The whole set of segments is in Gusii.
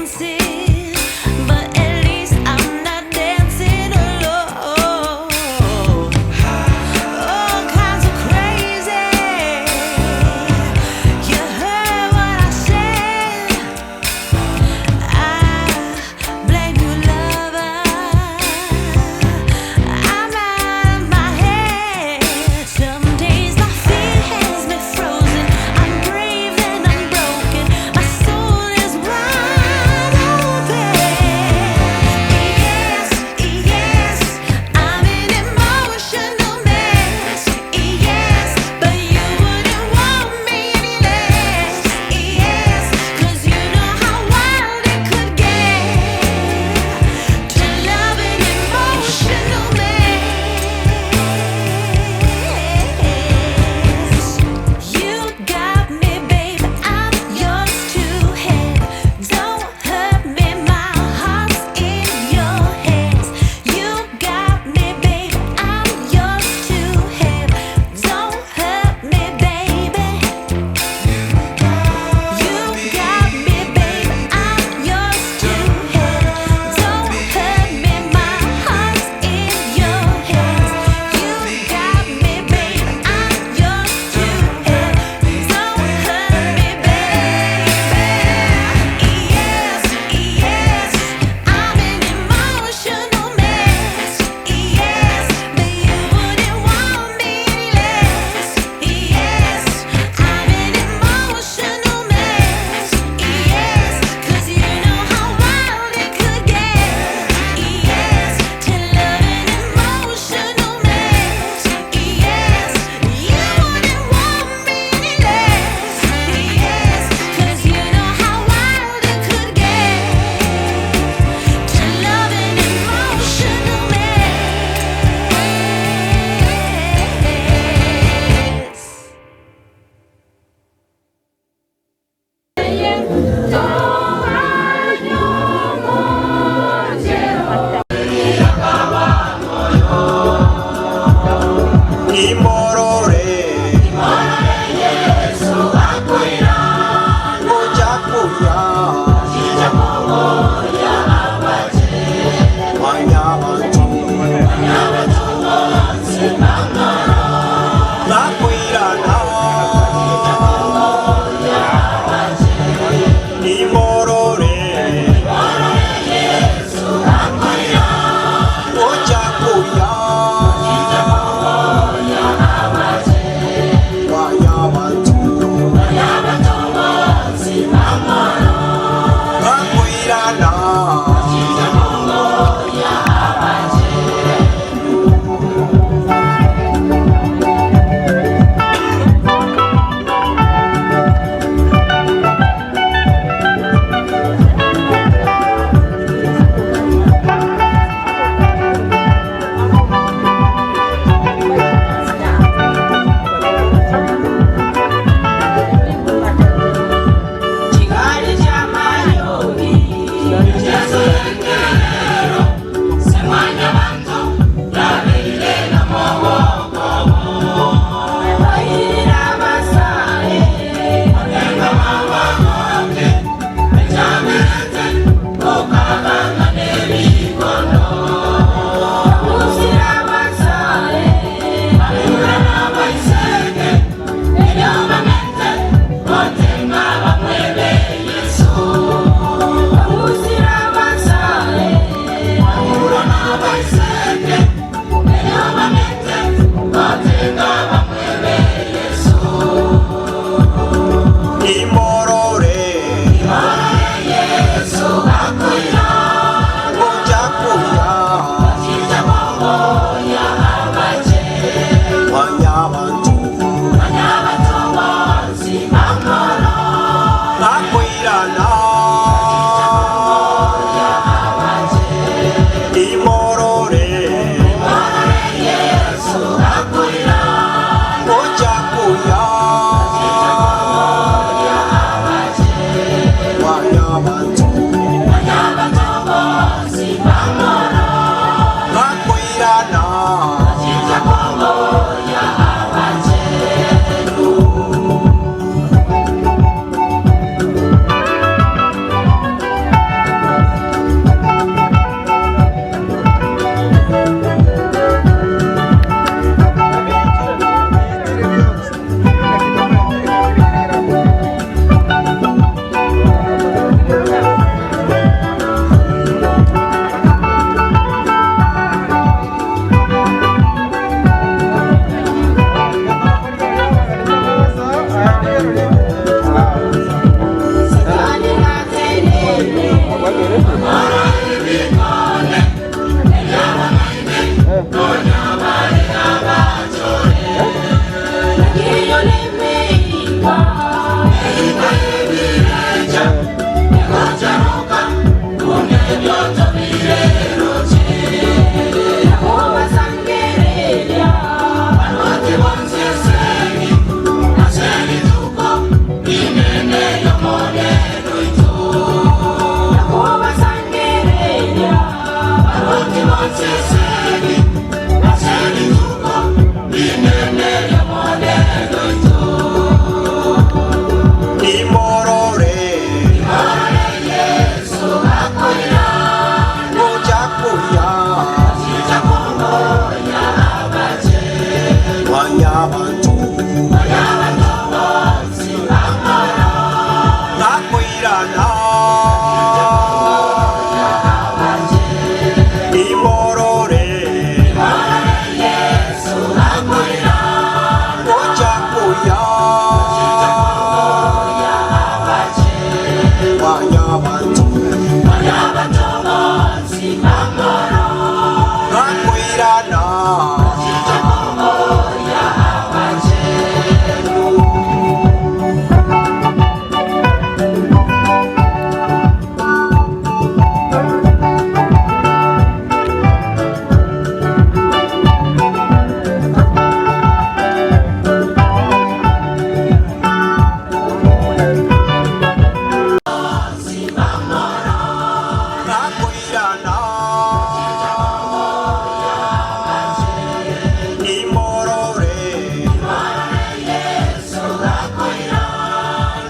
dancing, but at least I'm not dancing alone. All kinds of crazy. You heard what I said. I blame you, lover. I'm out of my head. Some days my fear has me frozen. I'm brave and I'm broken. My soul is wide open. Nimorore gocha koya Mwanyabanto nakoirana. Nimorore gocha koya Mwanyabanto nakoirana. Nakoirana. Nimorore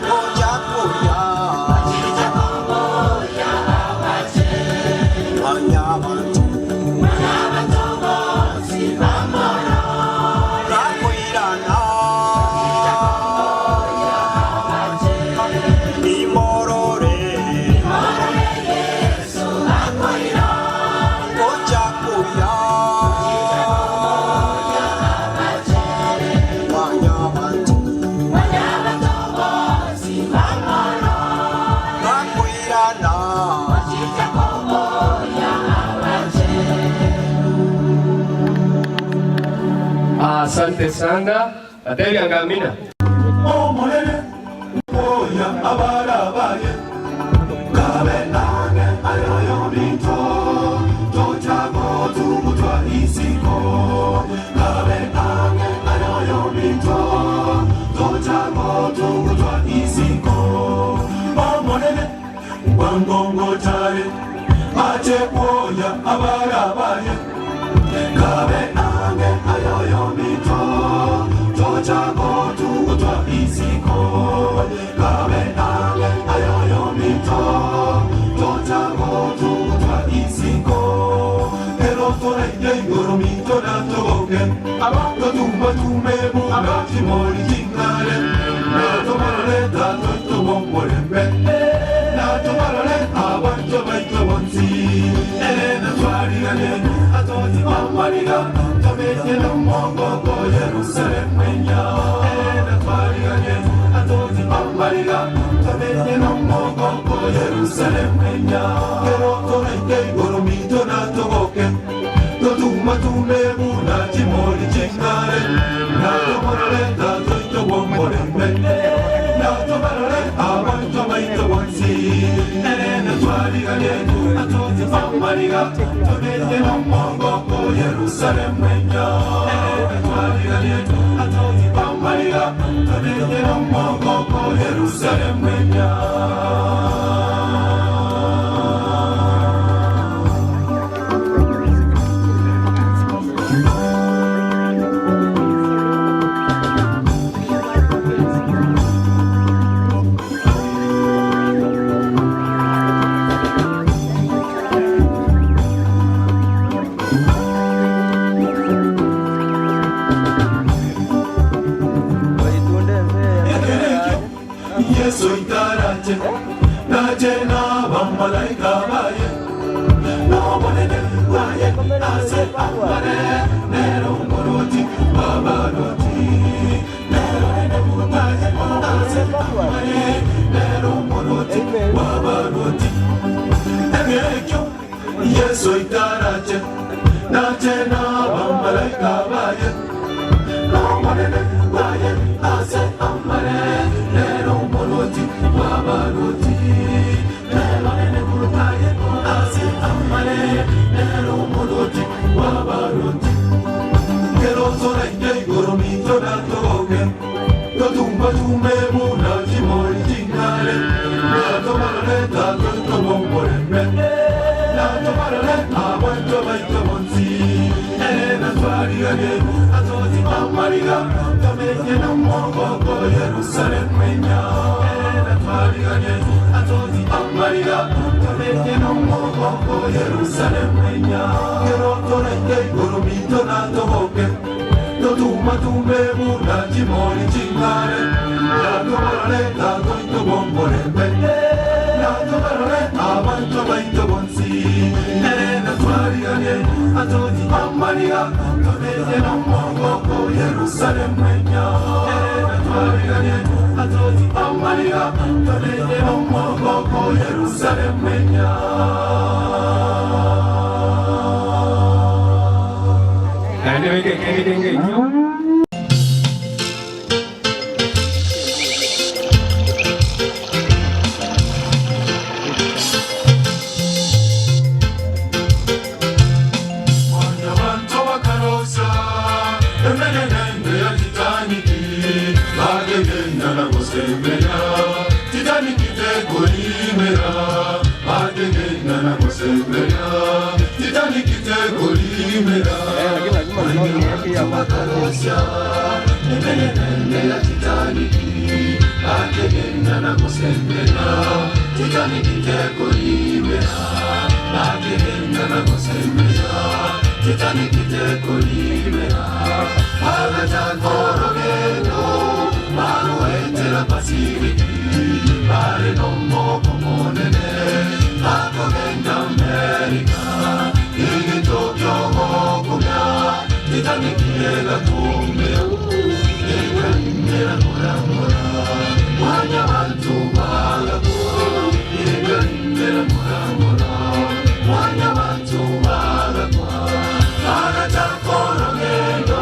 gocha koya Mwanyabanto nakoirana. Nimorore gocha koya Mwanyabanto nakoirana. Asante sana. Ateri Ngamina. Omonene oya abarabaye kabe ange ayoyo binto tochago tugutwa isiko kabe ange ayoyo binto tochago tugutwa isiko Omonene wangongo tare ache kwoya abarabaye kabe ange ayoyo mito tochago tugutwa isiko kabe ange ayoyo mito tochago tugutwa isiko erotore yeigoro mito natogoke totuma tume buna chimori chingare natomarore tatoitobomorembe natomarore abanto baito bonsi elena twarigane atoti mamariga tomenye nomogoko Yerusalemu enya elena twarigane atoti mamariga tomenye nomogoko Yerusalemu enya kero toraike igoro mito natogoke totuma tume buna chimori chingare natomarore tatoitobomorembe natomarore abanto baito bonsi elena twarigane atoti mamariga tomenye nomogoko Yerusalemu enya elena twarigane atoti mamariga tomenye nomogoko Yerusalemu enya. Ekerekio Yesu itarache nache n'abamalaika baye n'obonene bwaye ase amare nero ngoroti babaroti nero nene bwaye ase amare nero ngoroti babaroti Ekerekio Yesu itarache nache n'abamalaika baye n'obonene bwaye ase amare nero ngoroti babaroti nero nene bwaye ase baito bomorembe, na tobarore abanto baito bonsi. Ere natwariganie atozi amariga, tomenye nomogoko Yerusalemu enya. Ere natwariganie atozi amariga, tomenye nomogoko Yerusalemu enya. Kero toraike igoro minto natoboke, totumatume buna chimori ching'are, natobarore tatoito bomorembe, natobarore abanto baito bonsi. Ere natwariganie atozi amariga, tomenye nomogoko Yerusalemu enya. Ere natwariganie atozi amariga, tomenye nomogoko Yerusalemu enya. Naende beka ekende kenge ekio. Mwanyabanto bakarosa emenenende ya Titaniki, bagegenda na gosembeya Titaniki tekolimera, bagegenda na gosembeya Titaniki tekolimera. Mwanyabanto bakarosa emenenende ya Titaniki, bagegenda na gosembeya Titaniki tekolimera, bagegenda na gosembeya Titaniki tekolimera. Bagachakorogendo bagoetera Pasifiki, bare nomoko monene bakogenda Amerika, igitokyo gokumya Titaniki egakumbea, ekarimera ngora ngora, mwanyabantu bagakwa, ekarimera ngora ngora, mwanyabantu bagakwa. Bagachakorogendo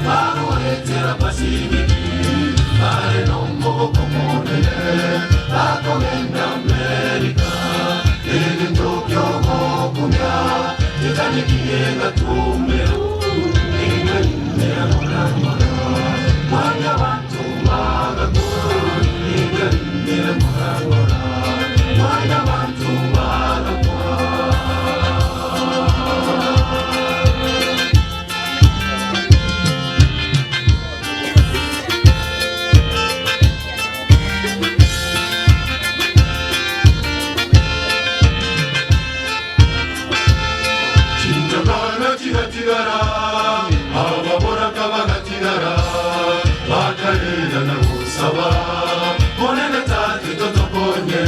bagoetera Pasifiki, bare nomoko monene bakogenda Amerika, egentokyo gokumya Titaniki egatumea, ekarimera ngora ngora, mwanyabantu bagakwa, ekarimera ngora ngora, mwanyabantu bagakwa. Chintakana chigatigara, ababoraka bagatigara, bakarera na gusaba, monene tate totokonye,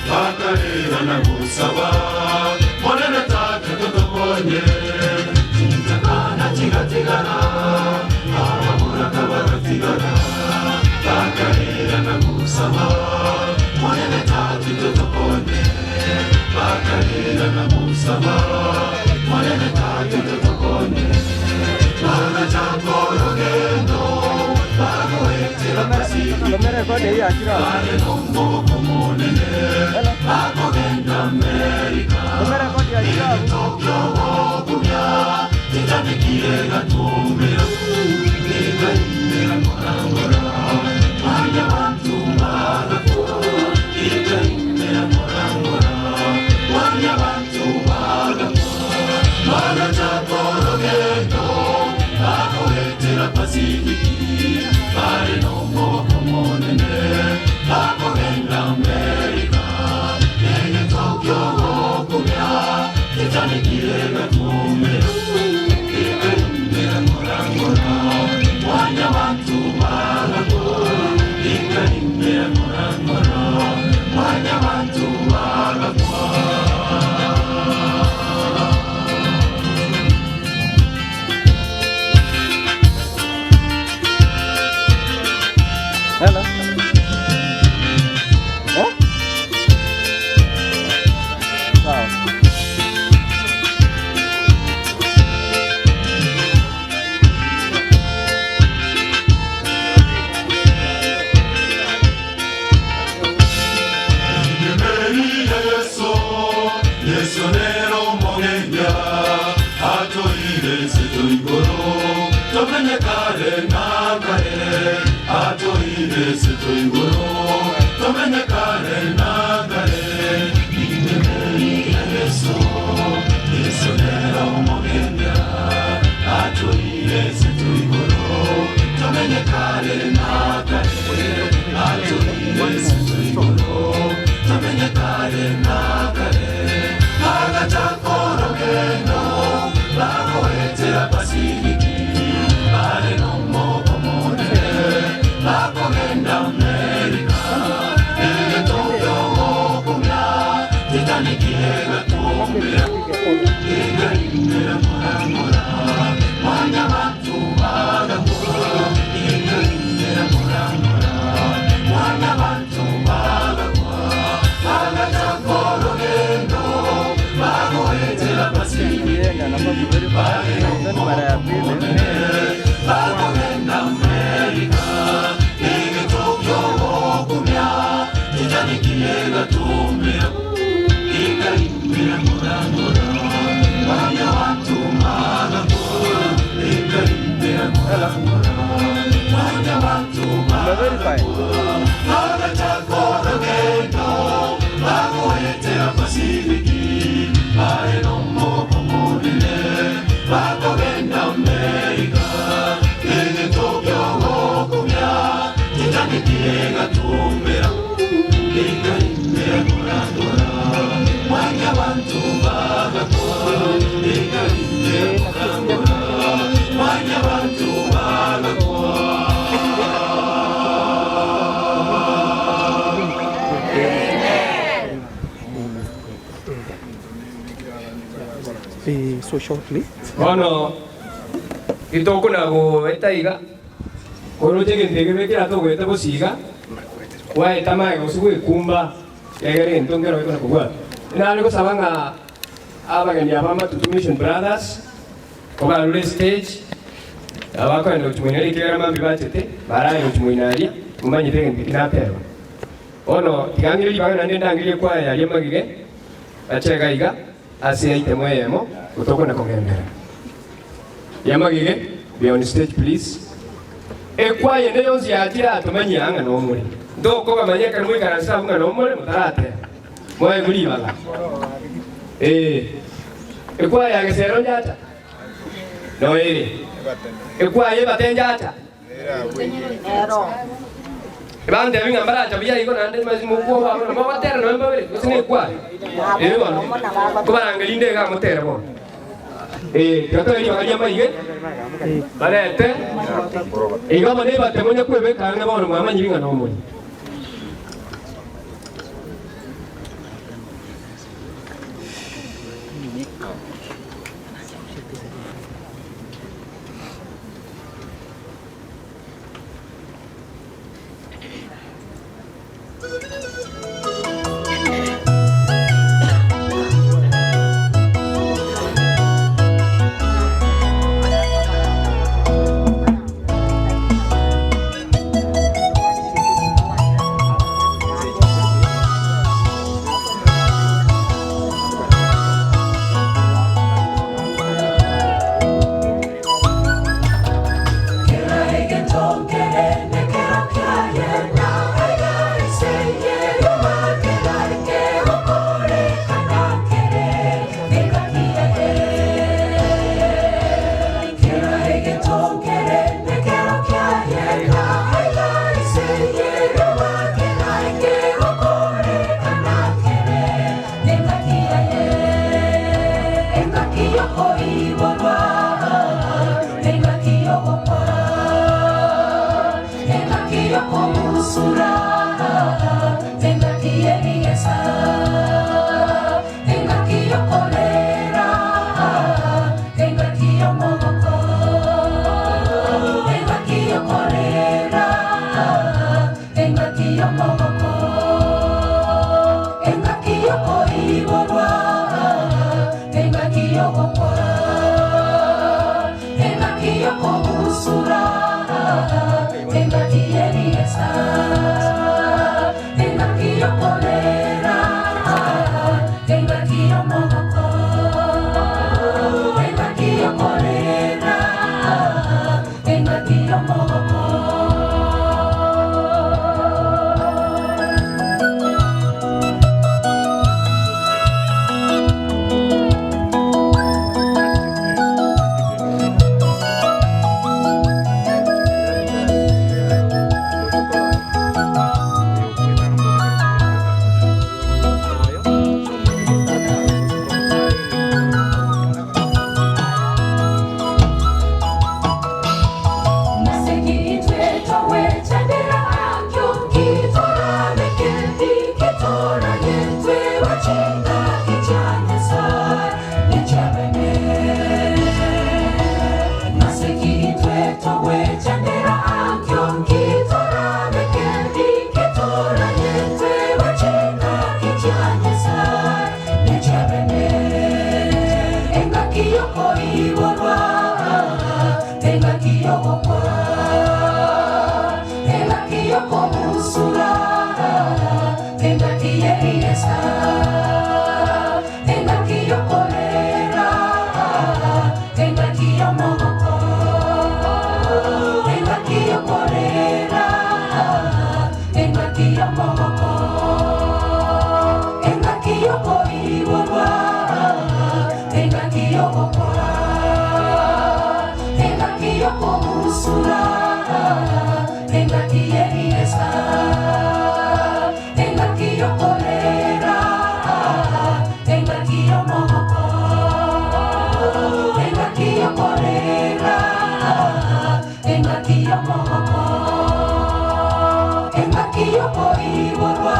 bakarera na gusaba, monene tate totokonye. Chintakana chigatigara, ababoraka bagatigara, bakarera na gusaba, monene tate totokonye, bakarera na gusaba, monene tate totokonye. Bagachakorogendo bagoetera Pasifiki, bare nomoko monene bakogenda Amerika, egentokyo gokumya Titaniki egatumea, ekarimera ngora ngora, mwanyabantu bagakwa, ekarimera ngora ngora, mwanyabantu bagakwa. Bagachakorogendo bagoetera Pasifiki, bare nomoko monene bakogenda Amerika, egentokyo gokumya Titaniki egatumea, ekarimera ngora ngora, mwanyabantu bagakwa, ekarimera ngora ngora, mwanyabantu bagakwa. Hello. Eh? Sawa. Meri ya Yesu, Yesu nero mogenya, atoire seto igoro, tomenye kare na kare, atoire seto igoro, tomenye kare na kare. Bono titokona goeta iga, koroche egento eke bekera togoeta bosiga, gwaeta magega gose gwekumba, ekiagera egento nkero gekona kobwata. Nare gosaba ng'a abageni aba Matutu Mission Brothers, kobarure estage, abakoenda gochia moino aria ekiagera mambia bachete, baraye gochia moino aria, momanyete egento eki nateba. Bono tiga ng'ire ribaga naende ndangerie ekwaya yaria magige, bache iga iga, Ase eitemo eyemo gotokona kogenderera. Yamagige, be on stage please. Ekwaya ende yonsi yachire aa tomanyie aa ng'a nomore. Ntokobamanya ekero moikaranse abwo ng'a nomore motarateba. Moegwe ribaga. Ee. Ekwaya ya Gesero njacha? Noere. Ekwaya ebate njacha? Bantebi ng'a mbaracha buya igo naende mokwoboa bono mogotera nonya mbabere gose nekwaya. Ee bono, nkobarangeria inde iga motere bono. Ee, tiga toe ribaga ri'amaiga, barete iga bono ebate monya kwebeka ang'e bono mwamanyire ng'a nomori. Kera egento nkere nekero kiaye, na aiga inse y'erioba kera ekegokorekana kere nengaki yaye. Kera egento nkere nekero kiaye, na aiga inse y'erioba kera ekegokorekana kere nengaki yaye. Engaki y'okoiborwa, engaki y'ogokwa, engaki y'okobusura, engaki y'ebigesa, engaki y'okorera, engaki y'omogoko, engaki y'okorera, engaki y'omogoko, engaki y'okoiborwa, engaki y'ogokwa, engaki y'okobusura, engaki y'ebigesa, engaki y'okorera, engaki y'omogoko, engaki y'okorera, engaki y'omogoko. Engaki y'okoiborwa, engaki y'ogokwa, engaki y'okobusura, engaki y'erigesa, engaki y'okorera, engaki y'omogoko, engaki y'okorera, engaki y'omogoko, engaki y'okoiborwa, engaki y'ogokwa, engaki y'okobusura, engaki y'erigesa, engaki y'okorera, engaki y'omogoko, engaki y'okorera, engaki y'omogoko, engaki y'okoiborwa,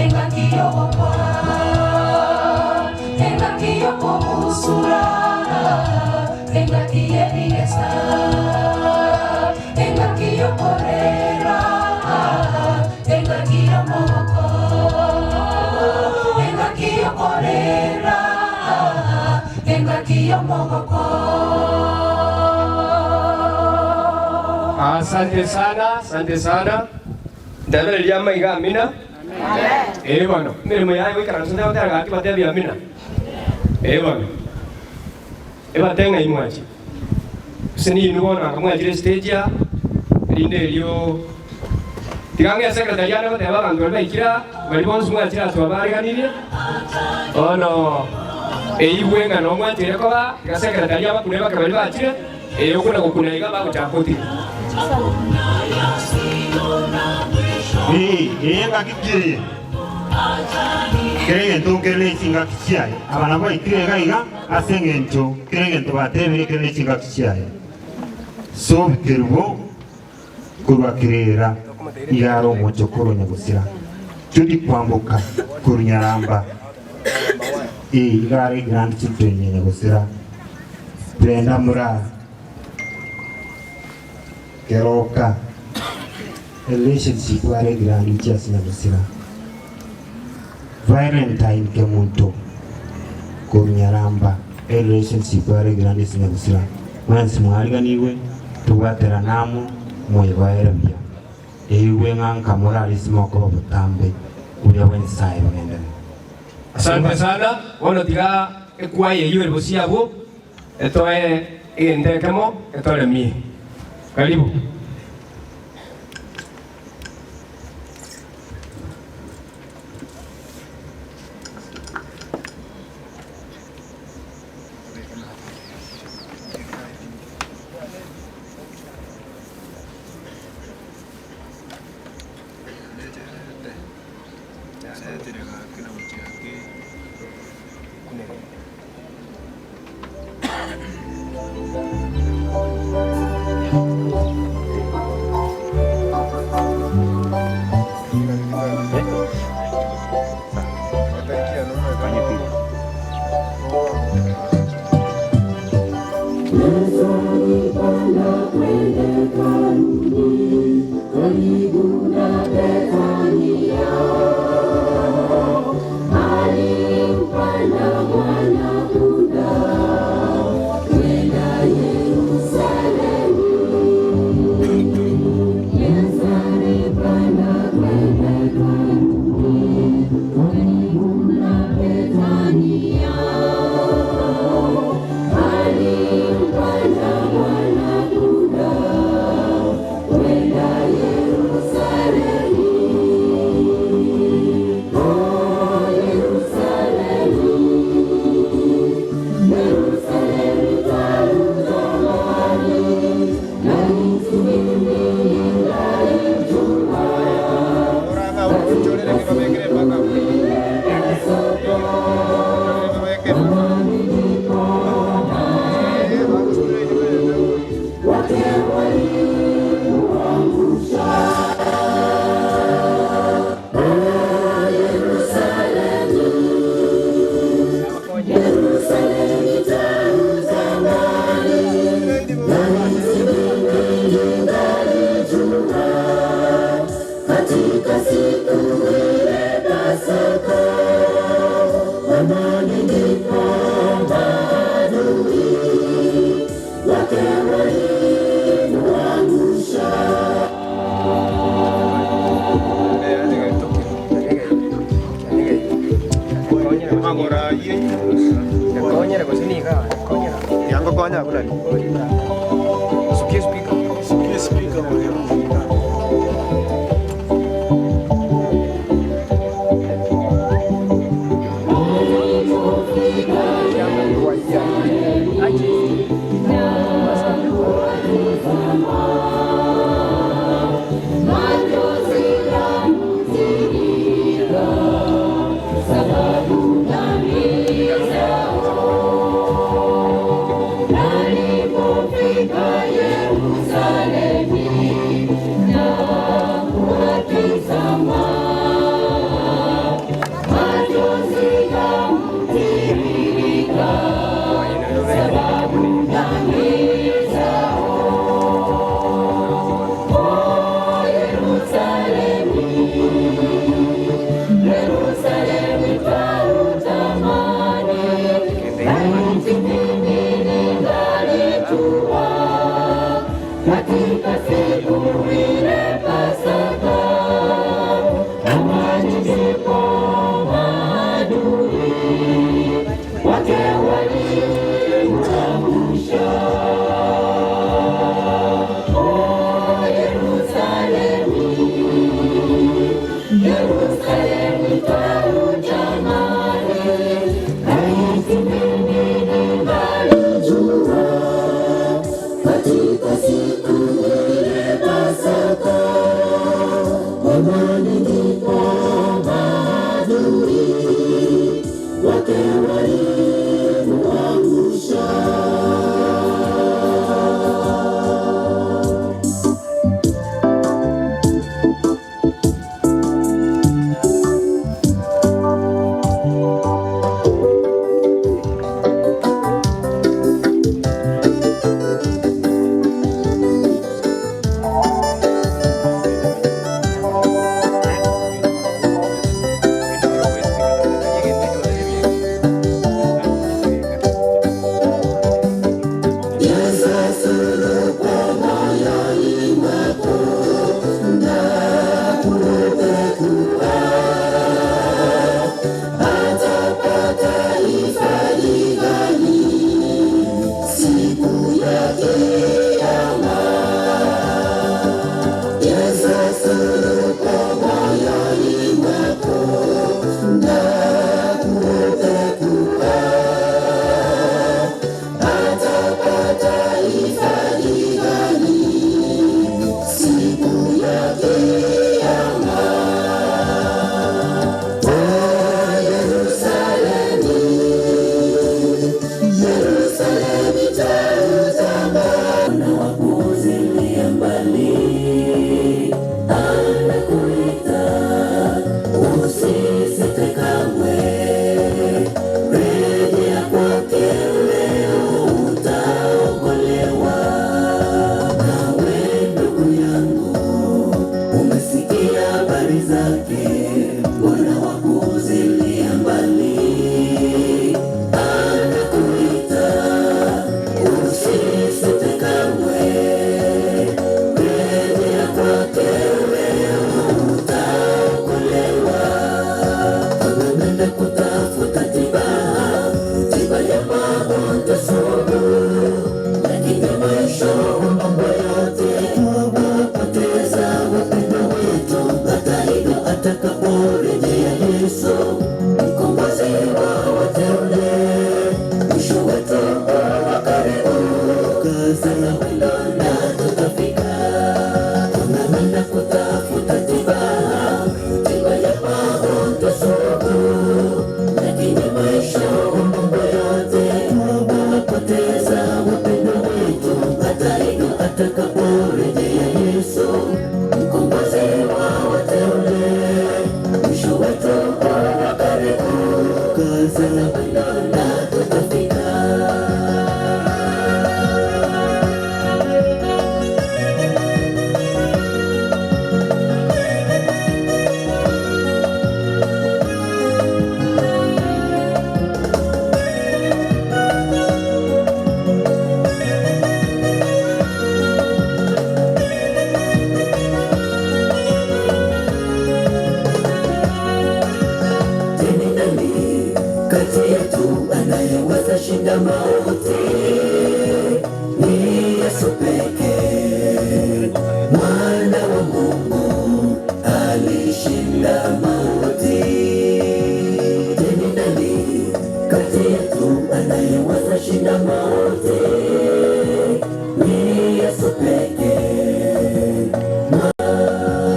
engaki y'ogokwa, engaki y'okobusura, engaki y'erigesa, engaki y'okorera, engaki y'omogoko, engaki y'okorera, engaki y'omogoko. Asante sana, asante sana. Ndabere maiga amina. Eh bono, mirimo yaye goikaransa ndagotera gaki batebi amina. Eh bono. Ebatenga imwachi. Sini inu bono akamwachire stage ya rinde erio tigange secretary ane goteba abanto bari baikira bari bonsi mwachire atwa bariganirie ono eigwe ng'a nomwachire koba tiga secretary abakune bake bari bachire eyo okuna gokuna iga bagochaka Ee, eye ngaki kieye kere egento nkere na echingaki chiaye abana baikire iga iga ase eng'encho kere egento batebire kere na echingaki chiaye so bikerubo korwa kirera igara omocho korwa nyagosira Judy kwamboka korwa nyaramba ee igara egrandchildren ya nyagosira Brenda Mura Keroka relationship are grand chias nyagosira Valentine Kemunto korwa Nyaramba relationship are grand nyagosira mwensi mwariganirwe tobwaterana amo moigoere buya eigwe ng'a nka morarisi mokoba botambe buria bwa Nyasaye bogendere. Asante sana bono tiga ekwaya eywo ere bosio abwo etoe egento ekemo etoremie karibu. yetu anayeweza shinda mauti ni Yesu pekee. Mwana wa Mungu alishinda mauti. Je, ni nani kati yetu anayeweza shinda mauti? Ni Yesu pekee.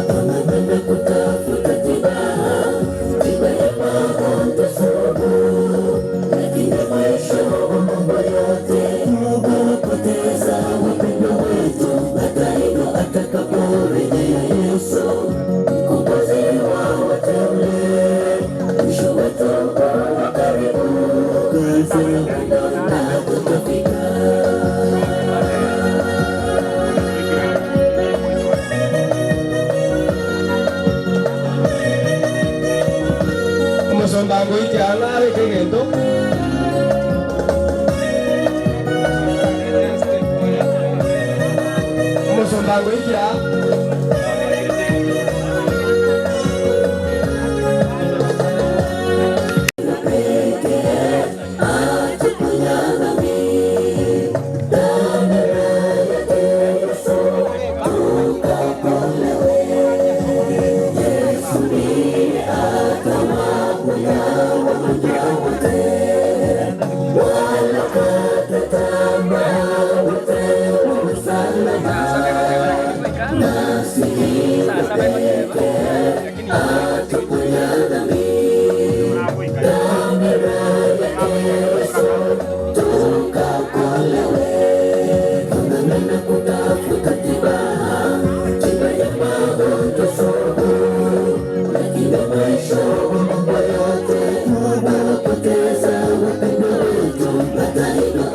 Twang'ang'ana kutafuta tiba, tiba ya magonjwa sugu, lakini mwisho wa mambo yote tukawapoteza wapendwa wetu. Hata hivyo atakaporejea Yesu, mkombozi wa wateule, mwisho wetu uko karibu, kazi ya mwendo na tutafika. Omosomba agoitia nabeke egento. Omosomba agoitia.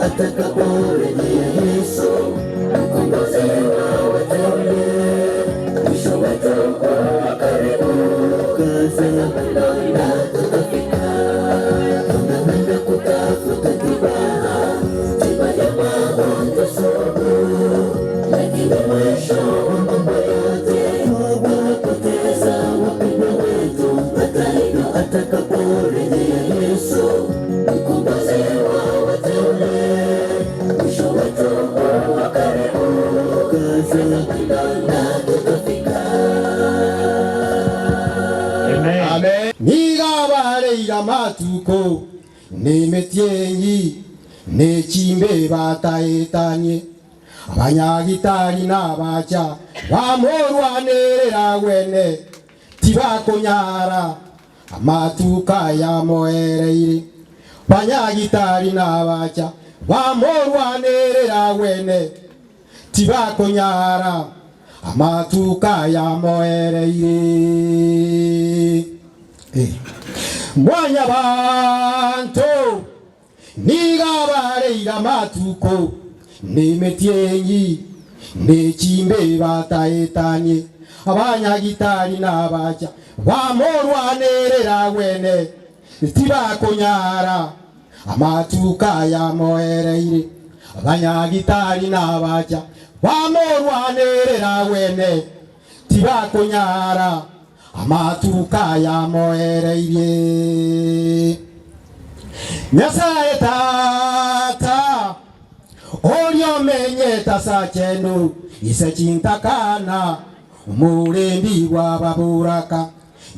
Atakaporejea Yesu, mkombozi wa wateule, mwisho wetu uko karibu, kazi ya mwendo na tutafika. Tung'ang'ana kutafuta tiba, tiba ya magonjwa sugu, lakini mwisho wa mambo yote tukawapoteza wapendwa wetu. Hata hivyo atakaporejea Yesu, mkombozi wa wateule, mwisho wetu uko karibu, kazi ya mwendo na tutafika. Amen. Nigabareira matuko nä nä chimbe bataätanie abanyagitari n'abacha bamũrwanĩrĩra gwene tibakũnyara amatuka yamoereire banyagitari n'abacha bamũrwanĩrĩra gwene tibakũnyara amatuka yamoereire. Mwanya bantu nigabareira matuko nä mĩtienyi nä chimbe bataätanie abanyagitari n'abacha bamũrwanĩrĩra gwene tibakũnyara amatuka yamoereire abanyagitari n'abacha bamũrwanĩrĩra gwene tibakũnyara amatuka yamoereirie. Nyasaye tata ũrĩa ũmenyeta sachenu ise chintakana umurendi wa baburaka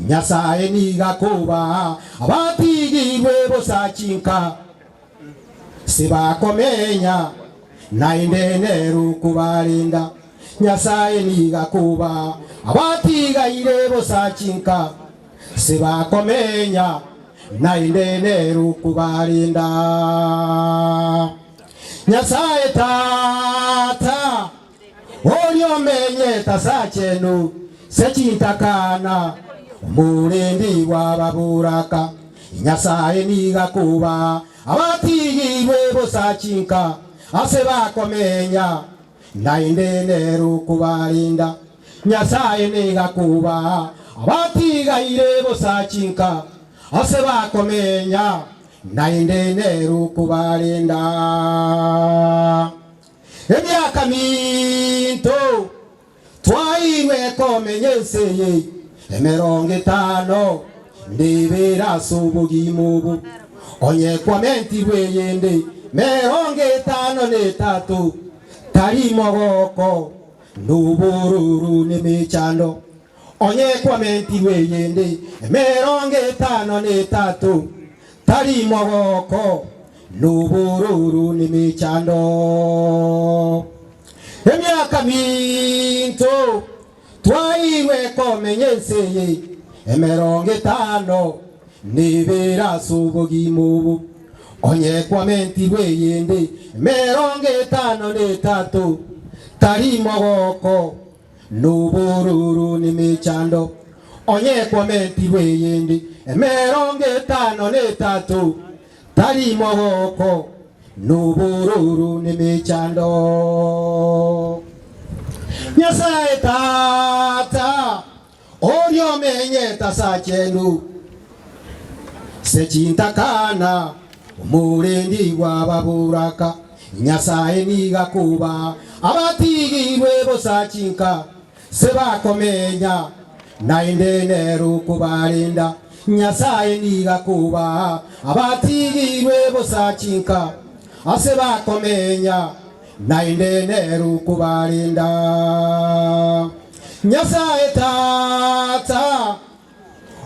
Nyasaye nigakuba abatigirwe bosachinka sibakomenya naindeneru kubarinda Nyasaye nigakuba abatigaire bosachinka sibakomenya naindeneru kubarinda Nyasaye tata ũrĩa ũmenyeta sachenu sechintakana umurindi wa baburaka Nyasaye nigakuba abatigirwe bosachinka ase bakomenya naindeneru kubarinda Nyasaye nigakuba abatigaire bosachinka ase bakomenya naindeneru kubarinda emyaka minto twairwe komenya enseye emirongo etano ndibirasa obogima obo. Onye kwamentirwe eyende merongo etano na etato, tari mogoko nobororo nemechando. Onye kwamentirwe eyende emerongo etano na etato, tari mogoko nobororo nemechando. Emiaka minto twairwe komenya ense eye emerongo etano nebere ase obogima obo. Onye kwamentirwe eyende emerongo etano na etato, tari mogoko nobororo nemechando. Onye kwamentirwe eyende emerongo etano na etato, tari mogoko nobororo nemechando. Nyasaye Tata, oria omenyete ase achenu, se chintakana, omorendi bw'ababoraka, Nyasaye nigo akoba abatigirwe bosa chinka, se bakomenya, naende nere okobarenda. Nyasaye nigo akoba abatigirwe bosa chinka, ase bakomenya, naende nere okobarenda. Nyasaye Tata,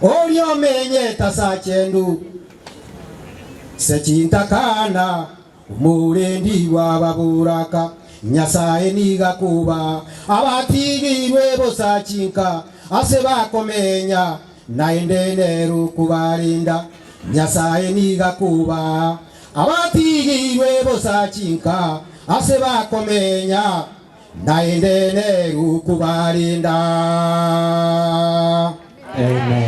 oria omenyete ase achenu, se chintakana, omorendi bw'ababoraka, Nyasaye nigo akoba abatigirwe bosa chinka, ase bakomenya, naende nere okobarenda. Nyasaye nigo akoba abatigirwe bosa chinka, ase bakomenya, naende nere okobarenda. Amen.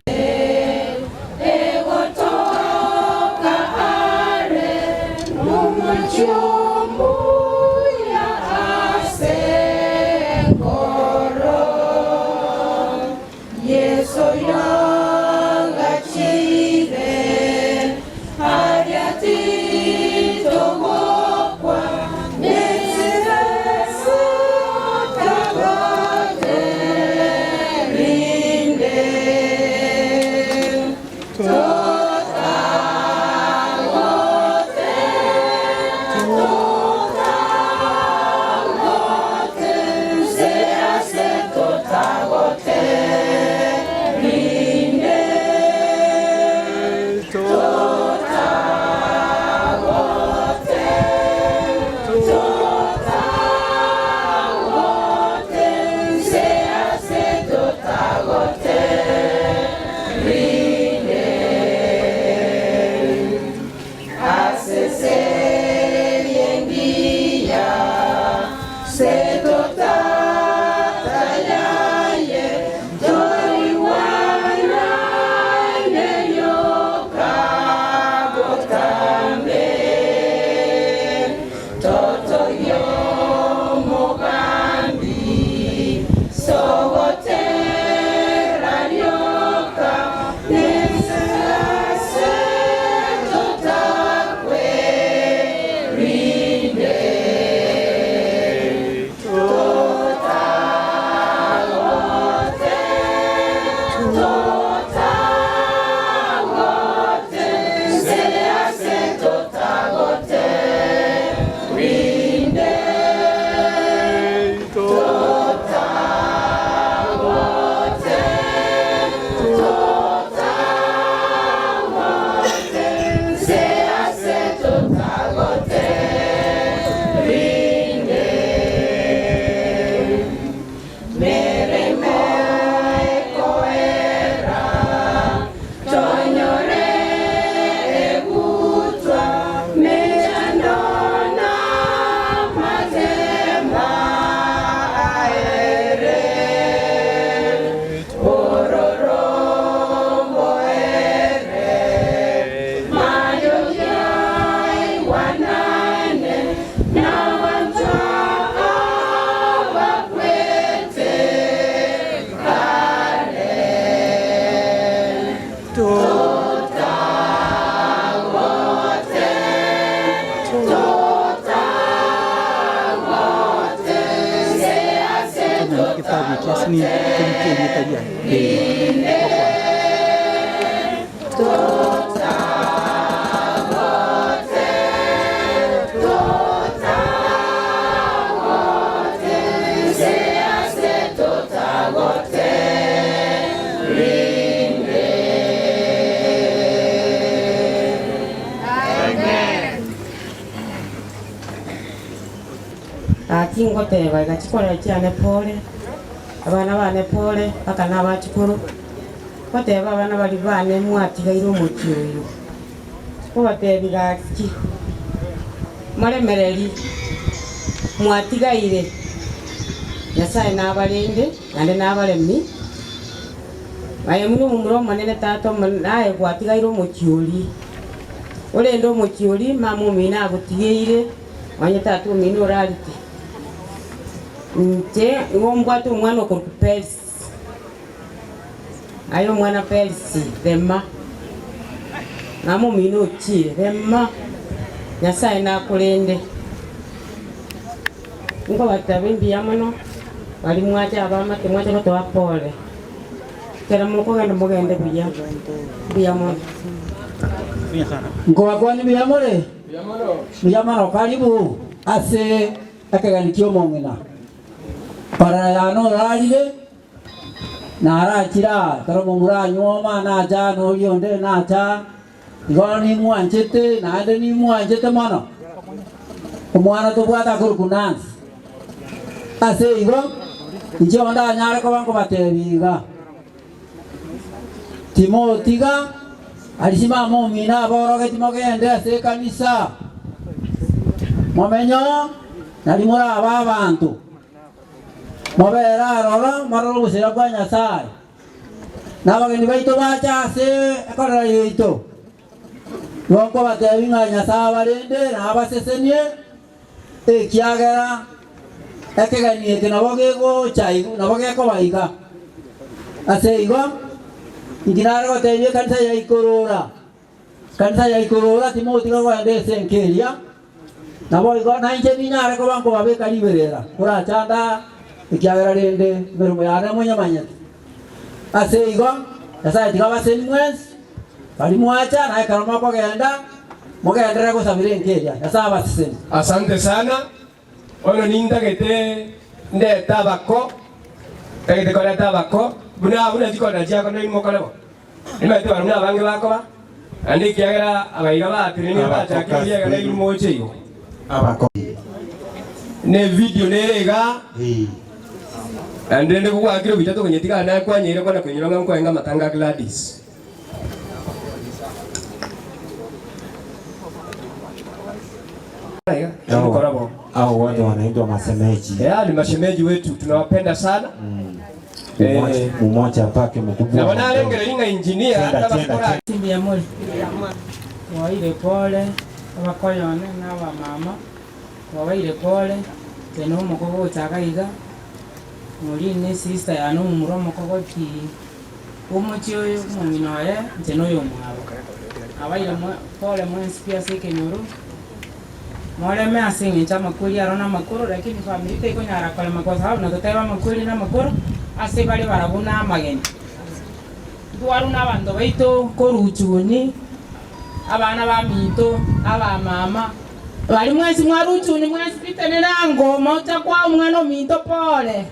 Egotoka are nomochie omuya ase enkoro, Yeso yagachire aria titogokwa, Neseso tagote rinde. Totagote, totagote, se ase totagote rinde. Totagote, totagote, se ase totagote rinde. Ase yengiya, se totatayaye, toriwana neyoka botambe. Toto yomogambi, sogotera rioka, nesase totakwe rinde. Totagote, totagote, se ase totagote rinde. Totagote, totagote, se ase totagote rinde. Meremo ekoera, tonyore egutwa, mechando na matema aere. Ororombo ere, mayoyai wanane, na abakwete kare. Totagote, totagote, se ase totagote rinde. Totagote, Gaki ngoteba iga chikorera chiane pore, abana bane pore, mpaka nabachukuru, ngoteba abana baria bane mwatigaire omochie oyo, nkobatebia gaki, moremereri, mwatigaire, Nyasae nabarende, naende nabaremi, aye buna omomura omonene tata omonene, naye gwatigaire omochie oria, orende omochie oria mama omino agotigeire. Onye tata omino orarite, inche nigo mbwate omwana okorokwa Perisi. Aye omwana Perisi, rema. Mama omino ochire, rema. Nyasae nakorende. Nkobatebia mbuya mono, baria mwacha abamate mwacha gotoa pole. Ekero mokogenda mogende buya, mbuya mono. Nkobakwania mbuya more? Mbuya mono karibu ase ekegeni ki'omong'ina. Korera yane orarire, narachire aa, ekero omomura anyuoma nacha aa na oria onde nacha aa, igo nimwanchete naende nimwanchete mono. Omwana tobwate akorokwa Nancy. Ase igo, inche onde anyare koba nkobatebia iga. Timotiga aria mama omino aborogetie mogende ase ekanisa, momenye oo, nario morabe abanto. Mobere aroro, morore ogosira kwa Nyasae. Na abageni baito bache ase ekorera yaito, igo nkobatebia ng'a Nyasae abarende na abasesenie, Ekiagera ekegeni eke nabo gegocha nabo gekoba iga. Ase igo, inki nare gotebia ekanisa ya ikorora? Ekanisa ya ikorora timogotiga kogenda ase enka eria, naboigo nainche ninyare koba nkobabeka riberera korachanda, ekiagera rende emeremo yane monyemanyete. Ase igo, Nyasae tiga abaseni mwensi, baria mwacha, na ekero mokogenda, mogenderere gosabera enka eria. Nyasae abasesenie. Asante sana, bono nintagete ndete abako, ntagete koreta abako, buna buna chikorera chiako nainwe mokore bo. Nimanyete barabwo nabange bakoba, naende ekiagera abaiga batenenire bachakire riega nainwe moche igo. Abako. Ne video nere igaa, naende rende kogwakire obicha tokonyetiga naye kwanyeire kwana koinyora ng'a nkoenga amatanga a Gladys. Hao wote wanaitwa masemeji. Yaani mashemeji wetu tunawapenda sana. Mumoja, mumoja apake mkubwa. Nabo narengereria ng'a engineer Chenda, chenda, tabakora chenda. Mbuya more? Twabaire pole, abakoyone na abamama, twabaire pole, inche na omokogocha iga iga, Maureen ne esister yane omomura omokogoti bw'omochie oyo, omong'ina oye, inche na oyomwabo. Nabaire mwe pole mwensi pi ase ekenyoro, moreme ase eng'encho amakweri aro namakoro, lakini famiri tekonyara korema kwa sababu natotebe amakweri namakoro, ase bare barabwo namageni. Ntwarwe nabanto baito korwa uchuni, abana baminto, abamama, baria mwensi mwarwa uchuni mwensi pi tenena ango mocha kwa omwana ominto pole.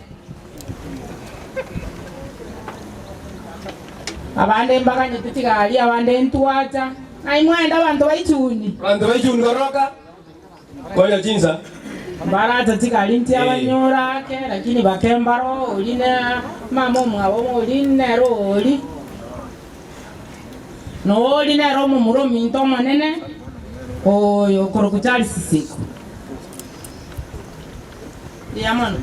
Abande mbaganyete chigari, abande ntwacha. Ng'ai mwenda abanto ba ichuni? Abanto ba ichuni koroka, konya chinsa. Mbaracha chigari ntiabanyora ake, lakini bake mbaro oria ne mama omwabo oria nere oria. Na oria nere omomura ominto omonene, oyo okorokwa Charles Siko. Mbuya mono.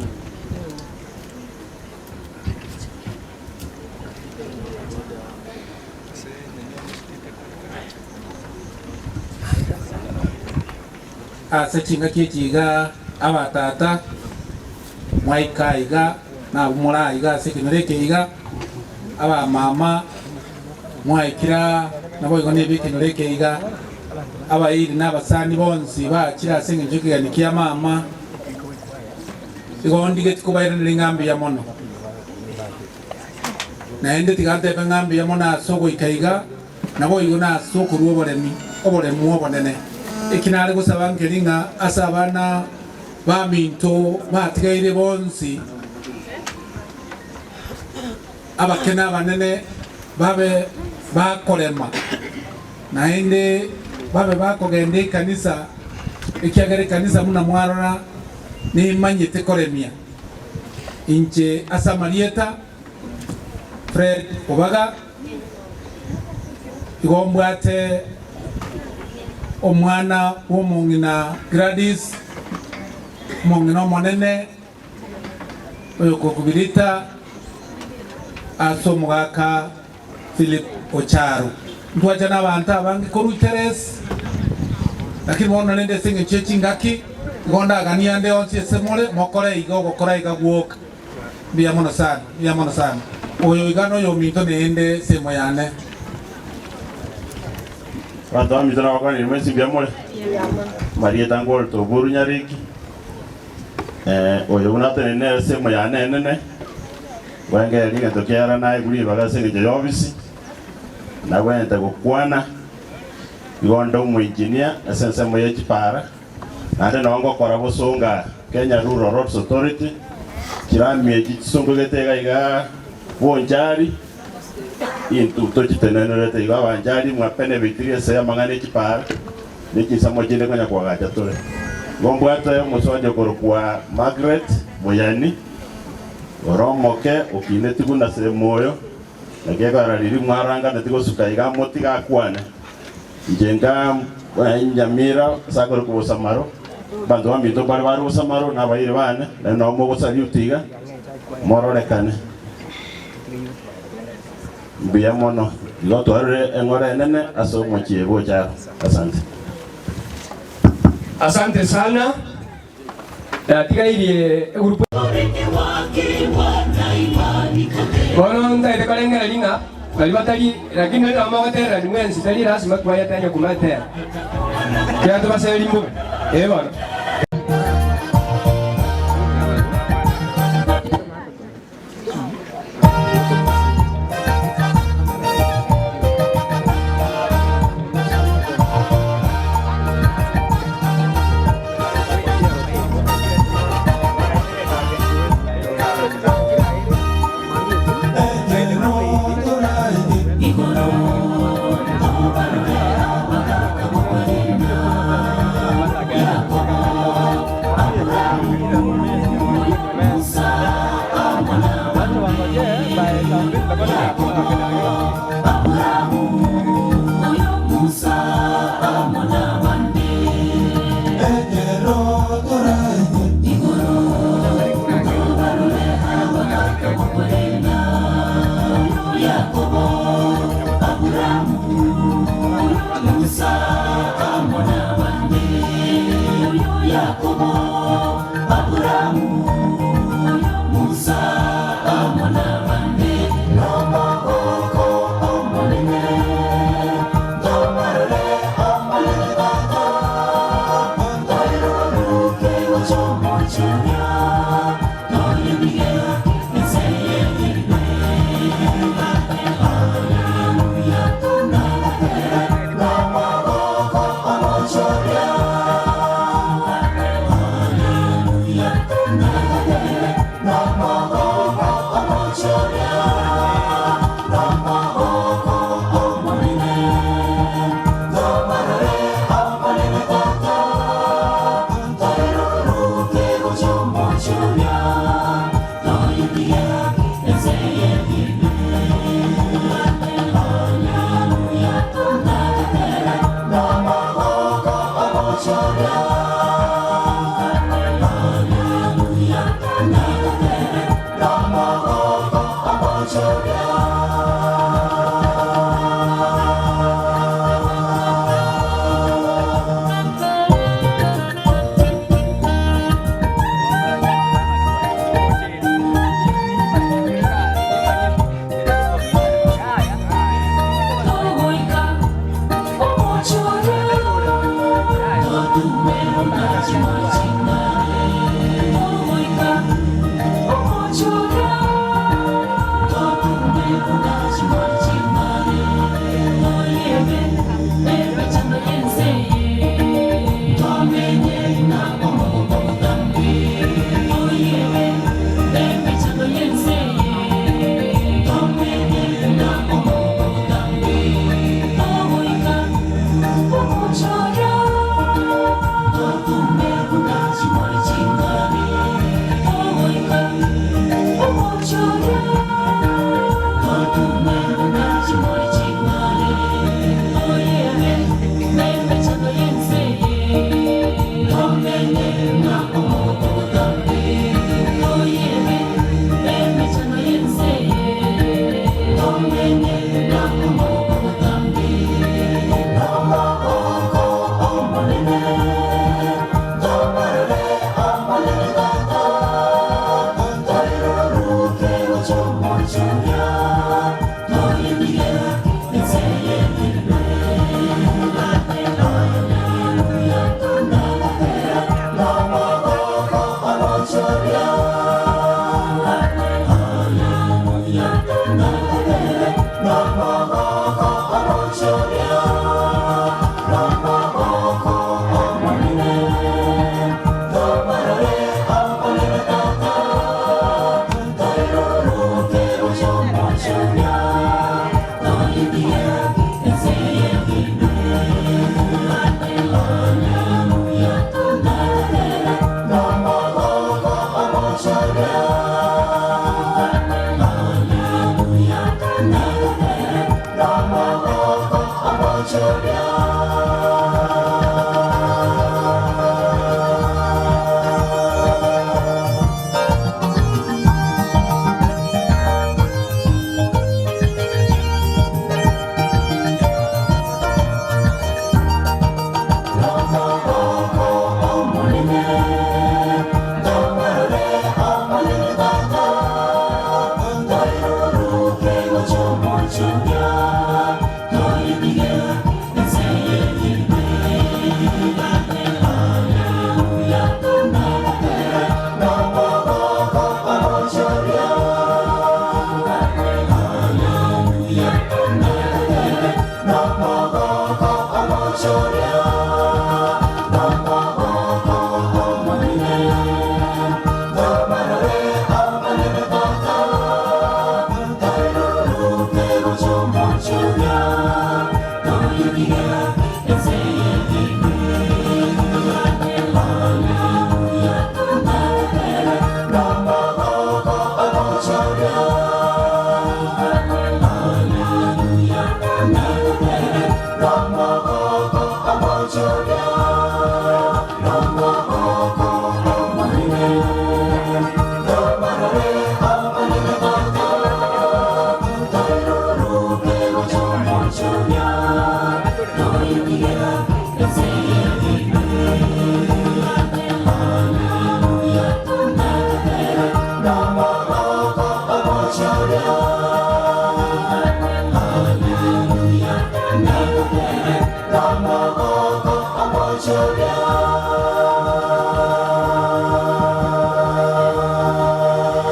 Ase chingaki echi iga abatata mwaika aiga, na abwo more aiga ase ekenyoro eke iga, abamama mwaikire aa, naboigo nebe ekenyoro eke iga, abairi na abasani bonsi bachire ase engencho y'ekegeni kia mama, igo ndigeti kobairaneria ng'a mbuya mono. Naende tiga ntebe ng'a mbuya mono ase ogoika iga, naboigo nase okorua oboremi, oboremu obonene. Eki nare gosaba nkeri ng'a ase abana baminto batigaire bonsi, abake na abanene, babe bakorema, naende babe bakogenda ekanisa, ekiagera ekanisa buna mwarora. Nimanyete koremia inche ase amarieta Fred Obaga, igo mbwate omwana bw'omong'ina Gladys, omong'ina omonene oyokokubirita ase omogaka Philip Ocharo. Ntwacha nabanto abange korwa Iteres, lakini bono rende ase engencho ye chingaki, igo ndaganie ande onsi ase more, mokore iga ogokora iga gwoka. Mbuya mono sana, mbuya mono sana. Oyo iga noyominto naende semo yane. Abanto baminto nabakwanire mwensi mbuya more? Marieta ngorete Oburu Nyariki, oyo buna atenenire nere semo yane enene. Bwengereria egento kiara naegwe ribaga ase engencho y'obisi, nagwenerete gokwana, igo onde omoengineer ase ensemo ye chipara, naende noo ngokora bosonga Kenya Rural Roads Authority, chirami echi chisungugete iga iga Bonchari, intwe tochitenenerete igo abanchari mwapene ebitiri ase amang'ana e chipara, ne chinsemo chinde konya koagacha tore. Igo mbwate omoswaja okorokwa Margaret Muyani, Ore omoke okineti buna semoyo, naki ekogera riria mwaranganeti gosuka iga motige akwane. Inche nka Nyamira ase akorokwa Bosamaro, abanto baminto mbare bare Bosamaro na abairi bane, naende nabo mogosaluti iga mororekane. Mbuya mono. Igo twarure eng'ora enene ase omochie bw'Ocharo. Asante. Asante sana. Natigairie egurupu. Bono ntaete korengereria ng'a baria batari, lakini nari nabo mogotererania mwensi, tari lasima twayetenya komatera. Ekiagera tobasererie mbobe. Ee bono.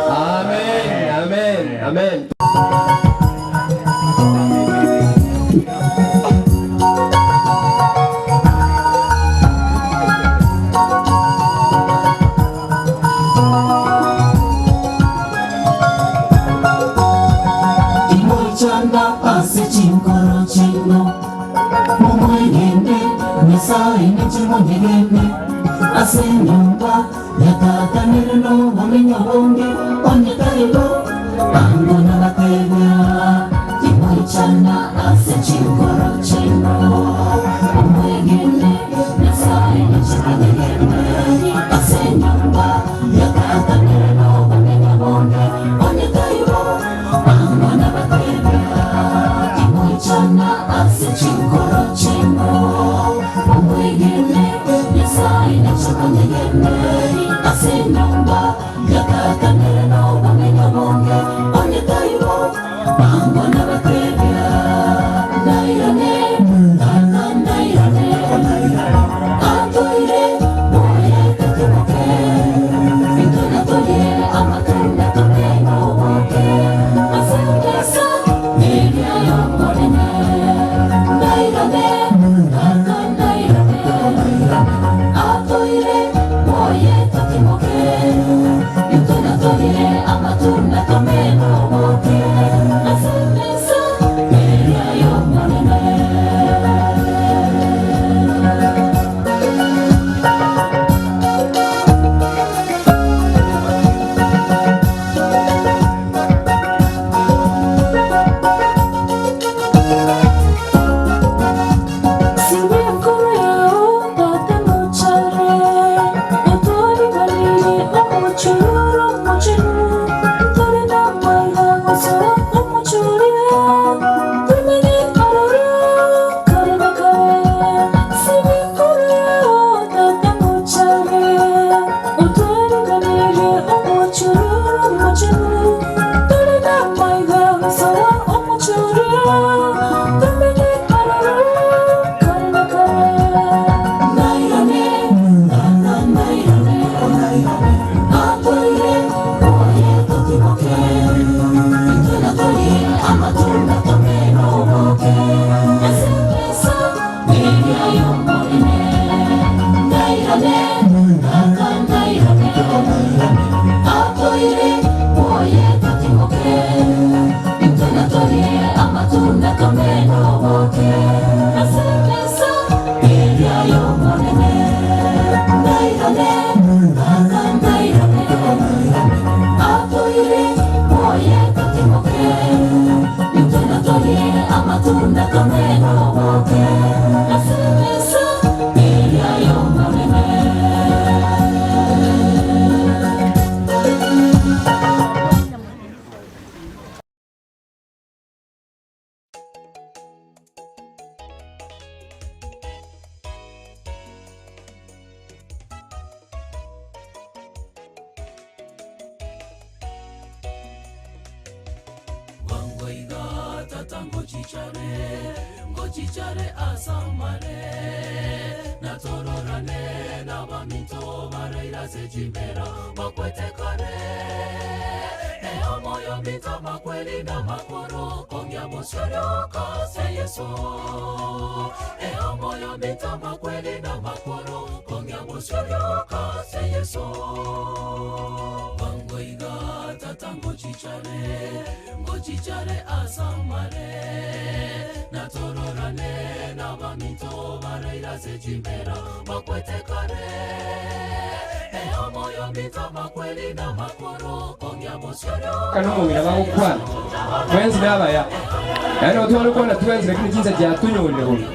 Amen, amen, amen. Imoichanda ase chinkoro chiaino, momwegene Nyasae ninche monyegene, ase enyomba ya Tata nere nobomenyo bonge, onye taibo bango nabatebia. Timoichana ase chinkoro chiaino, momwegene Nyasae ninche monyegene, ase enyomba ya Tata nere nobomenyo bonge, onye taibo bango nabatebia. Timoichana ase chinkoro chiaino, momwegene Nyasae ninche monyegene, ase enyomba ya Tata nere nobomenyo bonge, onye taibo bango nabatebia. Nairane, Tata nairane, atoire moye totemoke, intonatorie amatunda tomenoboke, ase mesa neria yomonene. Nairane, Tata nairane, atoire moye totemoke, intonatorie amatunda tomenoboke, ase mesa neria yomonene. Tata ngochichare, ngochichare asamare natororane n'abaminto barairase chimbera bakwete kare eyo moyo mito makweli na makoro kongya bosyoryoka se Yesu eyo moyo mito makweli na makoro kongya bosyoryoka se Yesu bangoiga tata ngochichare ngochichare asamare natororane n'abaminto barairase chimbera bakwete kare eyo moyo mito makweli na makoro kongya bosyoryoka Kano mong'ina bagokwana twensi nabaya yaani otware okwana twensi lakini chinsa chiatunyore bono.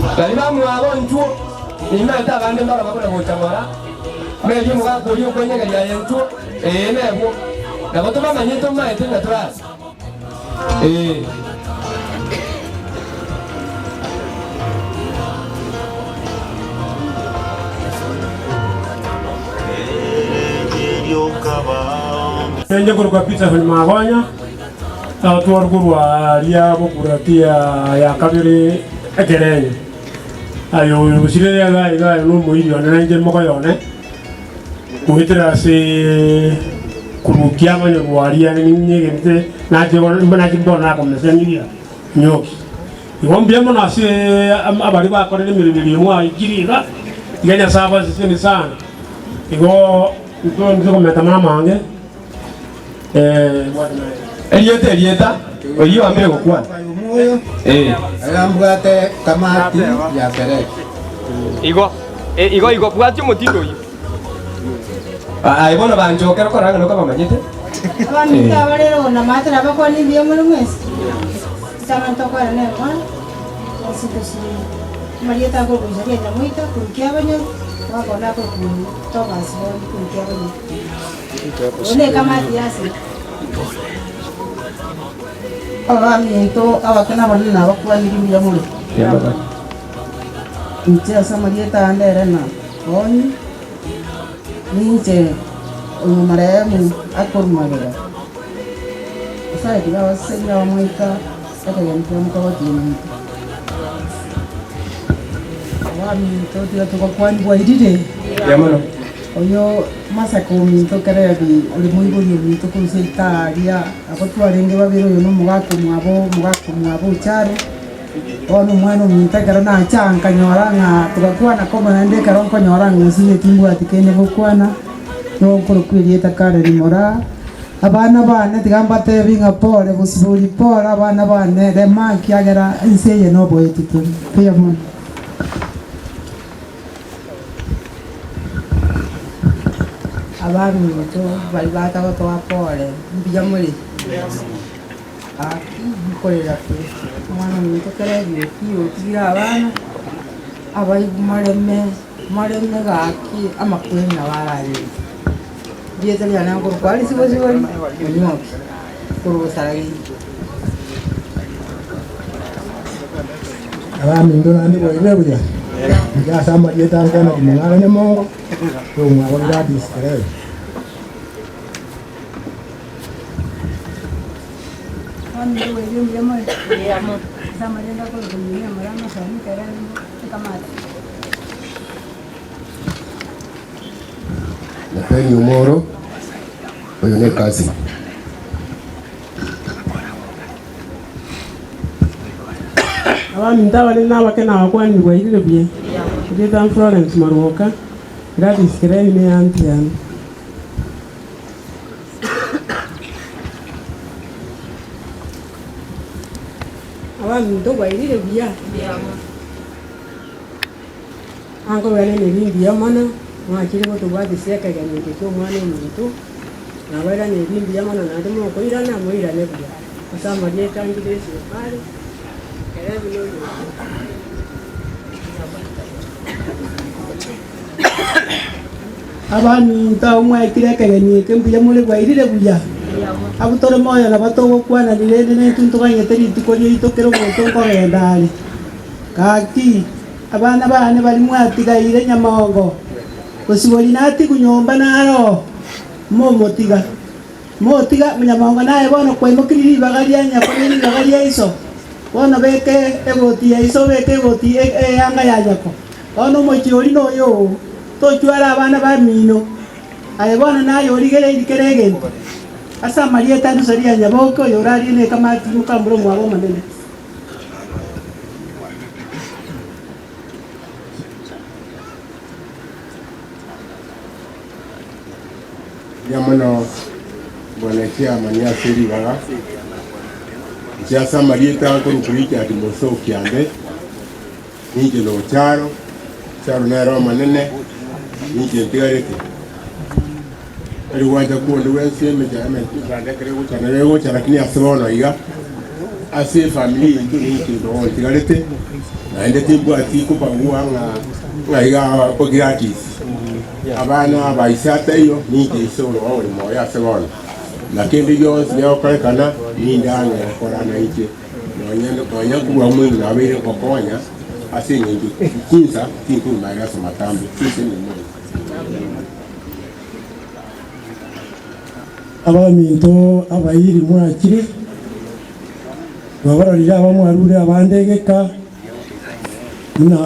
Baria bamwabo inchuo, nimaete abande mbaro bakona gocha ng'ora, Meri omogaka oria okwenyegeria aye inchuo, ee nebwo. Nabo tobamanyete omaete ng'a torase. Ee. Enche korokwa Peterson Magonya, abatware korwa aria bokurati ya kabere ekerenyo. Aye oyo osirire iga iga aye nomoiri one na inche mokoyo one, goetera ase korukia amanyabwa aria ninyegenete nache nache bono nakomeseniria nyoki. Igo mbuya mono ase abaria bakorire emeremo eria mwaikire iga, tiga Nyasae abasesenie sana. Igo intwe inche komenta mono amange. Erieta erieta oyio oambire gokwana. Ee. Agambwate kamati ya Pereki. Igo, igo, igo, bwatia omotindo oyio. Aye bono banchokera korora ng'a nokabamanyete. Abaminto abarere onamatera abakwane mbuya more mwensi, ritang'ani tokoerana enkwana, ase tosirire. Amarieta akorokwa Isaria Nyamoita, korwa Kiabonyoru, omwaka one akorokwa Thomas bono korwa Kiabonyoru. Oyo nekamati yase. Abaminto abake na abanene nabakwanirie mbuya more. Inche ase amarieta aande ere na Konyi, ninche oyo marehemu akorwa magega. Nyasae tiga abasesenire abamoika ekegeni kia mokogotia ominto. Abaminto tiga togokwanigwa irire. Oyo Masaka ominto Kerebi, ore moibori ominto korwa seito aaria, abwo twarenge babere, oyo nomogaka omwabo, omogaka omwabo Ocharo. Bono omwana ominto ekero nacha nkanyora ng'a togakwana komo naende ekero nkonyora ng'a osinyeti timbwati kende gokwana, nigo nkorokwa erieta Karen Moraa. Abana bane tiga mbatebi ng'a pole bosibori pole abana bane rema ekiagera ense eye noboeti tore. Mbuya mono. Abaminto baria batagotoa pole, mbuya more? Gaki nkorera tore, omwana ominto kera erioki otigire abana, abaibwa moreme, moreme gaki amakweri nabo ararenge. Erieta riane nkorokwa Alice Bosibori Onyoki, korwa Bosaragei. Abaminto naende bwairire buya, inche ase amarieta nkona Kimong'ara Nyamongo, omwabo Gladys Kerebi. Abaminto bwairire mbuya more? Ase amarieta nkorokwa Eugenia Murang'a Soni Kerebi Ekamati. Nathaniel Omoro, oyo ne cousin. Abaminto abanene na abake nabakwanire bwairire buya. Erieta Florence Marwoka, Gladys Kereni ne aunty yane. Abaminto bwairire buya? Ankorwera emeri mbuya mono, mwachire gotobwatisia ekegeni eke kia omwana ominto, nabairane ebi mbuya mono naende mokoirana, moirane buya. Ase amarieta angire esibare, Kerebi na oyo Abaminto abwo mwaikire ekegeni eke mbuya more bwairire buya? Abwo tore moyo nabo togokwanani rende naintwe ntoganyete rituko riaito kera omonto nkogenda are. Gaki, abana baane baria mwatigaire nyamongo, gosibori natigwe nyomba naro, momotiga. Motiga nyamongo naye bono kwaimokirie ribaga ria nyoko ne ribaga ria iso, bono beka egoti ya iso obeke egoti eyanga ya nyoko. Bono omochie oria noyo oo, tochwara abana bamino. Aye bono naye origereirie kera egento. Ase amarieta a Nusaria Nyaboke oyo orarie nekamati mokambura omwabo omonene. Mbuya mono Bwana Chairman ase ribaga. Inche ase amarieta nkorokwa Richard Mose Okiande, ninche na Ocharo, Ocharo nere omonene, ninche ntigarete. Tari gwancha konde gwensi emechando ekero egocha nero egocha lakini ase bono iga. Ase efamiri yaito ninche ntotigarete, naende timbwati kobagua ng'a ng'a iga o Gladys. Abana aba ise ataiyo, ninche ise ore ore moyo ase bono. Na kende gionsi gegokorekana, ninde ang'e gokora nainche, nonye nonya nkorwa moino nabeire ngokonya, ase eng'encho chinsa tinkorwa magega ase amatambe, chinsa enyomba. Abaminto abairi mwachire, twabarorire abamwarure abande egeka, buna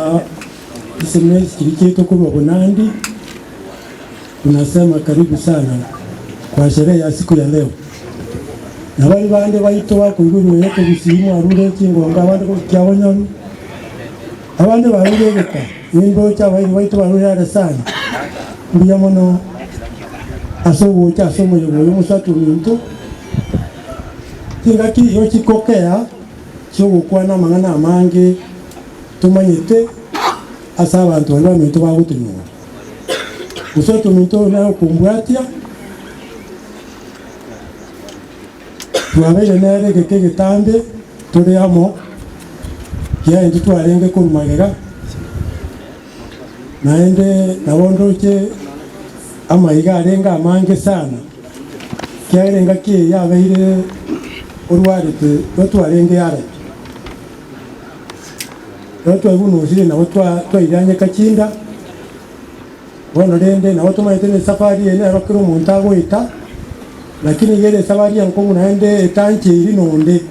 chiseme chiria chiaito korwa Bonandi, tunasema karibu sana kwa sherehe ya siku ya leo. Na baria bande baito bakoigwa igoro y'ekegusii mwarure chingongo abande korwa Kiabonyoru, abande barure egeka, nindoche abairi baito barure are sana. Mbuya mono ase ogocha ase omoyega oyo omosacha ominto, chingaki igo chikokea chi'ogokwana amang'ana amange tomanyete ase abanto baria baminto bagotonyora. Omosacha ominto oyo nere okombwatia, twabeire nere egeka egetambe tore amo, kiagera intwe twarenge korwa magega. Naende nabo ndoche amaiga arenge amange sana, ekiagera engaki eye yabeire orwarete rotwarenge araki. Ekero twaigwa nabo twairanyeka chinda, bono rende nabo tomanyete na esafari eye nero kera omonto agoeta, lakini iga ere esafari enkong'u naende etancheiri nonde.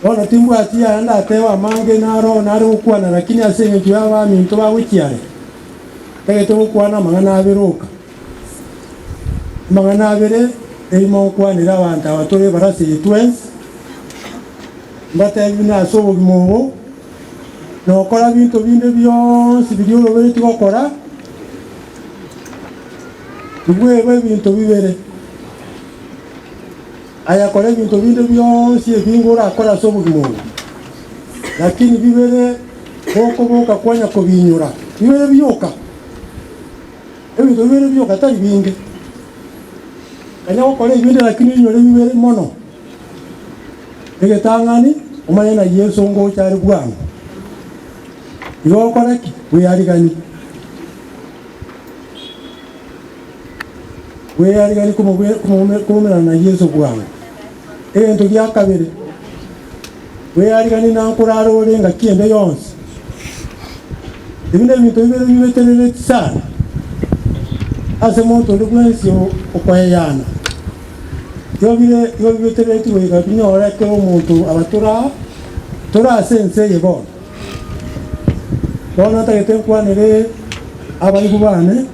Bono timbwati aya ndatebe amange naro nare gokwana, lakini ase engencho y'abaminto bagochia are, ntagete gokwana amang'ana abere oka. Amang'ana abere erimo nkwanere abanto aba tore ebarasa eye twensi, mbatebi buna ase obogima obo, nokora binto binde bionsi biria oroberetie gokora, tibweba ebinto bibere. Aye kora ebinto binde bionsi ebinge orakore ase obogima obo, lakini bibere gokoboka kwanya kobiinyora, bibere bioka, ebinto bibere bioka tari binge. Kanya gokora ebinde lakini oinyore bibere mono. Egetang'ani, omanye ng'a Yeso ngocha are bwango. Igo okore ki? Bweariganie. Bweariganie koumerana na Yeso bwango. Egento gia kabere, bweariganie na nkorara ore engaki ende yonsi. Ebi nebinto bibere bibeterereti sana ase monto onde bwensi okoeyana. Igo bire igo bibeterereti goika binyore kera omonto aba toraa tore ase ense eye bono. Bono ntagete nkwanere abaibwa bane.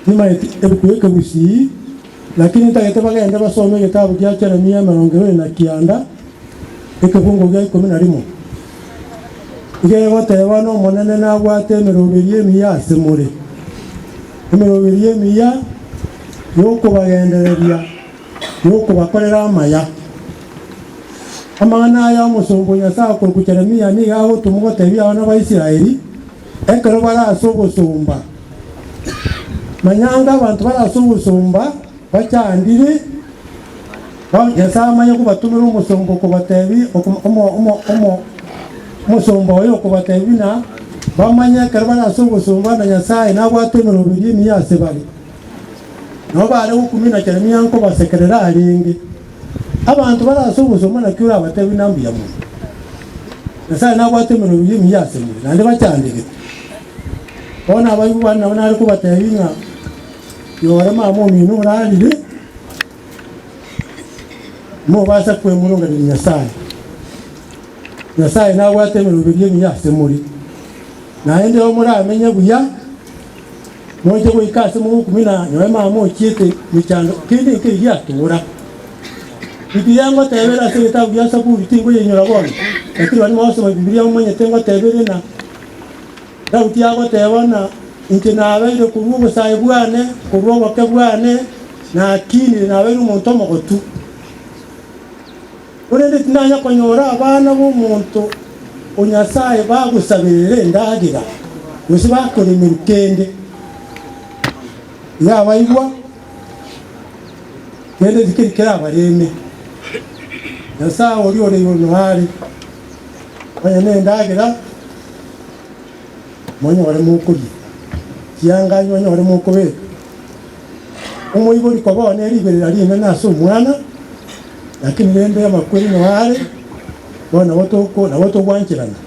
Timanyeti ebuku y'ekegusii, lakini ntagete bagende basome egetabu gia Jeremia 29, ekebungo gia ikomi na rimo. Iga egoteba n'Omonene nabwate emeroberio emiya ase more, emeroberio emiya y'okobagendereria, y'okobakorera amaya. Amang'ana aya omosomba o Nyasae okorokwa Jeremia nigo agotomwa gotebia abana ba Israeli, Ekero bare ase obosomba, manya anga abanto bare ase obosomba bachandire, Nyasae amanye kobatomera omosomba okobatebia omosomba oye okobatebia buna bamanye ekero bare ase obosomba na Nyasae nabwate emeroberio emiya ase bare. Nabo bare gokumia na Jeremia nkobasekerera arenge. Abanto bare ase obosomba naki orabatebie buna mbuya mono. Nyasae nabwate emeroberio emiya ase more, naende bachandegete. Bono abaibwa bane nabo nare kobatebia ng'a yore mama omino orarire, mobasa kwemurunganeria Nyasae. Nyasae nabwate emeroberio emiya ase more, naende moramenye buya, moche goika ase mogokumina nyowe mama ochiete mechando kende nkeri giatora. Bibilia ngotebere ase egetabu gia Saburi tinkoyenyora bono, lakini baria mogosoma Bibilia momanyete ngotebere ng'a Daudi agoteba ng'a inche nabeire korwa obosae bwane, korwa oboke bwane, nakinire nabeire omonto omogotu. Korende tinanya konyora abana b'omonto o Nyasae bagosaberera endagera, gose bakoremerwa kende. Iga abaigwa. Kende tikeri kerabareme. Nyasae oria ore igoro noyo are, onye nendagera, monyore mokoria, chianga monyore mokobeka. Omoibori koba one riberera rinene ase omwana, lakini rende amakweri noyo are, bono nabo toko nabo togwancherana.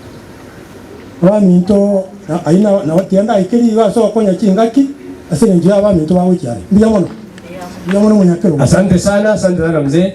Abaminto na ayio na nabo tiga ndaike riigo ase ogokonya chingaki ase eng'encho ya abaminto bagochia are. Mbuya mono. Mbuya mono monyakerogo. Asante sana, asante sana mzee.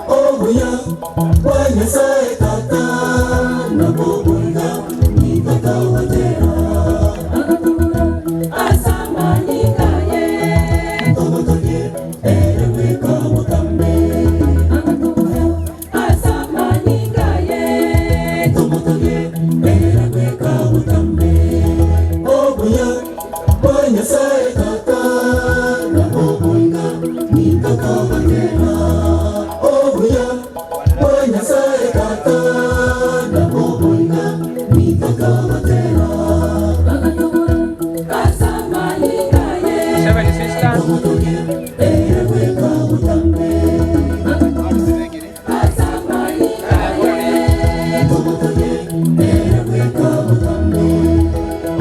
Obuya, Nyasaye tata. Nyasaye Tata na oboinga nitokogotera obuya bwa Nyasaye Tata na oboinga nitokogotera Seven sisters.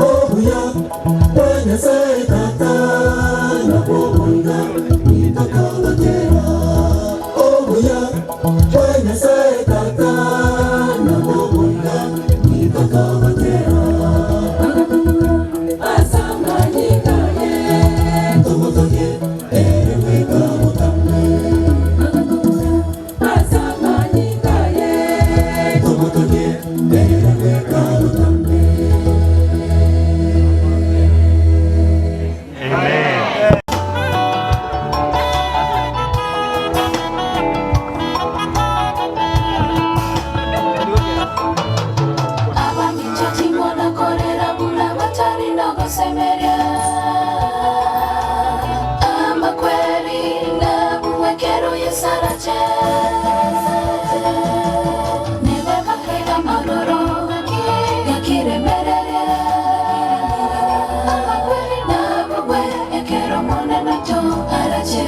Obuya bwa Nyasaye Tata na oboinga nitokogotera obuya bwa Nyasaye Tata na oboinga nitokogotera Abamichochimonakorera buna batari nogosemeria amakweri nabumwekero yesarache nebakakega maroro gakiremereria amakweri nabubwe ekero monene to arache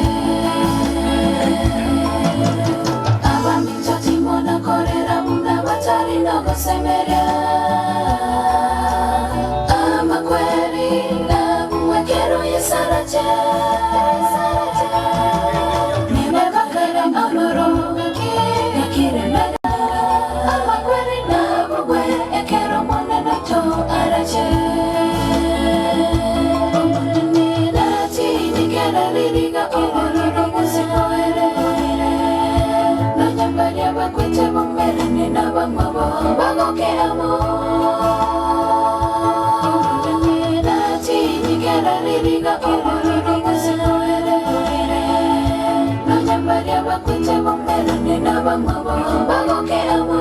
abamichochimonakorera buna batari nogosemeria amakweri nabumwekero yesarache nebakakega maroro gakiremera amakweri nabubwe ekero monene to arache omonene natinyikera ririga obororo buzimoere nonyambaria bakwete bomerane nabamwabo bagokeamo omonene natinyikera ririga obororo buzimoere nonyambaria bakwete bomerane nabamwabo bagokeamo.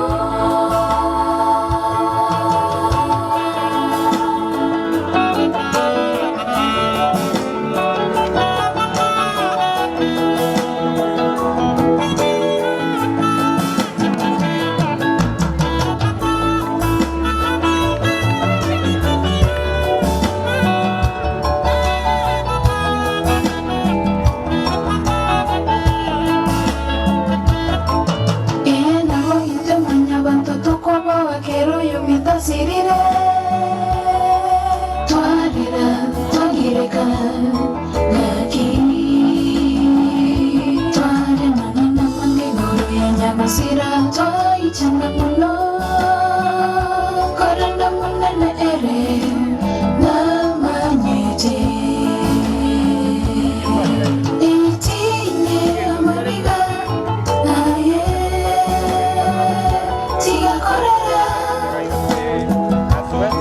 Tutasirire twarira twagireka gaki twaremana n'amande iguru ya nyamasira twaichana muno korana munene ere namanyete itinye amariga aye tigakorera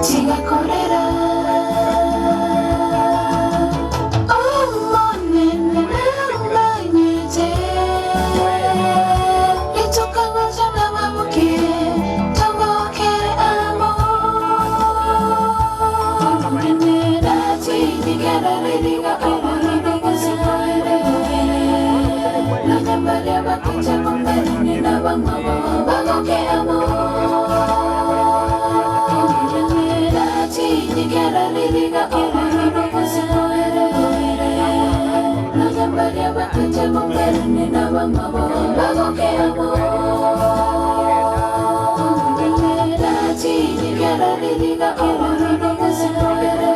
tigakorera omonene namanyete itukabaja nababuke tuboke amo omonene natinyigera ririga obororo buzimoere nanyambaria bakuja bomberane nabamwabo bagoke amo natinyigera ririga obororo buzimoere nanyambaria bakuja bomberane nabamwabo bagoke amo natinyigera ririga obororo buzimoere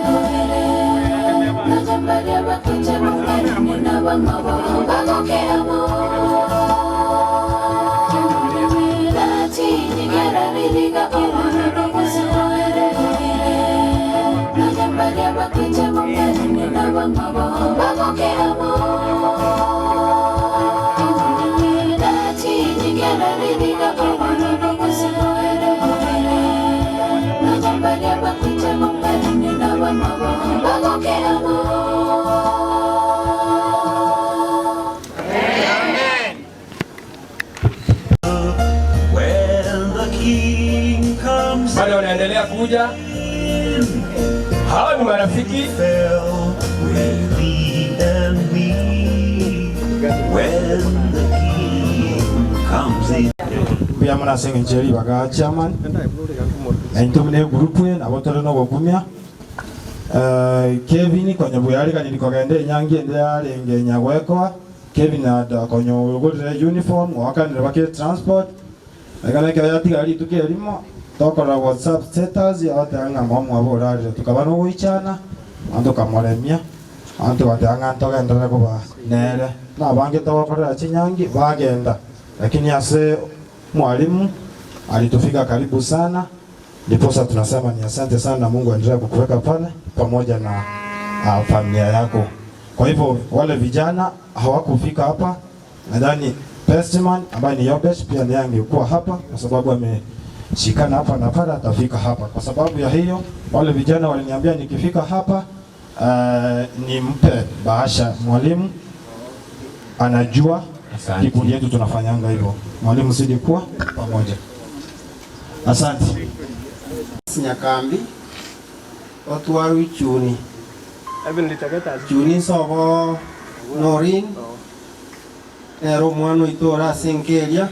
nanyambaria bakuja bomberane nabamwabo bagoke amo natinyigera ririga obororo buzimoere nanyambaria bakuja bomberane nabamwabo bagoke amo natinyigera ririga obororo buzimoere nanyambaria bakuja bomberane nabamwabo bagoke amo. Bado wanaendelea kuja. Hawa ni marafiki With thee and me when the King comes in. Mbuya mono ase eng'encho ye ribaga chairman, na intwe buna egroup eye nabo tore na ogokumia. Kevin konya bweariganirie kogenda enyangi ende yarenge nyagoekoa, Kevin ada konya ogorire uniform, oakanire baka etransport, Ekero ekero yatigara rituko erimo, tokorora WhatsApp status agateba ng'a momwabo orarire, tokaba nogoichana, naende tokamoremia, naende togateba ng'a ntogenderere koba nere. Na abange togokorera chinyangi bagenda, lakini ase mwalimu alitufika karibu sana, ndiposa tunasema ni asante sana na Mungu aendelee kukuweka pale pamoja na familia yako. Kwa hivyo wale vijana hawakufika hapa Nadhani Bestman ambaye ni Yobesh pia ndiye angekuwa hapa kwa sababu ameshikana hapa na pale, atafika hapa. Kwa sababu ya hiyo, wale vijana waliniambia nikifika hapa nimpe bahasha mwalimu, anajua kikundi yetu tunafanyanga hivyo. Mwalimu zidi kuwa pamoja. Asante. Nyakambi otwarwe ichuni chuni nsobo Norin nere omwana oito ore ase enka eria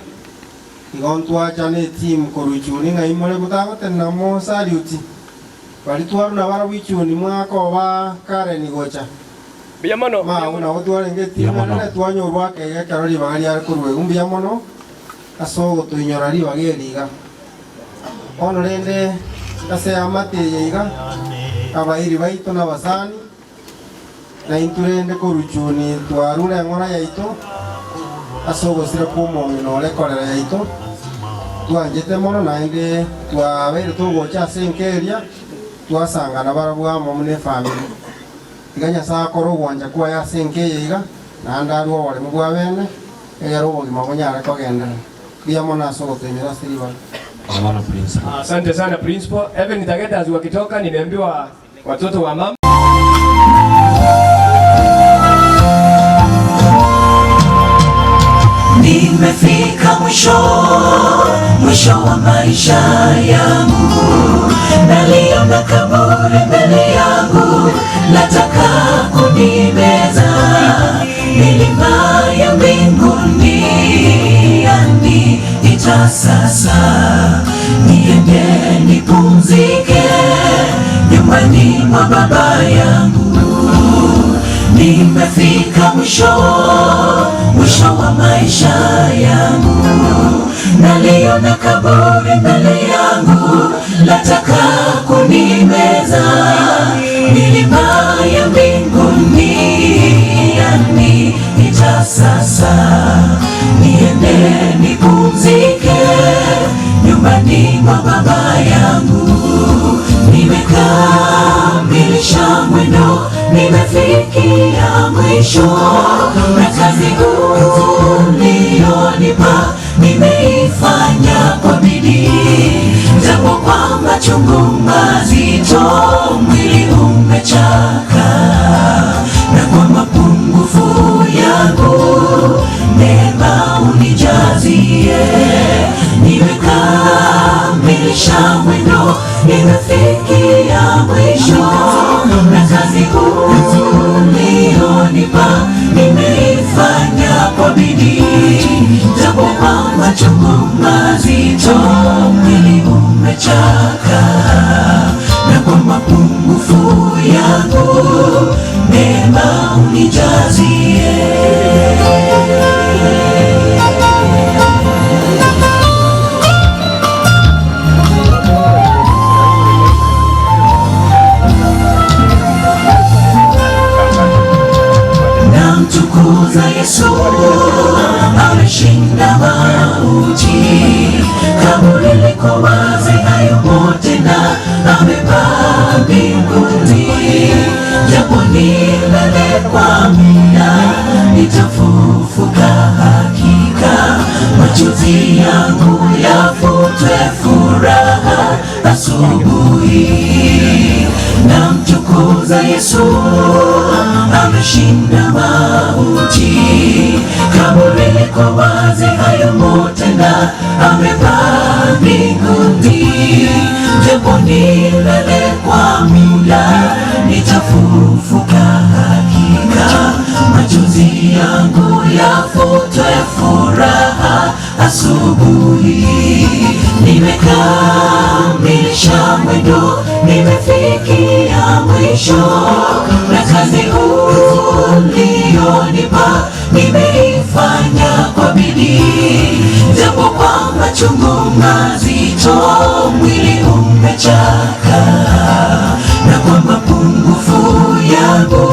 igo ntwachana etimu korwa ichuni ng'ai more gotagotenena mosaluti baria twarwa nabarabwo ichuni mwakoba Karen gocha Mao nabo twarenge etimu enene twanyorwa akeiga ekero ribaga riare korwa igo mbuya mono ase ogotoinyora ribaga eri iga. Bono rende ase eamate eye iga abairi baito na abasani Na intwe rende korwa chuni twarure eng'ora yaito ase ogosira kw'omong'ina ore korera yaito, twanchete mono, naende twabeire togocha ase enka eria, twasangana barabwo amo buna efamiri. Tiga Nyasae akore ogwancha kwaye ase enka eye iga, naende arue oboremu bwa bene, egere obogima bonyare kogenderera. Mbuya mono ase ogotoinyora ase ribaga. Asante sana principal. Even Tagetas wakitoka nimeambiwa watoto wa mama. Nimefika mwisho, mwisho wa maisha yangu, naliona kaburi mbele yangu, lataka kunimeza. Milima ya mbinguni yaniita sasa, niende nipumzike nyumbani mwa baba yangu. Nimefika mwisho, mwisho wa maisha yangu, naliona kaburi mbele yangu, lataka kunimeza. Milima ya mbinguni yaniita sasa, niende nipumzike nyumbani mwa baba yangu. Nimekamilisha mwendo, nimefikia mwisho, na kazi ulionipa nimeifanya kwa bidii, japo kwa machungu mazito mwili umechaka, na kwa mapungufu yangu neema unijazie. Nimekamilisha mwendo, nimefikia mwisho, na kazi ulionipa nimeifanya kwa bidii, japo kwa machungu mazito mwili umechaka, na kwa mapungufu yangu neema unijazie. Namtukuza Yesu, ameshinda mauti. Kaburi liko wazi, hayumo tena, amepaa mbinguni. Japo nilale kwa muda, nitafufuka hakika. Machozi yangu yafutwe furaha asubuhi. Namtukuza Yesu, ameshinda mauti. Kaburi liko wazi, hayumo tena, amepaa mbinguni. Japo nilale kwa muda, nitafufuka. Machozi yangu yafutwe furaha asubuhi. Nimekamilisha mwendo, nimefikia mwisho, na kazi ulionipa nimeifanya kwa bidii, japo kwa machungu mazito mwili umechaka, na kwa mapungufu yangu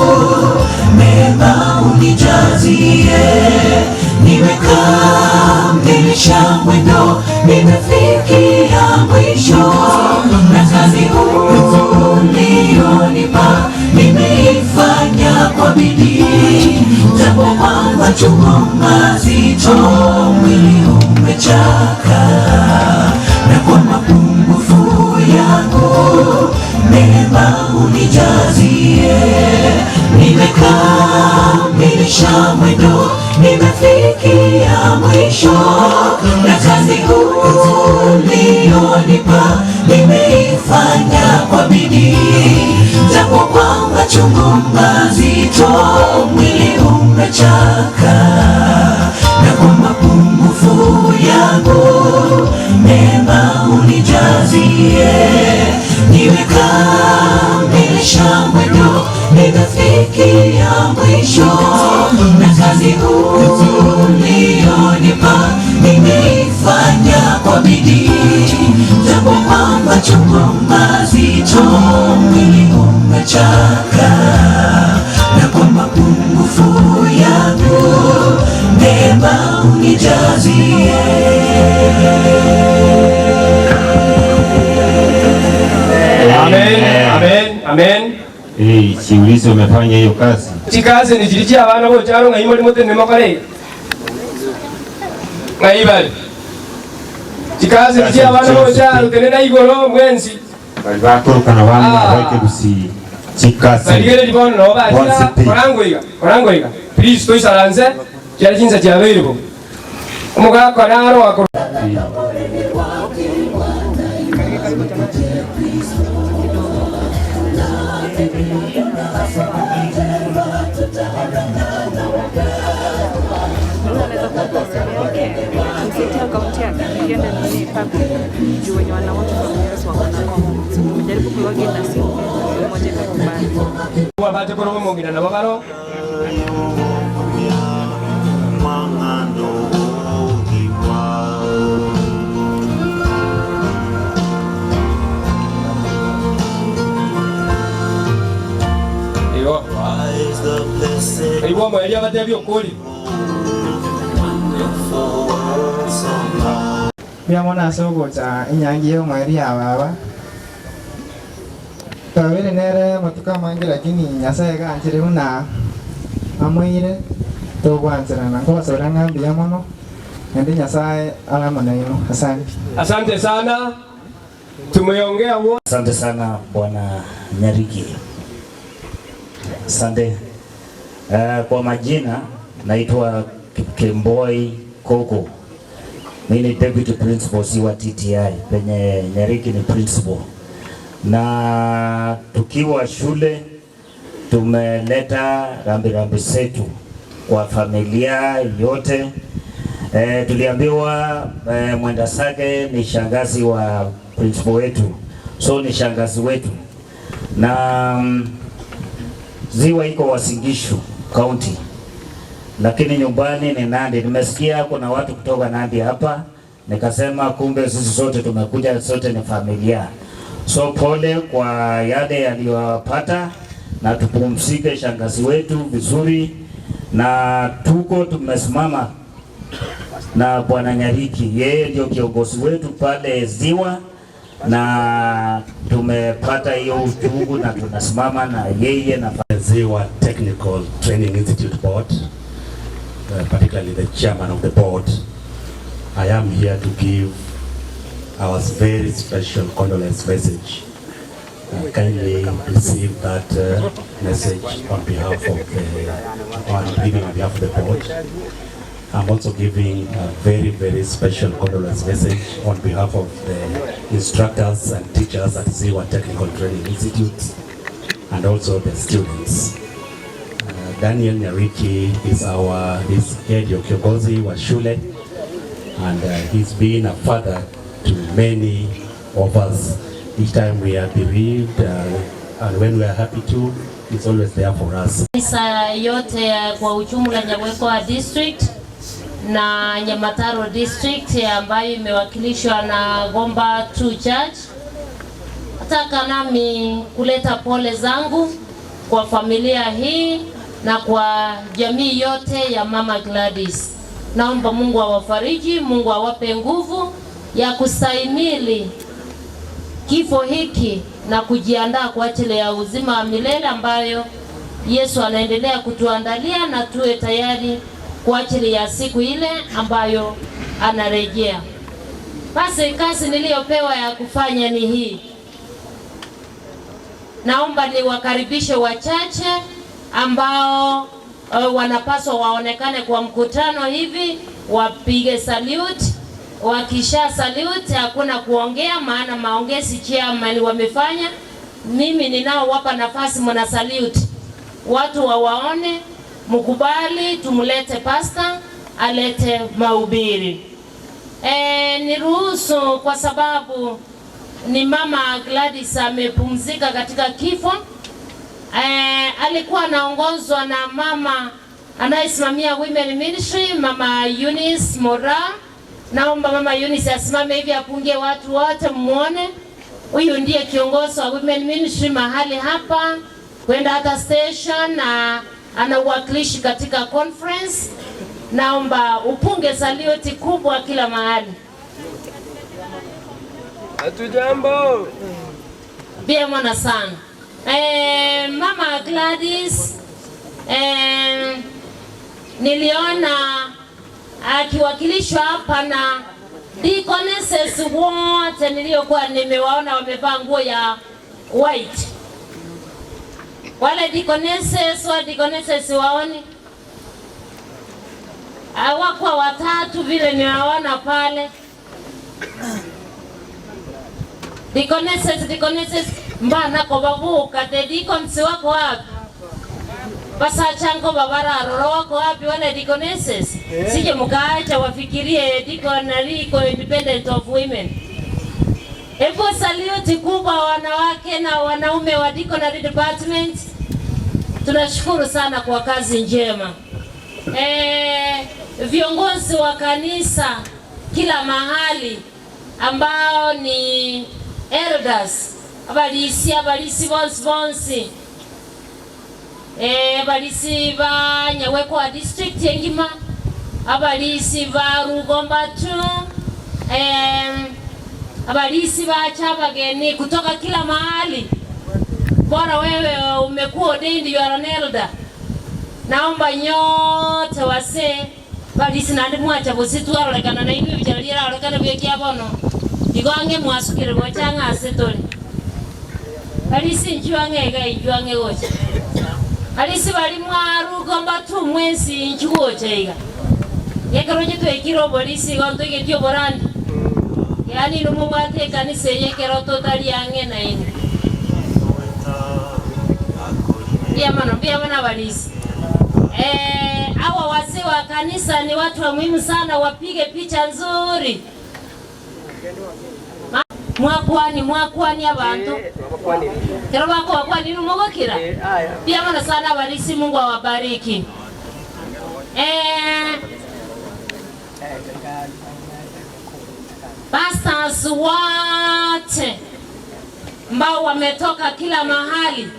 mema unijazie. Nimekamilisha mwendo, nimefikia mwisho, na kazi ulionipa nimeifanya kwa bidii, japo kwa machungu mazito mwili umechaka, na kwa mapungufu yangu mema unijazie. Nimekamilisha mwendo, nimefikia mwisho, na kazi ulionipa nimeifanya kwa bidii, japo kwa machungu mazito mwili umechaka, na kwa mapungufu yangu mema unijazie. Nimekamilisha mwendo, nimefikia mwisho, na kazi ulionipa nimeifanya kwa bidii, japo kwa machungu mazito mwili umechaka, na kwa mapungufu yangu neema unijazie. Amen, amen, amen. Eh, siulizi umefanya hiyo kazi. Chikazi ni chiri chia abana bocharo ng'ai mori motene mokore. Ng'ai bari. Chikazi ni chia abana bocharo tenena igoro mwensi. Bali bakorokana bana bakegusi chikasi. Barigereri bono nabo bachira korangoiga, korangoiga. Please toisaranse chiari chinsa chiabeire bo. Omogaka naro akoro Msetia akaunti yake iende nini public juu wenye wana watch from US wako na comment. So tumejaribu kulogin na simu moja imekubali. Wabate korobo mongina nabo baro. Igo. Igo omweri abatebia okori. Mbuya ase ogocha enyangi ya omweri ya baba twabere nere matuko amange lakini Nyasaye ganchire buna amoire togwancherana nkobasabera ng'a mbuya mono naende Nyasaye are amo naino asante. Asante sana. Tumeongea wote. Asante sana Bwana Nyariki. Asante. Kwa majina naitwa Kemboi Koko. Mimi ni deputy principal si wa TTI penye Nyariki ni principal. Na tukiwa shule tumeleta rambirambi zetu kwa familia yote. Tuliambiwa mwenda zake ni shangazi wa principal wetu, so ni shangazi wetu na ziwa iko Uasin Gishu County, lakini nyumbani ni Nandi. Nimesikia kuna watu kutoka Nandi hapa, nikasema kumbe sisi sote tumekuja, sote ni familia. So pole kwa yale yaliyowapata, na tupumzike shangazi wetu vizuri, na tuko tumesimama na Bwana Nyariki, yeye ndio kiongozi wetu pale Ziwa, na tumepata hiyo uchungu na tunasimama na yeye na Ziwa Technical Training Institute Board, particularly the chairman of the board. I am here to give our very special condolence message. Kindly receive that message on behalf of the, I'm giving on behalf of the board. I'm also giving a very, very special condolence message on behalf of the instructors and teachers at Ziwa Technical Training Institute and also the students. Daniel Nyariki is our is head your kiongozi wa shule and he's been a father to many of us. Each time we are bereaved and when we are happy too, he's always there for us. Kanisa yote kwa ujumla Nyawekwa District na Nyamataro District ambayo imewakilishwa na Gomba 2 Church. Nataka nami kuleta pole zangu kwa familia hii na kwa jamii yote ya Mama Gladys. Naomba Mungu awafariji, Mungu awape nguvu ya kustahimili kifo hiki na kujiandaa kwa ajili ya uzima wa milele ambayo Yesu anaendelea kutuandalia na tuwe tayari kwa ajili ya siku ile ambayo anarejea. Basi kazi niliyopewa ya kufanya ni hii. Naomba niwakaribishe wachache ambao wanapaswa waonekane kwa mkutano hivi, wapige salute. Wakisha salute hakuna kuongea, maana maongezi chairman wamefanya. Mimi ninaowapa nafasi mna salute, watu wawaone, mkubali tumlete pastor alete mahubiri. Niruhusu kwa sababu ni mama Gladys amepumzika katika kifo. Alikuwa anaongozwa na mama anayesimamia Women Ministry, Mama Eunice Mora. Naomba Mama Eunice asimame hivi apungie watu wote muone. Huyu ndiye kiongozi wa Women Ministry mahali hapa, kwenda hata station na ana uwakilishi katika conference. Naomba upunge saluti kubwa kila mahali. Hatujambo. Vyema sana. Mama Gladys, niliona akiwakilishwa hapa na deaconesses wote niliokuwa nimewaona wamevaa nguo ya white. Wale deaconesses wa deaconesses waoni hawakuwa watatu vile niwaona pale. Deaconesses, deaconesses mbana ko babuka the deacons wako wapi? Basachango babararoro wako wapi wale deaconesses? Sije mkaacha wafikirie deacon aliko independent of women. Hebu salute kubwa wanawake na wanaume wa deaconry department. Tunashukuru sana kwa kazi njema. Viongozi wa kanisa kila mahali ambao ni elders, abalisi, abalisi bonsi bonsi. Abalisi ba Nyawekwa district engima, abalisi ba Rugomba tu, abalisi ba Chabageni kutoka kila mahali. Bora wewe umekuwa ordained, you are an elder. Naomba nyote wase balisi nandi mwacha busitu arolekana na inwe bijalira arolekana bwekia bono. Igo ange mwasukire gocha ng'ase tori. Balisi nchuange iga inchuange gocha. Balisi bali mwaru gomba tu mwesi nchugocha iga. Yekero twekire obolisi igo ntoigetie oborandi. Yaani numubwate ekanisa eye ekero totari ang'e na inwe. Pia mano, pia mano balisi. Hawa wazee wa kanisa ni watu wa muhimu sana, wapige picha nzuri. Mwakwani, mwakwani abantu. Kero bako wakwani numugokira. Pia mano sana balisi, Mungu awabariki. Pastors wote ambao wametoka kila mahali,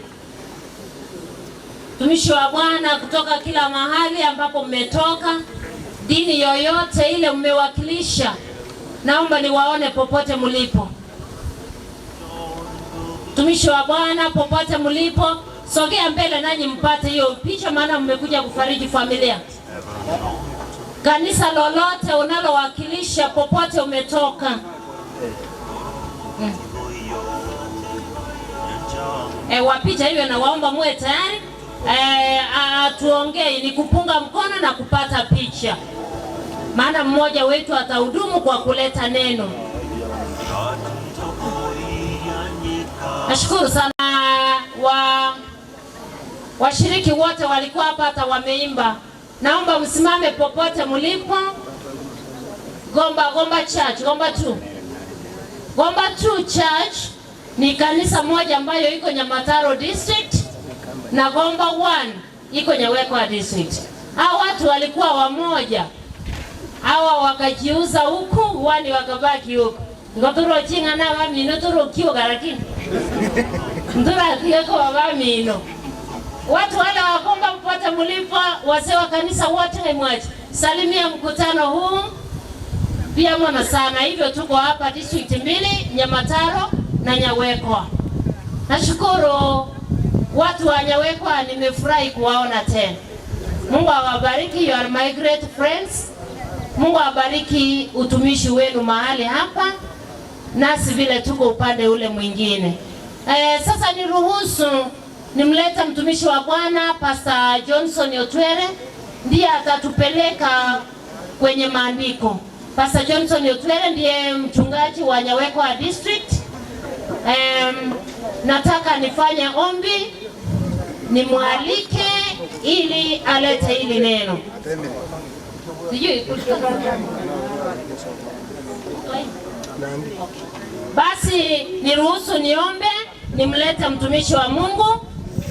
tumishi wa Bwana kutoka kila mahali ambapo mmetoka, dini yoyote ile mmewakilisha, naomba niwaone popote mlipo. Tumishi wa Bwana popote mlipo, sogea mbele nanyi mpate hiyo picha, maana mmekuja kufariji familia. Kanisa lolote unalowakilisha popote umetoka. Wapicha hiyo na waomba muwe tayari. Tuongee ni kupunga mkono na kupata picha, maana mmoja wetu atahudumu kwa kuleta neno. Nashukuru sana wa Washiriki wote walikuwa hapa, hata wameimba. Naomba msimame popote mlipo. Gomba Gomba Church, Gomba 2. Gomba 2 Church ni kanisa moja ambayo iko Nyamataro District na Gomba 1 iko Nyawekwa District. Hao watu walikuwa wamoja, hawa wakajiuza huku, wani wakabaki huku. Ngoturochinga na bamino turokioga lakini nduratiga kwa bamino. Watu wale wa Gomba popote mlipo, wazee wa kanisa wote mwache salimia mkutano huu pia mwana sana. Hivyo tuko hapa district mbili, Nyamataro na Nyawekwa. Nashukuru watu wa Nyawekwa, nimefurahi kuwaona tena. Mungu awabariki, you are my great friends. Mungu awabariki utumishi wenu mahali hapa, nasi vile tuko upande ule mwingine. Sasa niruhusu nimlete mtumishi wa Bwana Pastor Johnson Otwere, ndiye atatupeleka kwenye maandiko. Pastor Johnson Otwere ndiye mchungaji wa Nyawekwa District. Nataka nifanye ombi nimwalike ili alete hili neno. Sijui basi niruhusu niombe nimlete mtumishi wa Mungu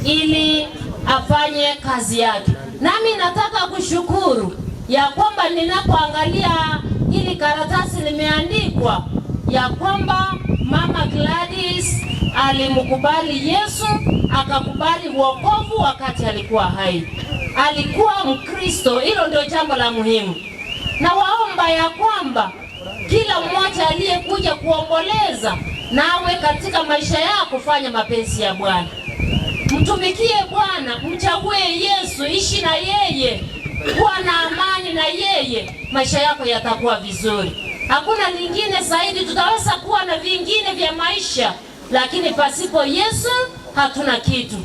ili afanye kazi yake. Nami nataka kushukuru ya kwamba ninapoangalia hili karatasi limeandikwa ya kwamba Mama Gladys alimkubali Yesu akakubali wokovu wakati alikuwa hai. Alikuwa Mkristo, hilo ndio jambo la muhimu. Na waomba ya kwamba kila mmoja aliyekuja kuomboleza nawe katika maisha yako fanya mapenzi ya Bwana. Mtumikie Bwana, mchague Yesu, ishi na yeye, kuwa na amani na yeye, maisha yako yatakuwa vizuri. Hakuna lingine zaidi, tutaweza kuwa na vingine vya maisha, lakini pasipo Yesu hatuna kitu.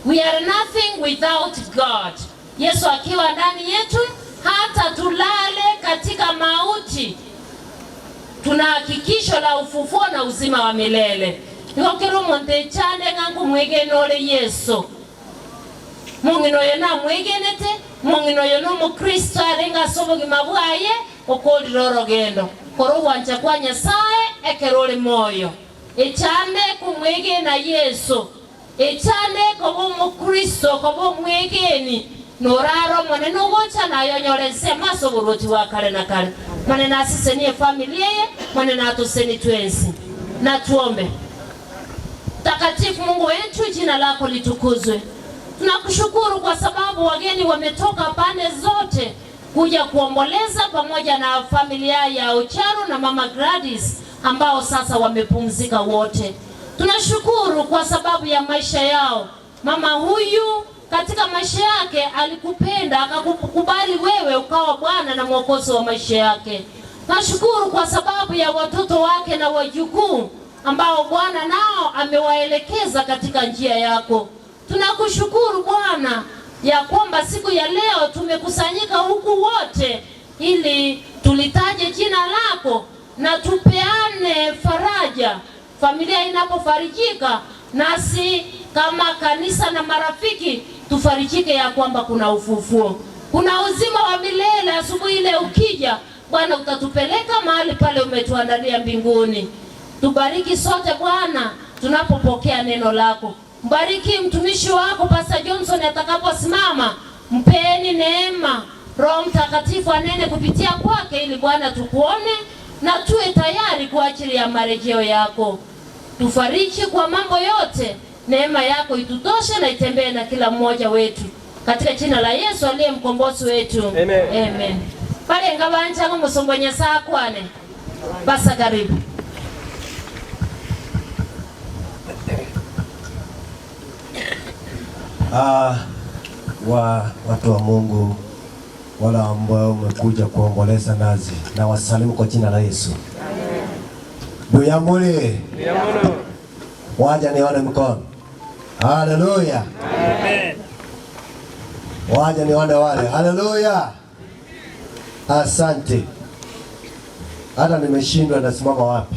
We are nothing without God. Yesu akiwa ndani yetu, hata tulale katika mauti, tuna hakikisho la ufufuo na uzima wa milele. Nikokera omonto echande ng'a nkomwegena ore Yesu. Mong'ina oyo namwegenete, mong'ina oyo na omokristo arenge ase obogima bwaye, okorire orogendo. Kora ogwancha kwa Nyasaye ekero ore moyo. Echande komwegena Yesu. Echande koba omokristo, koba omwegeni, norara omonene ogocha naye onyore ensemo ase oborwoti bwa kare na kare. Monene asesenie efamiri eye, monene atoseni twensi. Na tuombe. Mtakatifu Mungu wetu, jina lako litukuzwe. Tunakushukuru kwa sababu wageni wametoka pande zote kuja kuomboleza pamoja na familia ya Ocharo na Mama Gladys ambao sasa wamepumzika wote. Tunashukuru kwa sababu ya maisha yao. Mama huyu katika maisha yake alikupenda, akakukubali wewe ukawa Bwana na Mwokozi wa maisha yake. Nashukuru kwa sababu ya watoto wake na wajukuu ambao Bwana nao amewaelekeza katika njia yako. Tunakushukuru Bwana ya kwamba siku ya leo tumekusanyika huku wote ili tulitaje jina lako na tupeane faraja. Familia inapofarijika, nasi kama kanisa na marafiki tufarijike ya kwamba kuna ufufuo, kuna uzima wa milele. Asubuhi ile ukija Bwana, utatupeleka mahali pale umetuandalia mbinguni. Tubariki sote Bwana tunapopokea neno lako. Mbariki mtumishi wako Pastor Johnson atakaposimama, mpeni neema, Roho Mtakatifu anene kupitia kwake, ili Bwana tukuone na tuwe tayari kwa ajili ya marejeo yako. Tufariji kwa mambo yote, neema yako itutoshe na itembee na kila mmoja wetu, katika jina la Yesu aliye mkombozi wetu. Amen. Amen. Pale ngabanja ng'omusombo Nyasaye akwane. Basa karibu. Watu wa Mungu wala ambao umekuja kuomboleza nazi, na wasalimu kwa jina la Yesu. Buyamuli. Waja nione mkono. Haleluya. Amen. Waja nione wale. Haleluya. Asante. Hata nimeshindwa nasimama wapi.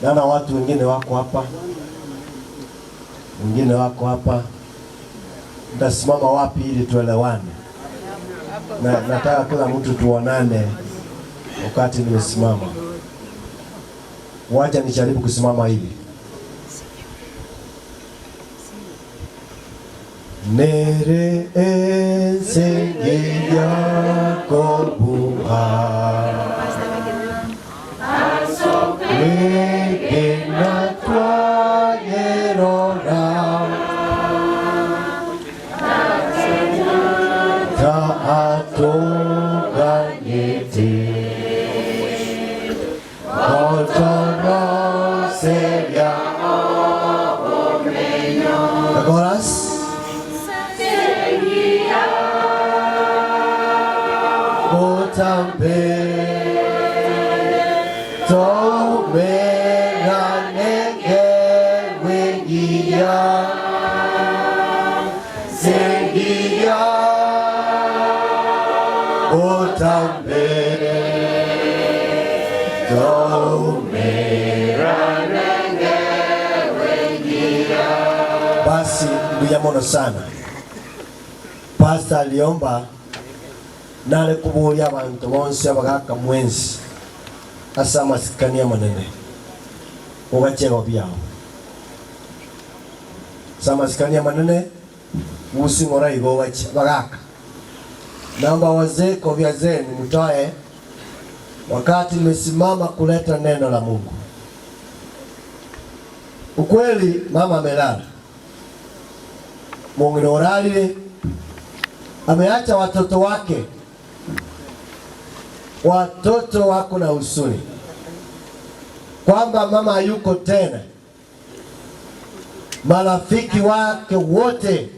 Naona watu wengine wako hapa. Wengine wako hapa. Nitasimama wapi ili tuelewane? Na, nataka kila mtu tuonane wakati nimesimama. Wacha nijaribu kusimama hivi. Nere ensenge yakobuha Wegena twanyerora Ta atunganyete Gotoroseria The chorus. Botambe Tomeranenge Wingia Sengia Botambe Tomeranenge Wingia. Basi mbuya mono sana. Pastor aliomba nare kuboria abanto bonsi abagaka mwensi ase amasikani amanene ogache egobi yao ase amasikani amanene gusi ng'ora igo ogache abagaka naomba wazee kofia zenu mtoe wakati nimesimama kuleta neno la Mungu. Ukweli mama amelala, Mungu oralile ameacha watoto wake, watoto wako na huzuni kwamba mama hayuko tena. Marafiki wake wote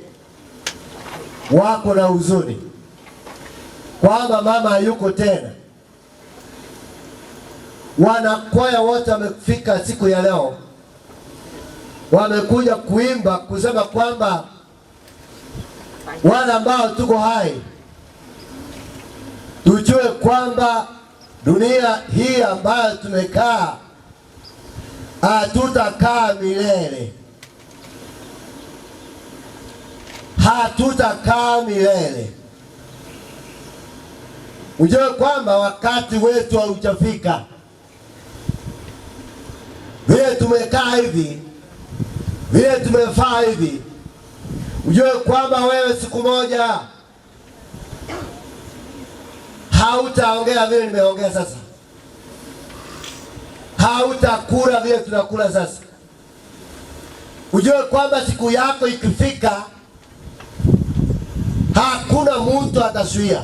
wako na huzuni kwamba mama hayuko tena. Wanakwaya wote wamefika siku ya leo, wamekuja kuimba kusema kwamba wale ambao tuko hai tujue kwamba dunia hii ambayo tumekaa hatutakaa milele, hatutakaa milele. Ujue kwamba wakati wetu haujafika. Vile tumekaa hivi, vile tumefaa hivi, ujue kwamba wewe siku moja hautaongea vile nimeongea sasa, hautakula vile tunakula sasa. Ujue kwamba siku yako ikifika, hakuna mtu atazuia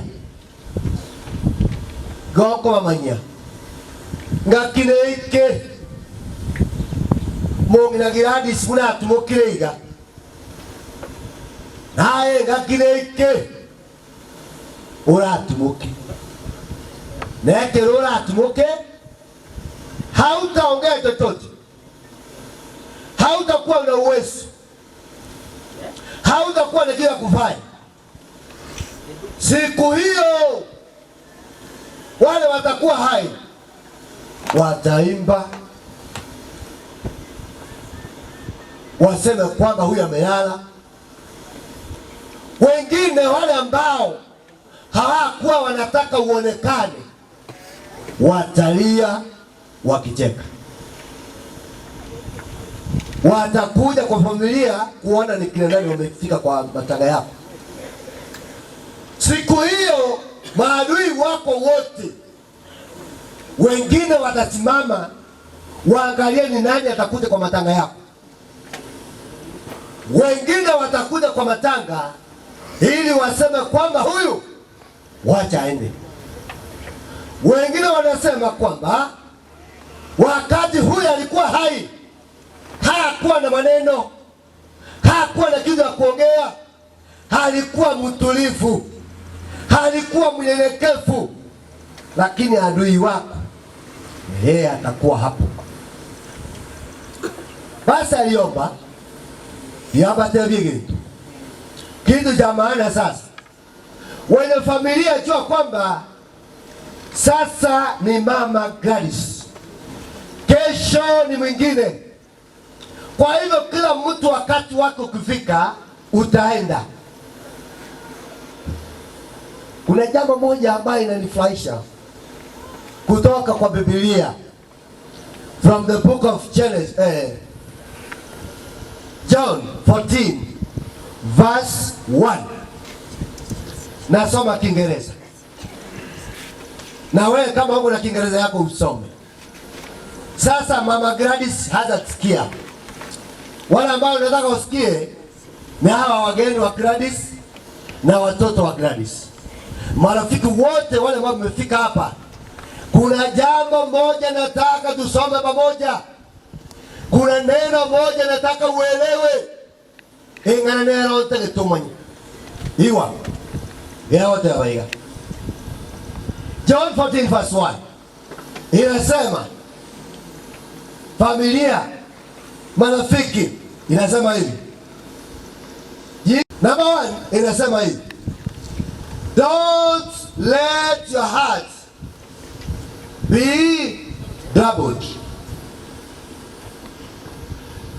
goko mamanya ngakineike mong'ina Gladys buna atumokire iga naye ngakineike uratumuke nekero uratumuke hautaongea chochote, hautakuwa na uwezo, hautakuwa na kila kufanya. Siku hiyo wale watakuwa hai wataimba, waseme kwamba huyu amelala. Wengine wale ambao hawakuwa wanataka uonekane watalia wakicheka, watakuja kwa familia kuona ni kina nani wamefika kwa matanga yako. Siku hiyo maadui wako wote, wengine watasimama waangalie ni nani atakuja kwa matanga yako, wengine watakuja kwa matanga ili waseme kwamba huyu wacha aende. Wengine wanasema kwamba wakati huyu alikuwa hai, hakuwa na maneno, hakuwa na kitu ya kuongea, alikuwa mtulivu, alikuwa mnyenyekevu, lakini adui wako yeye atakuwa hapo. Basi aliomba yabatebie kitu kitu cha maana. Sasa wenye familia, jua kwamba sasa ni mama Gladys, kesho ni mwingine. Kwa hivyo kila mtu wakati wako ukifika utaenda. Kuna jambo moja ambayo inanifurahisha kutoka kwa Biblia from the book of Genesis, John 14 verse 1. Nasoma Kiingereza na wewe kama uko na Kiingereza yako usome. Sasa Mama Gladys hatasikia. Wale ambao nataka usikie ni hawa wageni wa Gladys na watoto wa Gladys, marafiki wote wale ambao mmefika hapa. Kuna jambo moja nataka tusome pamoja, kuna neno moja nataka uelewe ing'ana nero ntegetumanya iwa geagoteba iga. John 14 verse 1 inasema familia, marafiki, inasema hivi. Number one inasema hivi, don't let your heart be troubled.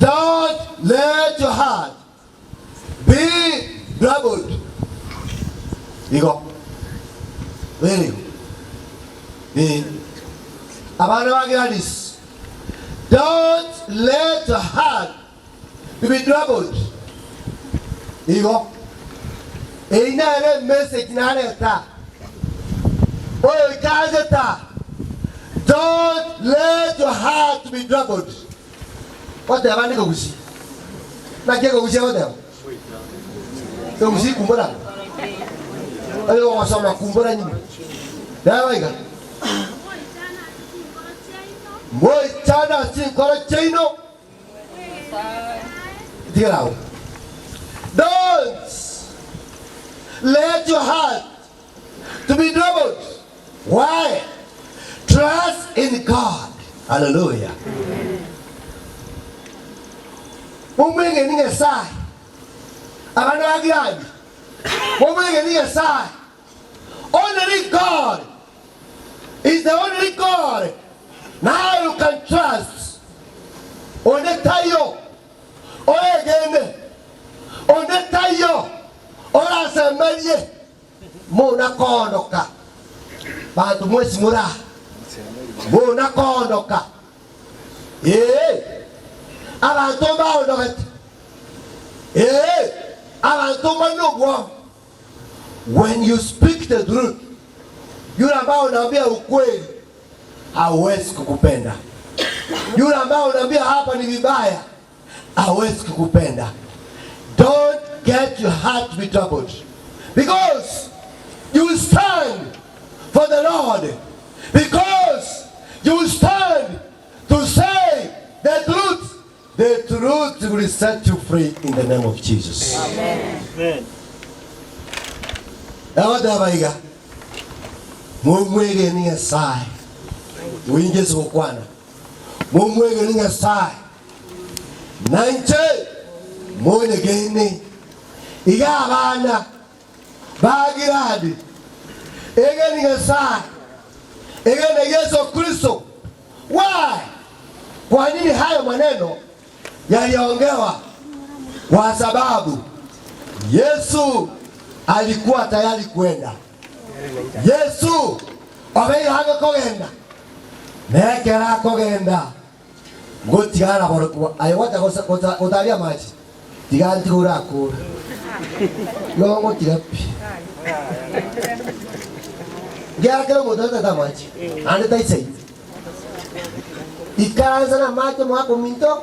Don't let your heart be troubled. Igo. Very good. Abana ba Gladys. Don't let your heart be troubled. Igo. Eyi nere message nareta. Oyo ikazeta. Don't let your heart be troubled. Wateba ndiko gusi. Naki gusi wateba. Gusi kumbura. Ayo wasoma kumbura nyinyi. Dawa iga. Moichana chinkoro chiaino. Tigera. Don't let your heart to be troubled. Why? Trust in God. Hallelujah. Mumwegeni Nyasaye. Abana ba Gladys. Mumwegeni Nyasaye. Only God is the only God. Now you can trust. Onetayo. Oegene. Onetayo. Orasemerie. Muna koondoka. Bantu mwesi mura. Muna koondoka. Abantu baondogete. Abantu manugwa. When you speak the truth, yule ambao unaambia ukweli hawezi kukupenda. Yule ambao unaambia hapa ni vibaya hawezi kukupenda. Don't get your heart to be troubled, because you stand for the Lord, because you stand to say the truth. The truth will set you free in the name of Jesus. Amen. Abataba iga mumwegeni Nyasaye winje gukwana mumwegeni Nyasaye nanche munyegeni iga abana ba Giladi egeni Nyasaye egene Yesu Kristo. Why? Kwa nini hayo maneno yaliongewa? Kwa sababu Yesu alikuwa tayari kwenda. Yesu obeire kogenda nekera kogenda ngotigara borokwa ayo wata gotaria maji tiga ntigorakura no ngotiga pi ngiarakera omonto atata maji ande taisai ikaransa na mache mwako minto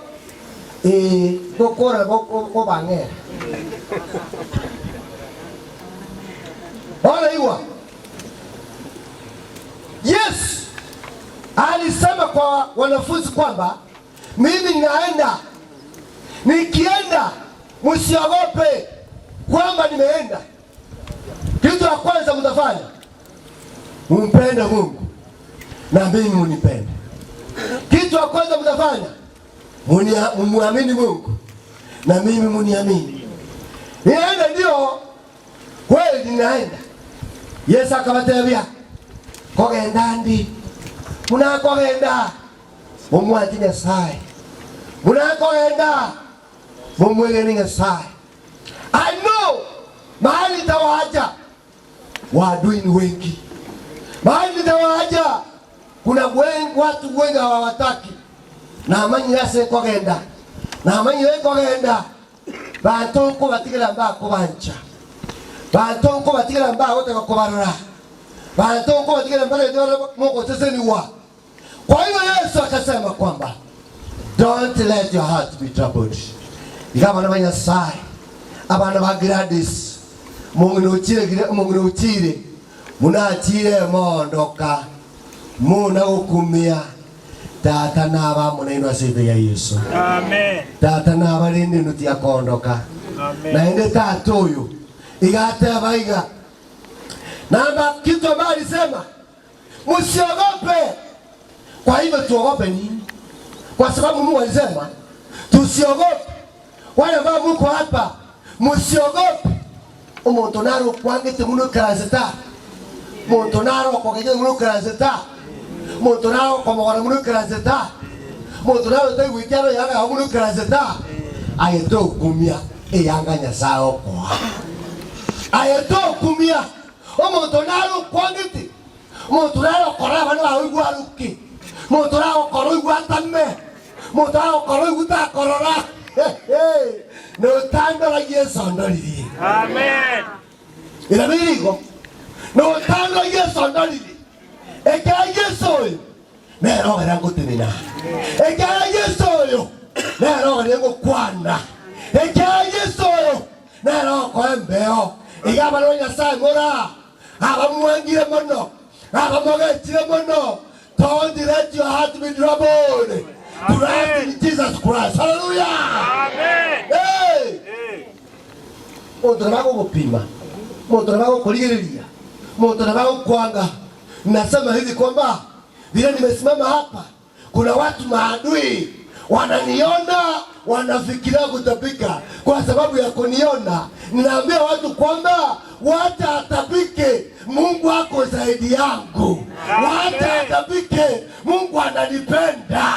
gokora gobang'era. Ona iwa. Yesu alisema kwa wanafunzi kwamba mimi naenda, nikienda msiogope kwamba nimeenda. Kitu la kwanza mtafanya, mumpende Mungu na mimi munipende. Kitu la kwanza mtafanya, mumuamini Mungu na mimi muniamini. Ninaenda, ndio kweli ninaenda. Yesu akabatebia kogenda ndi munakogenda mumwati Nyasaye munakogenda mumwegeni Nyasaye. I know mahali tawaacha. Waadui ni wengi. Mahali nitawaacha kuna wengi, watu wengi hawawataki. Namanyire ase nkogenda, namanyire nkogenda, banto nkobatigera mbakobancha, banto nkobatigera mbagotaka kobarora, banto nkobatigera mbarete mogoseseniwa. Kwa hiyo Yesu akasema kwamba don't let your heart be troubled. Iga abana ba Nyasaye, abana ba Gladys, omong'ina ochire gire omong'ina ochire munachire moondoka muna gokumia tata naba amo nainwe ase eita ya Yesu. Amen. Tata nabarende inwe tiakoondoka. Amen. Naende tata oyo iga ateba iga namba kitu ambaye alisema Msiogope. Kwa hivyo tuogope nini? Kwa sababu Mungu alisema tusiogope. Wale ambao muko hapa msiogope. Omonto naro okwangete muno ikaranse ta, monto naro okogechete muno ikaranse ta, monto naro okomogora muno ikaranse ta, monto naro otaigweti aro eyanga yao muno ikaranse ta. Aye tokumia eyanga Nyasaye okoa. Aye tokumia Omonto nare okwangete, omonto nare okora abana bao oigwe aruke, omonto nare okora oigwe atame, omonto nare okora oigwe takorora. Notandora Yeso ondoririe. Amen. Irabeire igo. Notandora Yeso ondoririe. Ekero Yeso oyo nere ogera ngotenena. Ekero Yeso oyo nere ogera ngokwana. Ekero Yeso oyo Nere okoa embeo. Iga abana ba Nyasae more abamwangire mono, abamogechire mono. Don't let your heart be troubled. Trust in Jesus Christ. Hallelujah. Hey. Monto nabo agogopima, monto nabo agokorigereria, monto nabo agokwanga. Nasema hivi kwamba vile nimesimama hapa Kuna watu maadui wananiona wanafikiria kutapika kwa sababu ya kuniona. Ninaambia watu kwamba wacha atapike, Mungu ako zaidi yangu. Wacha atapike, Mungu ananipenda.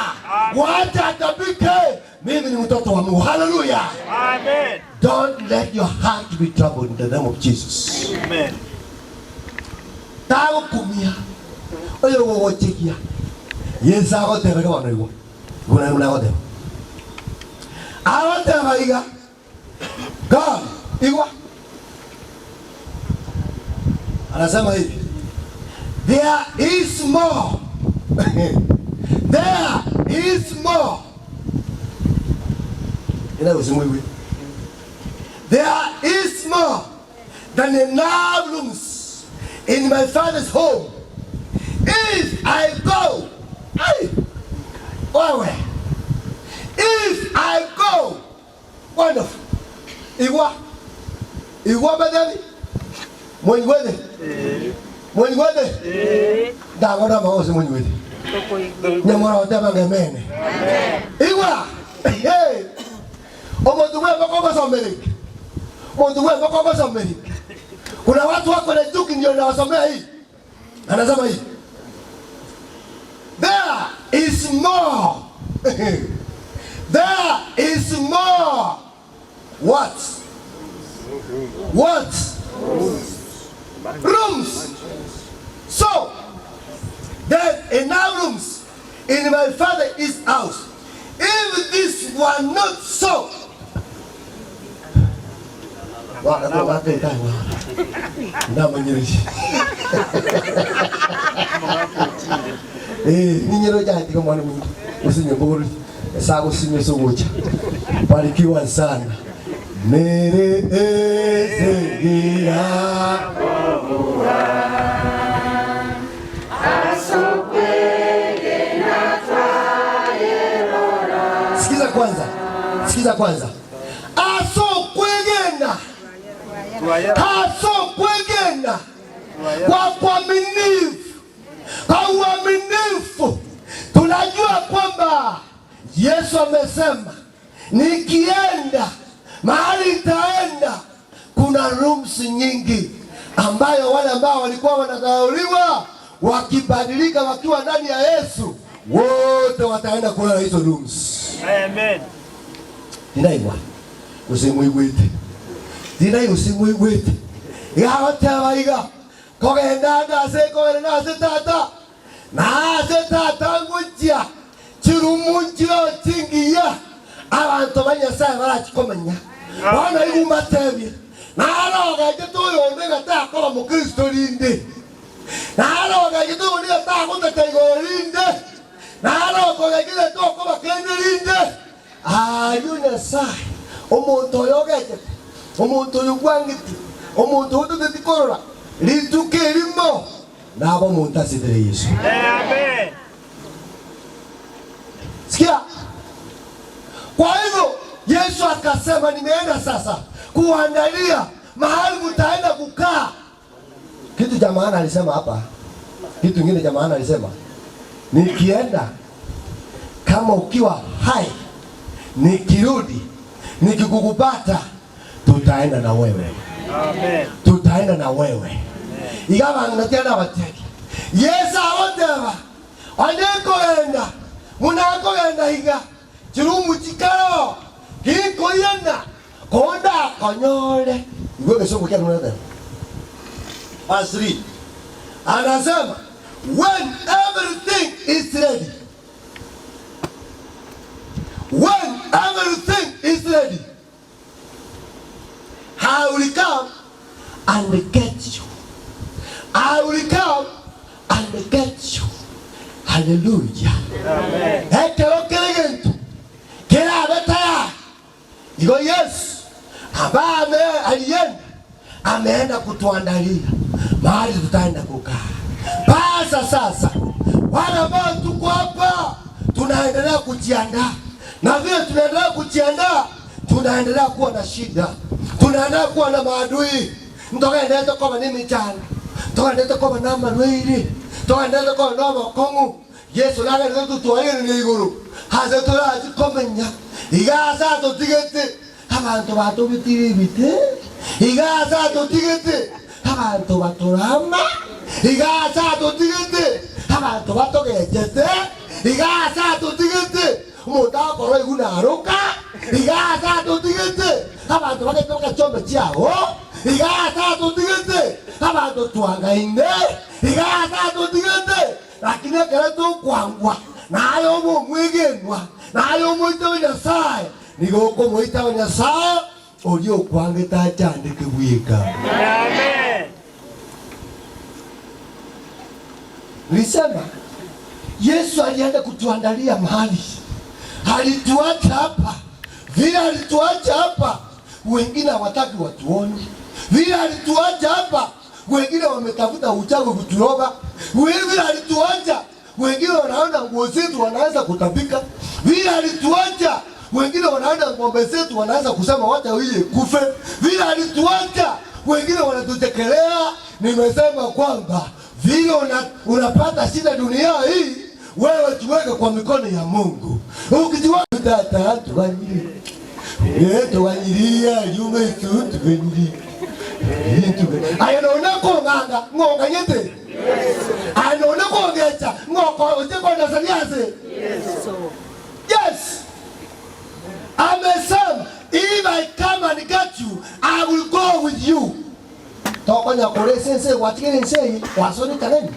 Wacha atapike, mimi ni mtoto wa Mungu. Haleluya! Amen. Don't let your heart be troubled in the name of Jesus. Amen. Tagokumia oyogogochegia Yeso agoteba iga bono igwa buna buna agoteba agoteba iga God igwa anasema hivi there is more there is more ina usimwiwe there is more than enough rooms in my father's home if I go ai wewe if I go wonderful igwa igwa batheri mwenywethe mwenywethe ndagona magose mwenywethe nyamora oteba ngemene igwa hey omonto bw'engoko ogosomereke omonto bw'engoko ogosomereke kuna watu wako na chuki ndio nawasomea hii anasema hii there is more there is more what what rooms so there enough rooms in my father is house if this were not so Ninyero mwana mwingi usinyemburu esagusimia esogocha barikiwa sana mere ezegira Sikiza kwanza, sikiza kwanza. Asokwegena asokwegena kwa kuaminifu, kwa uaminifu. Tunajua kwamba Yesu amesema nikienda mahali nitaenda, kuna rooms nyingi ambayo wale ambao walikuwa wanadharauliwa wakibadilika wakiwa ndani ya Yesu wote wataenda kulala hizo rooms. Amen. Ndinaigwa usimwigwite ndinai usimwigwite yagoteba iga. Kogenda ande ase nkogenda nase Tata, na aase Tata ngochia, chirumu nchireo chingiya, abanto ba Nyasae barachie komenya. Bono igwe mbatebie, naro ogechete oyonde ng'a takoba Mokristo rinde, naro ogechete oyonde ng'a tagotacha igoro rinde, naro okogechete tokoba kende rinde. Ayio Nyasae, omonto oyo ogechete, omonto oyo bwangete, omonto oyo ototeti korora rituko erimo, nabe omonto asetere Yeso. Sikia, kwa hivyo Yesu akasema, nimeenda sasa kuandalia mahali mtaenda kukaa. Kitu cha maana alisema hapa, kitu kingine cha maana alisema, nikienda kama ukiwa hai, nikirudi nikikukupata, tutaenda na wewe. Amen. Tutaenda na wewe. Igabang'ina abategi Yesu agoteba onye nkogenda buna nkogenda iga chirumu chikaro ginkoirana kondakonyore igwe egesongo kiane buna teba Verse 3 anasema when everything is ready when everything is ready I will come and get you. I will come and get you. Hallelujah. Ekero kere gento kerabe tayari. Igo Yesu ambaye ame- alienda ameenda kutuandalia mahali tutaenda kukaa. Basa sasa, wale ambao tuko hapa tunaendelea kujiandaa, na vile tunaendelea kujiandaa, tunaendelea kuwa na shida, tunaendelea kuwa na maadui. Ntogendete koba n'emichando, ntogendete koba n'amarwaire, ntogendete koba n'obokong'u. Yesu nagerete totwagerire igoro ase torachi komenya iga ase atotigete abanto batobetire ebite iga ase atotigete abanto batorama iga ase atotigete abanto batogechete iga ase atotigete omonto akorwa igu naroka iga ase atotigete abanto bagete bagachombe chiabo iga ase atotigete abanto twangaine iga ase atotigete lakini ekero tokwangwa naye obe omwegenwa naye omoite wa Nyasaye nigo okomoita wa Nyasaye oria okwangete achandeke bweka. Nilisema Yesu alienda kutuandalia mahali, alituacha hapa. Vile alituacha hapa, wengine hawataki watuone. Vile alituacha hapa, wengine wametafuta uchawi kuturoga. Vile alituacha, wengine wanaona nguo zetu wanaanza kutapika. Vile alituacha, wengine wanaona ng'ombe zetu wanaanza kusema wacha hii kufe. Vile alituacha, wengine wanatuchekelea. Nimesema kwamba vile una, unapata shida dunia hii, wewe jiweke kwa mikono ya Mungu. Ukijiweka tata tuwanyiri tuwanyiria yume tu tuwanyiri ayo nona kong'anga ng'ong'anyete ayo nona kongecha ng'oko oche Yes. Amesema if I come and get you, I will go with you. Tokonya kore sense watigere nse wasoni kaneni.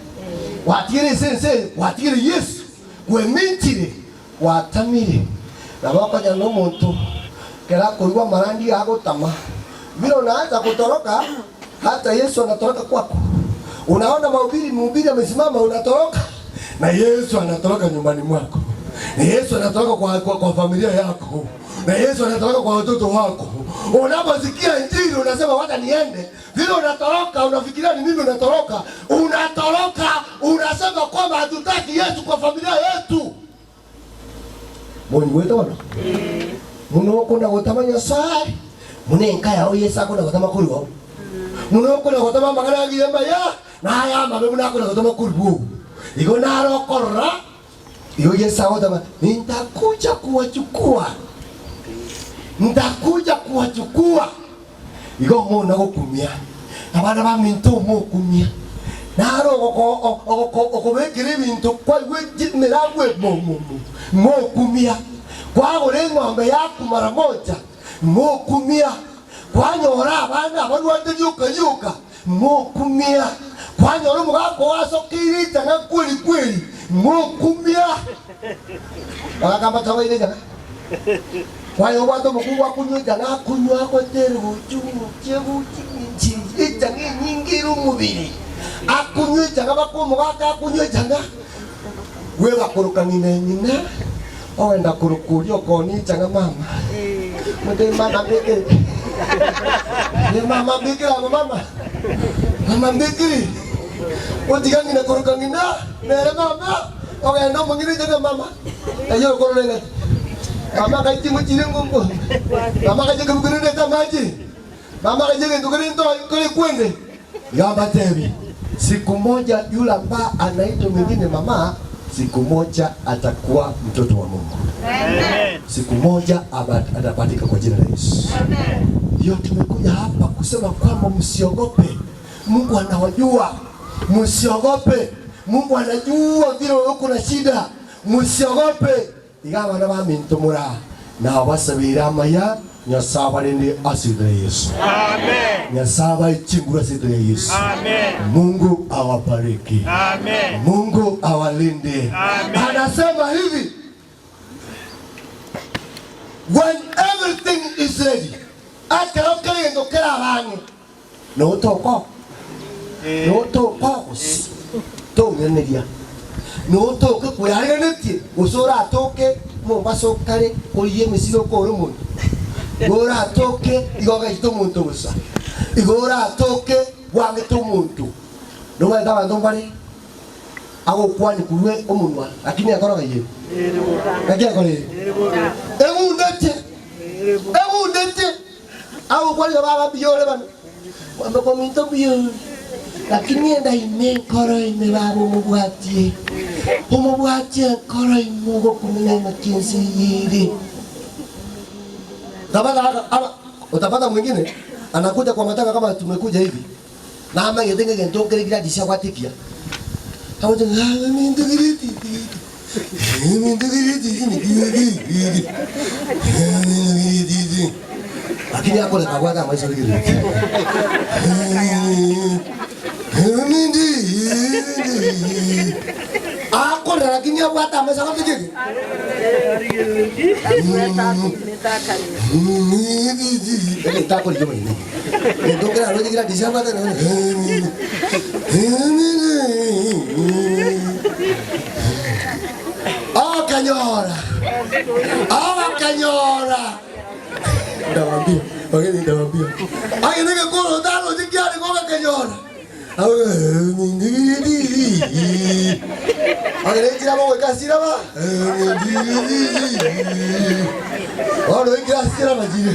Watigere sense watigere Yesu. Gweminchire watamire. Na bakonya no muntu kera koigwa marandi agotama. Vile unaanza kutoroka hata Yesu anatoroka kwako. Unaona mahubiri, mhubiri amesimama unatoroka na Yesu anatoroka nyumbani mwako. Na Yesu anatoroka kwa, kwa, kwa familia yako. Na Yesu anatoroka kwa watoto wako. Unaposikia injili unasema wacha niende. Vile unatoroka unafikiria ni mimi unatoroka. Unatoroka unasema kwamba hatutaki Yesu kwa familia yetu. Mungu wetu bwana. Muno okunda gotama Nyasaye. Mune enka yao Yesu akunda gotama kuriwo. Muno okunda gotama amang'ana agiye maya na aya amabe buna akunda gotama kuriwo. Igo narokorora igo Yesu agotama nitakuja kuwachukua. Nitakuja kuwachukua. Igo mona gokumia. Abana baminto mokumia. Naro okobekera ebinto kwaigwe miragwe mokumia. Kwagora eng'ombe yaku mara moja mokumia. Kwanyora abana abarwate rioka rioka mokumia. Kwanyora omogaka oo asokeire echang'a kweri kweri, ng'okumia. Bagakamba tobaire echang'a. Kwanyora obwate omokungu akunywa echang'a akunywa agotere gochia omochie gochia inchi echang'a enyinge ere omobere. Akunywa echang'a baka omogaka akunywa echang'a. Bwebakoroka ng'ina ng'ina ogenda koroka oria okoonia echang'a mama. Omotebie mama mbekere. Ye mama mbekere aba mama. Mama mbekere. Otiga ng'ina koroka ng'ina nere mama ogenda omong'ina echang'a mama. Eyio okorora eng'ati. Mama akaiti mochire ngongo. Mama akaiti ekebuku rende amache. Mama akaiti egento kere ntoe kere kwende. Iga mbatebi, siku moja yule ambaye anaitwa mwingine mama, siku moja atakuwa mtoto wa Mungu. Amen. Siku moja atabadilika kwa jina la Yesu. Hiyo tumekuja hapa kusema kwamba msiogope, Mungu anawajua. Msiogope, Mungu anajua vile uko na shida. Msiogope. Iga abana baminto mora nabasabire amaya, Nyasae abarende ase erieta ria Yeso. Amen. Nyasae abae chinguru ase erieta ria Yeso. Amen. Mungu awabariki. Amen. Mungu awalinde. Amen. Anasema hivi, when everything is ready, ekero kera egento kere abang'e, notoko notoka gose tong'iraneria, notoke kweariganetie gose oratoke Mombasa okare korigia emesira okore omonto, igo oratoke igo ogechete omonto bosa, igo oratoke bwangete omonto. Nomanyete abanto mbare agokwania korwa omonwa lakini enkoro ng'ai ere? Naki enkoro ere? Egundete, egundete. Agokwania baba mbuya ore bano, kwamboka ominto mbuya ore, lakini enda ime enkoro ime baba omobwatie, omobwatie enkoro ime ogokumia engaki ense eye ere. Utapata aba, utapata mwingine anakuja kwa matanga kama tumekuja hivi namanyete ng'a egento nkere Gladys abwate ekiya agocha ng'a ebinto bire ebinto bire lakini akoreka abwate amaiso rigereria akorera lakini abwate amaiso agote kege egento akorigia omonene Egento nkeraroche Gladys abwate Okanyora, okanyora. Ndawambia, wageni ndawambia. Agende gekoro taroche kiare gogakenyora. Agende chiraba goika chiraba. Bono ingira ase chiraba chire.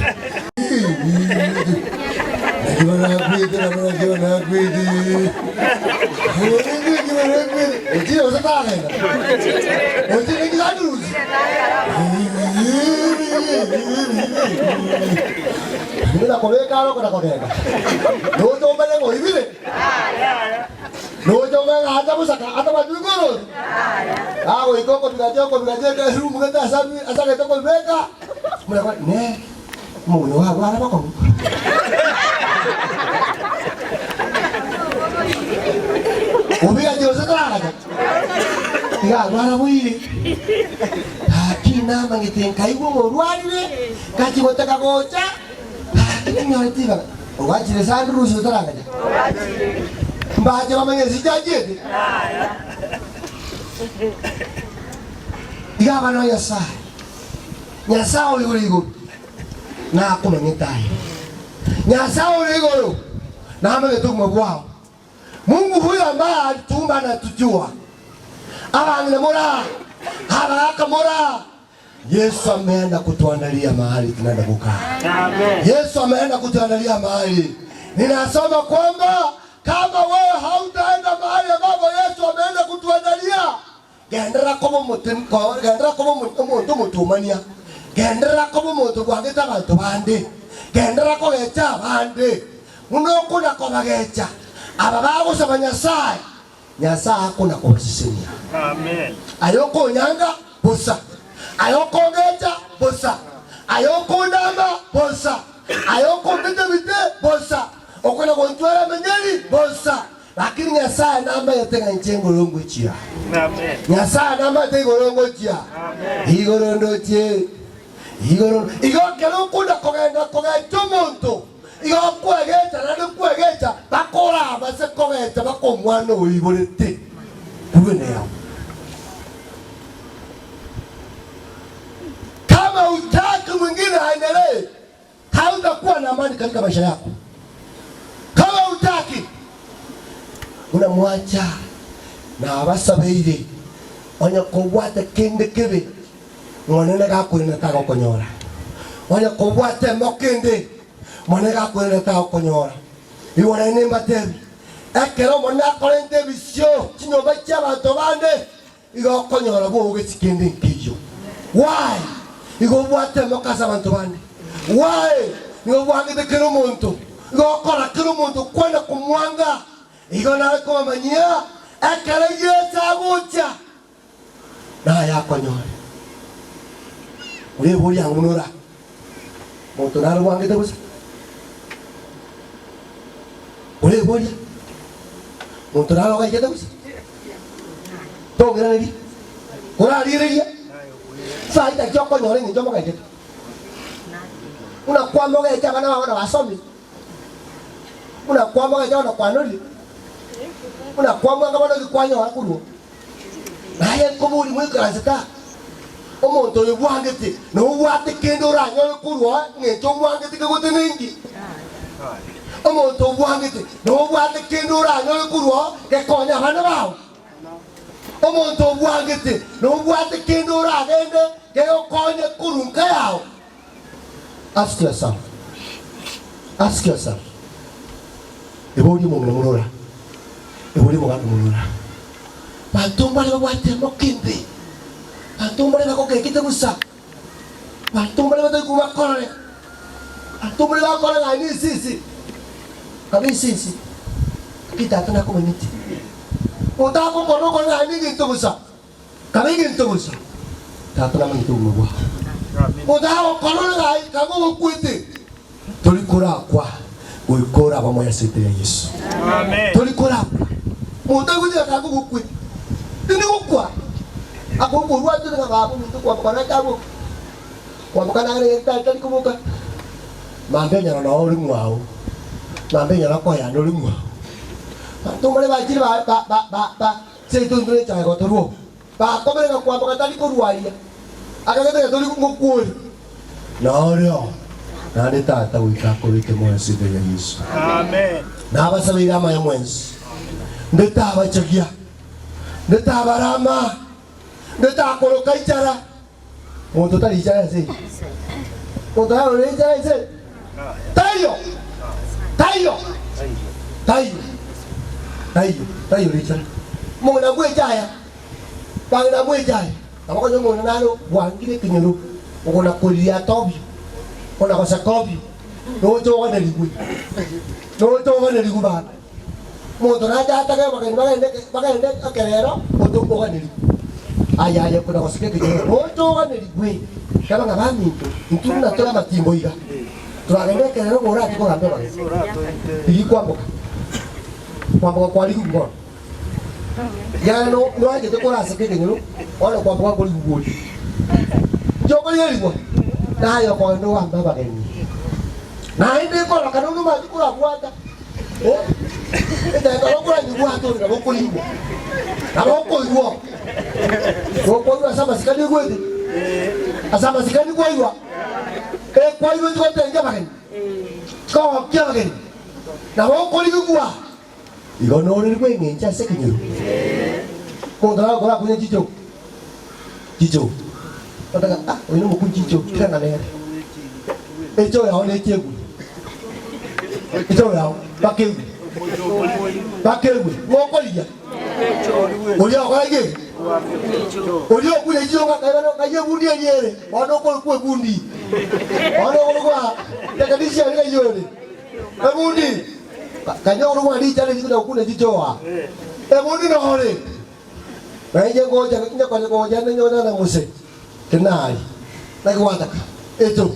Naki barakwete nabo naki barakwete. Naki barakwete. Ochire gose tagenda? Ochire ninki gaturusi? Buna kobeka aro kona kogenda. Nocha omanye ng'a oibire? Nocha omanye ng'a ata bosaka atabwati bikorosi? Agoika okobigacha okobigacha ekerumu gete ase asagete kobibeka, muna kore ne omong'ina ogo arware bokong'u. Obigache gose taragacha? Iga arwara boire. Gaki namanyete nkaigwa ng'a orwarire, ngachia gotaka gocha, gaki tinyoreti ribaga. Ogachire Sandrusi otaragacha? Mbache bamanye ase chiachiete? Iga abana ba Nyasae, Nyasae oyo ore igoro nakomanyete aye. Nyasae ore igoro namanyete obogima bwao. Mungu huyu ambaye alituumba anatujua. Abang'ina moraa, abagaka moraa, Yesu ameenda kutuandalia mahali tunaenda kukaa. Yesu ameenda kutuandalia mahali. Ninasoma kwamba kama wewe hautaenda mahali ambapo Yesu ameenda kutuandalia, genderera koba omote- ko- genderera koba omo- omonto omotumania, genderera koba omonto bwangete abanto bande, genderera kogecha abande, buna okona kobagecha aba bagosaba Nyasae, Nyasae akona kobasesenia. Amen. Aye okonyanga, bosa, aye okongecha, bosa, aye okondama, bosa, aye okombita ebite, bosa, okona gontwera emenyeri, bosa. Lakini Nyasaye namanyete ng'a inche ngoro ngochia. Nyasaye namanyete igoro ngochia. Igoro ndochie. Igoro igo ekero okunda kogenda kogecha omonto igo okwegecha naende kwegecha bakoraba ase kogecha baka omwana oiborete korwa enda yao. Kama hutaki mwingine aendelee hautakuwa na amani katika maisha yako. Kama hutaki unamwacha na abasabeire onye kobwate kende kebe Monene gakoirana tagokonyora. Onye kobwate emoko ende, Monene gakoirana tagokonyora. Igoro naende nimbatebi, ekero Omonene akorenta ebisio chinyomba chi'abanto bande, igo okonyora bwogochi kende nkeiyo. Why? Igo obwate emoko ase abanto bande. Why? Nigo obwangete kera omonto. Igo okora kera omonto kwana komwanga. Igo nare kobamanyia ekero Yeso agocha. Naye akonyore. Oreborie ang'o buna ora monto nare bwangete gose? Oreborie monto nare ogaikete gose? Tong'iraneria, orarigereria faida ki okonyora eng'encho omogaikete? Buna kwamogeche abana bao na basomire, buna kwamogeche bono kwanorie, buna kwamwanga bono ki kwanyora korwa. Naye nkoboria moikaransete aa, omonto oyo bwangete, na obwate kende oranyore korwa ng'encho omwangete kegotenenki? Omonto obwangete, na obwate kende oranyore korwa gekonye abana bao? Omonto obwangete, na obwate kende oragende gegokonye korwa nka yao? Ask yourself. Ask yourself. Eborie omong'ina mono ora. Eborie omogaka mono ora. Banto mbare babwate emoko embe. Banto mbare bagogekete bosa. Banto mbare batari kobakorore. Banto mbare bagokora ng'a aye nesese. Kabe esese. Lakini tata nakomanyete. Otakokora okore ng'a aye negento bosa. Kabe egento bosa, Tata namanyete obogima bwao. Otagokorora ng'a kabe ogokwete, tori korakwa goika oraba moyo ase ritaya ria Yeso. Tori korakwa. Monto aigwete ng'a kabe ogokwete, tindi gokwa. Akokorwa atore ng'a baba ominto kwamboka nache aboke. Kwamboka nare tari koboka. Mambia onyora noo ore mwao. Mambia onyora okoyana ore mwao. Abanto mbare bachire ba ba ba ba Seito intwe nechaye gotorwa oo. Bakomera ng'a kwamboka tari korwaria, akagete ng'a tori ngokwori. Norio naende Tata goika akobeke moyo ase enda ya Yeso. Nabasabeire amaya mwensi, nde tabachagia, nde tabarama, nde takoroka inchara. Monto tari inchara ense eye. Monto arore inchara ense eye? Taiyo! Taiyo! Taiyo! Taiyo! Taiyo ore inchara. Omong'ina bw'echaya, bang'ina bw'echaya, nabo okonyora omong'ina nare bwangire ekenyoro, okona koriria atobio, okona goseka obio, nocha oganerigwe, nocha oganerigwe baba. Omonto nache atage abageni bagende bagende ekerero, oche oganerigwe. Aye aye okona goseka ekenyoro, nocha oganerigwe. Keba ng'a baminto, intwe buna tore amatimbo iga, toragende ekerero iga orache kogambia abageni. Rigia kwamboka, kwamboka kwarigigwe bono. Ekiagera no noanchete koraseka ekenyoro, bono kwamboka nkorigigwa oria. Inche okorigerigwa, naye okogenda ogambe abageni. Naende nkororokana onde omanyete korabwata. Ekero okoranyigwa ase ore nabo okoigwa, nabo okoigwa. Gokoigwa ase amasikani oigwete, ase amasikani kwaigwa, ekwaigwa chigotengia abageni, chikogokia abageni, nabo okorigigwa. Igo norerigwe eng'encho ase ekenyoro. Omonto nagokora akunye chicho, chicho, otaka ah oyo nomokunyi chicho, tiga ng'a nere. Echo yao nechegwe. Echo yao bakegwe. Bakegwe. Ng'okorigia. Oria okora ki? Oria okunya chicho ng'a ng'ai ebundi eria ere. Bono okorokwa ebundi. Bono okorokwa technician ng'ai ore. Ebundi. Kanya okorokwa richana rikunya gokunya chicho aa. Ebundi nore. Na inche ngocha nyakonya gocha nenyona na muse kenari naki gwataka echo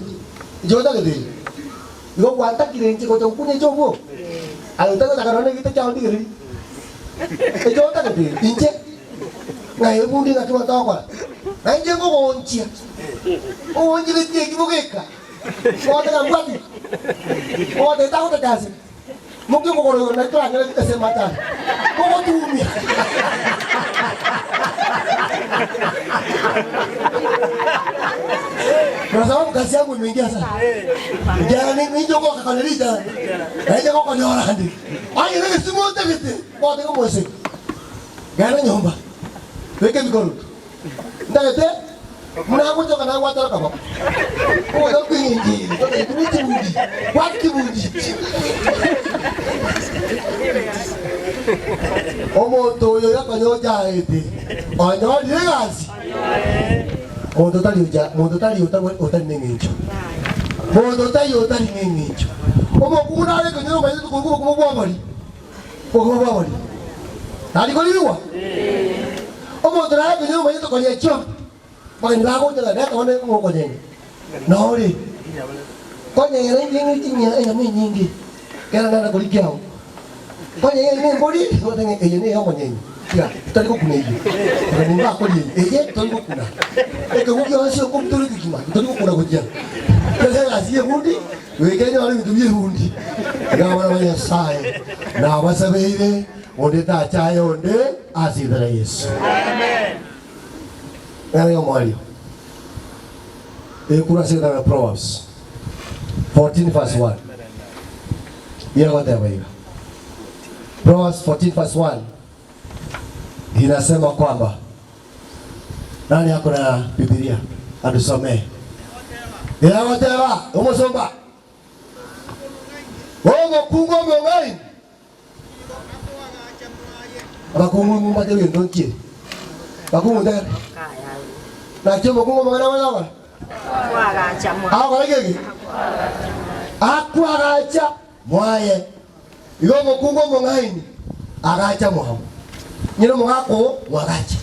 inche otagete eye igo gwatakire inche gocha gokunya echo obwo aye otagotaka nonya negete kiao ndigereri. Ekio otagete inche ng'a ebundi ng'aki batagokora na inche nkogoonchia oonchiretie eki bogeka ogoteba mbwati ogoteba tagotete ase moki okogoro igoro nari toranyore ase matari kogotumia kwa sababu kazi yangu imeingia sana jana ninje ogoka rijana na inche gokonyora ndi Aye negesimo otagete, gwatega omoseke, genda nyomba, beka ebikoroto. Ntagete buna agochoka naye gwatera akaboko. Ogocha kweng'encheri, otagete buna echibundi, bwata chibundi. Omonto oyo yakonya ochaete, onyorire egasi. Monto tari ocha, monto tari otagwe otari neng'encho. Monto taiyo otari neng'encho. Omokungu nare ekonyora omanyete tokorwa obokima bw'obori, obokima bw'obori. Tari korigwa? Omonto nare ekonyora omanyete koria chiombe, abageni bagocha ng'a reta bono ng'o okonyenya. Nore, konyenya inche ng'e chinya enyama enyinge, kera nare koria kiao. Konyenya eye nembori, nigo ng'a eye neye omonyenyi, tiga totari gokuna eyio. Tiga nimbakorie eye, eye tori gokuna. Ekegwa gionsi okobutora ekegima, tori gokuna gochia. Ase egasi y'ebundi, goika enyore ebinto bi'ebundi. Iga abana ba Nyasaye, nabasabeire, onde tachaye onde ase erieta ria Yeso. Ng'ana y'omoerio, ekorwa ase egetabo kia Proverbs 14 verse 1. Yegoteba iga. Proverbs 14 verse 1 inasema kwamba nani ako na Biblia atusomee. Yegoteba omosomba omokungu omong'aini abakungu mumbache ebinto nkie bakungu ntere naki omokungu omong'aini agocha gokora agokora ki Akwagacha mwaye. Igo omokungu omong'aini agacha mwabo. Nyina omogaka oo mwagache.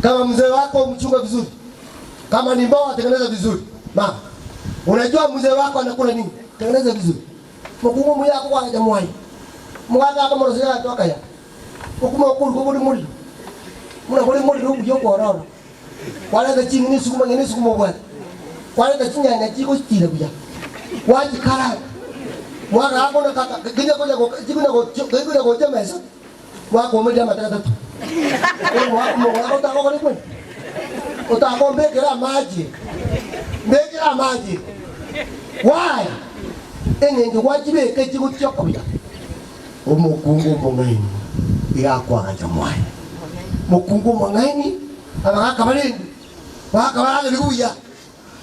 Kama mzee wako mchunga vizuri. Kama ni mboga tengeneza vizuri. Mama, unajua mzee wako anakula nini? Tengeneza vizuri. Mokungu omuya akokwagacha mwaye. Omogaka akomoroseria agatwa akaya. Okuma okoruga bore morero. Buna bore morero obuya okwororo. Kwareta ching'eni esukuma ng'eni esukuma obwate. Kwareta chinyanya chigochitira buya. Gwachikaranga. Mwagaaka ona kaka kinya konya chikonya gochia gocha emesa. Mwakomeria amate atato. Omogaka otagokora ekweni. Otakombekera amache. Mbekera amache. Why? Eng'encho gwachibeka echigochia buya. Omokungu omong'aini iga akoagacha mwaye. Mokungu omong'aini abagaka barendwe, bagaka baragerigwe buya,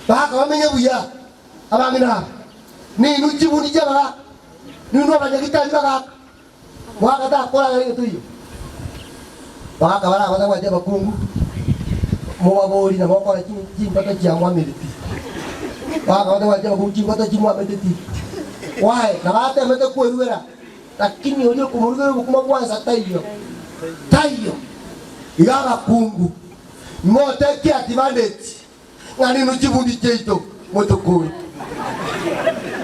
bagaka bamenye buya. Abang'ina aba ninwe chibundi chi'abagaka, ninwe abanyagitari bagaka, mogaka takoragera egento eyio. Bagaka bare abatabwati abakungu, mobabori na mokora chingoto chiamwamire pi. Bagaka batabwati abakungu chingoto chimwamete pi. Why? Nabo atemete kwerugera. Lakini oria okomorugera obokima bwansa taiyo, taiyo. Iga abakungu, imotekie advantage ng'a ninwe chibundi chiaito motokore.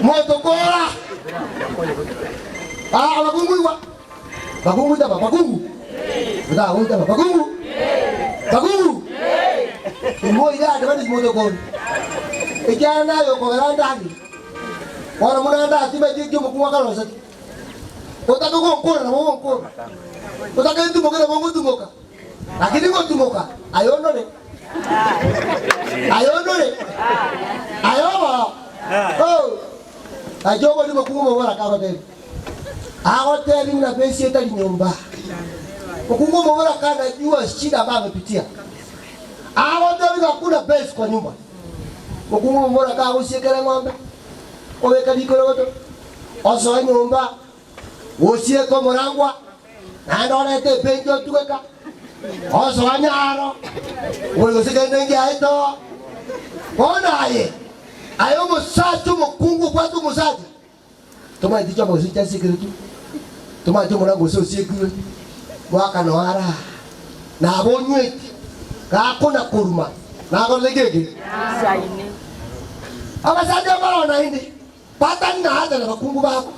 Motokora! Ah, abakungu igwa, bakungu itaba, bakungu motagwa itaba, bakungu, bakungu imoire advantage motokore. Ekiagera naye okogera ndagera. Bono buna ndatimeti eki omokungu akarosetie, otake gonkora nabo ogonkora, otake ntimoke nabo ngotimoka, lakini ngotimoka aye onore, aye onore, aye oboo. Oh, naki oboria omokungu omoboraka agotebia, agotebia buna besi etari nyomba. Mokungu omoboraka anajua shida ambayo amepitia, agotebia ng'a hakuna besi kwa nyumba. Mokungu omomura kagosiekera eng'ombe, obeka rikorogoto, osoe nyomba, osieke omorangwa, naende orete epengi otugeka, osoa nyaro, obori gose kende ngiaete oo. Bono aye, aye omosacha omokungu obwate omosacha, Tomaeti chiombe gose chiasiekeretwe, tomaeti omorango gose osiekirwe, mwaka noyo araa, nabo onyweti, gakona koruma, nakorete ki eke? Abasacha mbaroo naende, batari na haja nabakungu babo,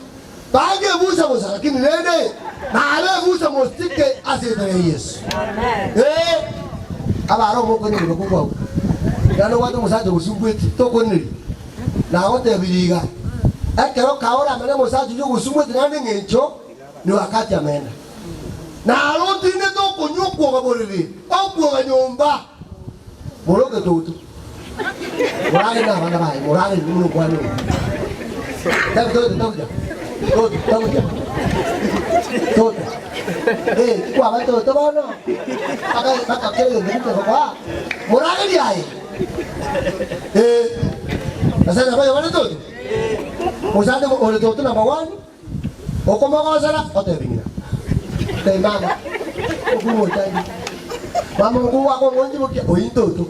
bange ebusa bosa, lakini rende nabe ebusa mosike. erieta ria Yeso. Ee, abare omokonya obobe kwao. Naende obwate omosacha ogosumbuetie, tokoneria. Nagotebirie iga, ekero kaoramene omosacha oyio ogosumbuetie naende eng'encho, ni wakati ameenda. Naro otindete okonywa okwoga borere, okwoga nyomba, moroke toto. Morare nabana baye, morare inwe buna okwana oyo. Tabu toto tabuja. Toto tabuja. Toto. Eh, tikwaba toto bono. Mpaka mpaka kere gento gitego koa. Moragerie aye. Eh. Ase nabo yobare toto. Mosande ore toto number one. Okomogosera, otebi ng'ina, Tebi mama, okunwa ochaire. Mama okwo akongonchibokia, oyio ntoto.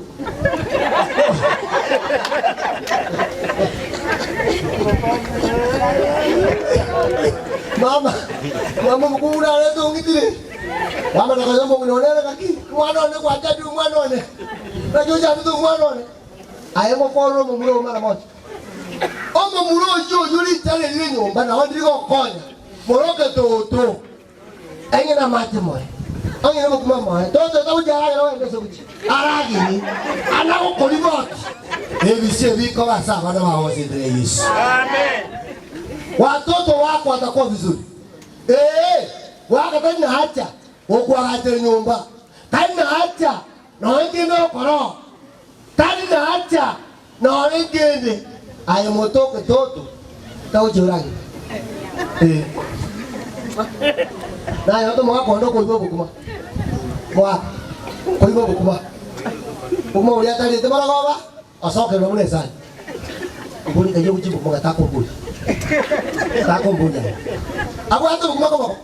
Mama, mama omokungu narete ong'itire. Mama nakacha omong'ina one ere gaki, omwana one gwachandire omwana one. Naki ochandete omwana one? Aye ngokorere omomura oo mara moja. Omomura oyio oyio ritara erire nyomba nao ndiri gokonya, moroke toto, eng'e namache moe, ong'e nobokima moe, toto tagochia aragere ogende ase ogochia, aragere, ana gokoriboti. Ebisio ebi bikoba ase abana bao ase enchera ya Yesu. Watoto wako watakuwa vizuri. Ee, waka tari na haja gokwagachera nyomba, tari na haja nonya kende okora. Tari nacha nonye nkende, aye motoke toto tagochia oragere. Eh. Naye ote omogaka onde okoigwa obokima. Mogaka, koigwa obokima. Obokima boria atariete marogoba, osokerwe buna esani. Obori kayia ogochia obokima takomboria. Takomboria aye. Abwate obokima koboko,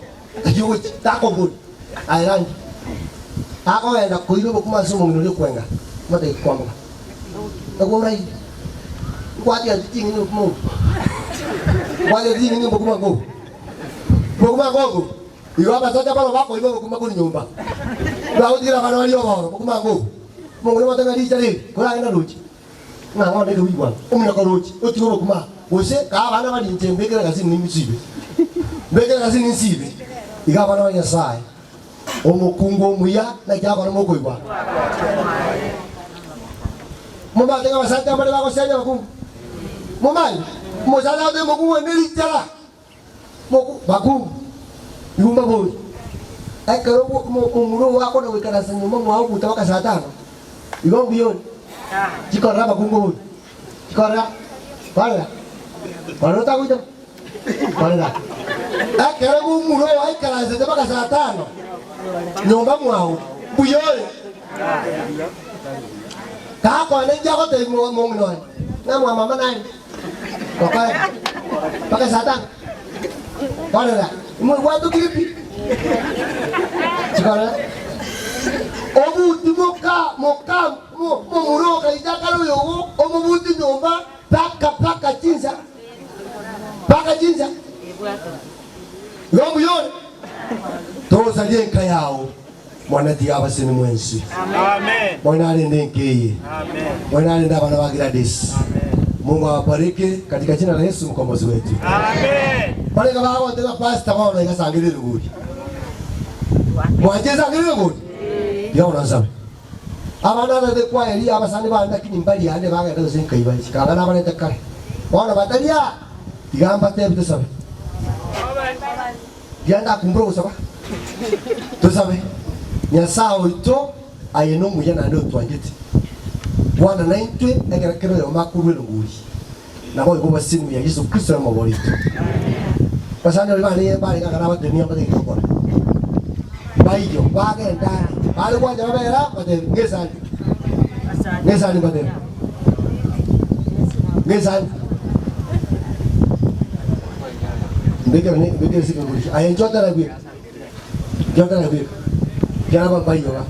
kayia ogochia, takomboria. Aye rangi. Akogenda koira obokima ase omong'ina oria okwenga, omotebie kwamboka. Nabwo oraire. Nkwatiga ching'eni obokima obo. Nkwatiga ching'eni obokima ngobo. Obokima ngobo. Igo abasacha barobwo bakoima obokima korwa nyomba. Bagotigera abana baria oboro, obokima ngobo. Omong'ina omotebia ng'a richa riri, koragenda roche. Ng'a ng'o nere oigwa omina koroche otige obokima aa, gose kaa abana baria inche mbekere egasi ninsibe, mbekere egasi ninsibe. Iga abana ba Nyasae, omokungu omuya naki akora mokoigwa? Momanyete ng'a abasacha mbare bagosenia abakungu? Momanyete? Omosacha agotebia omokungu oye nerichara. Moku, bakungu, igo mbaborie, ekero omomura oo akona goikaransa nyomba mwao obuta mpaka saa tano, igo mbuya ore? Chikorera abakungu obobe, chikorera, korera, korera otagoita, korera. Ekero momura oo aikaransete mpaka saa tano nyomba mwao, mbuya ore? Gakwana inche agotebia omong'ina oye, ng'a mwamama naye. Gokora mpaka saa tano. Korera. Imwe gwatokire pi. Chikorera. Obuti moka moka momura okaija kare oyogo omobuti nyomba paka paka chinsa paka chinsa. Igo mbuya ore. Tosaria enka yao. Mwana tiga abaseni mwensi. Mwana arende enka eye. Mwana arende abana ba Gladys. Mungu awabariki katika jina la Yesu mkombozi wetu. Barega bagoteba pastor bono iga sangere erigori. Mwanche sangere erigori? Tiga bono nsabe. Abana abete kwa Elia abasani bane lakini mbari ande bagenda gose nkaiba chikanga nabarete kare. Bono bataria tiga mbatebi tosabe. Riria ndakumbure gosaba, tosabe, Nyasae oito, aye nomuya naende otwanchete. Kwana naintwe ekero kera oyomo akorua erongori, naboigo obosemi ya Yeso Kristo nomobori oito. Basani baria barenge barenge ang'ana abatenenia mbatagete gokora. Baiyo bagenda are, bare gwancha babere aa, batebi, ng'esani, ng'esani mbatebi, ng'esani. Mbekere mbekere ase ekerogo Aye inche otara bweka. Inche otara bweka. Kiara bambaiyo ba.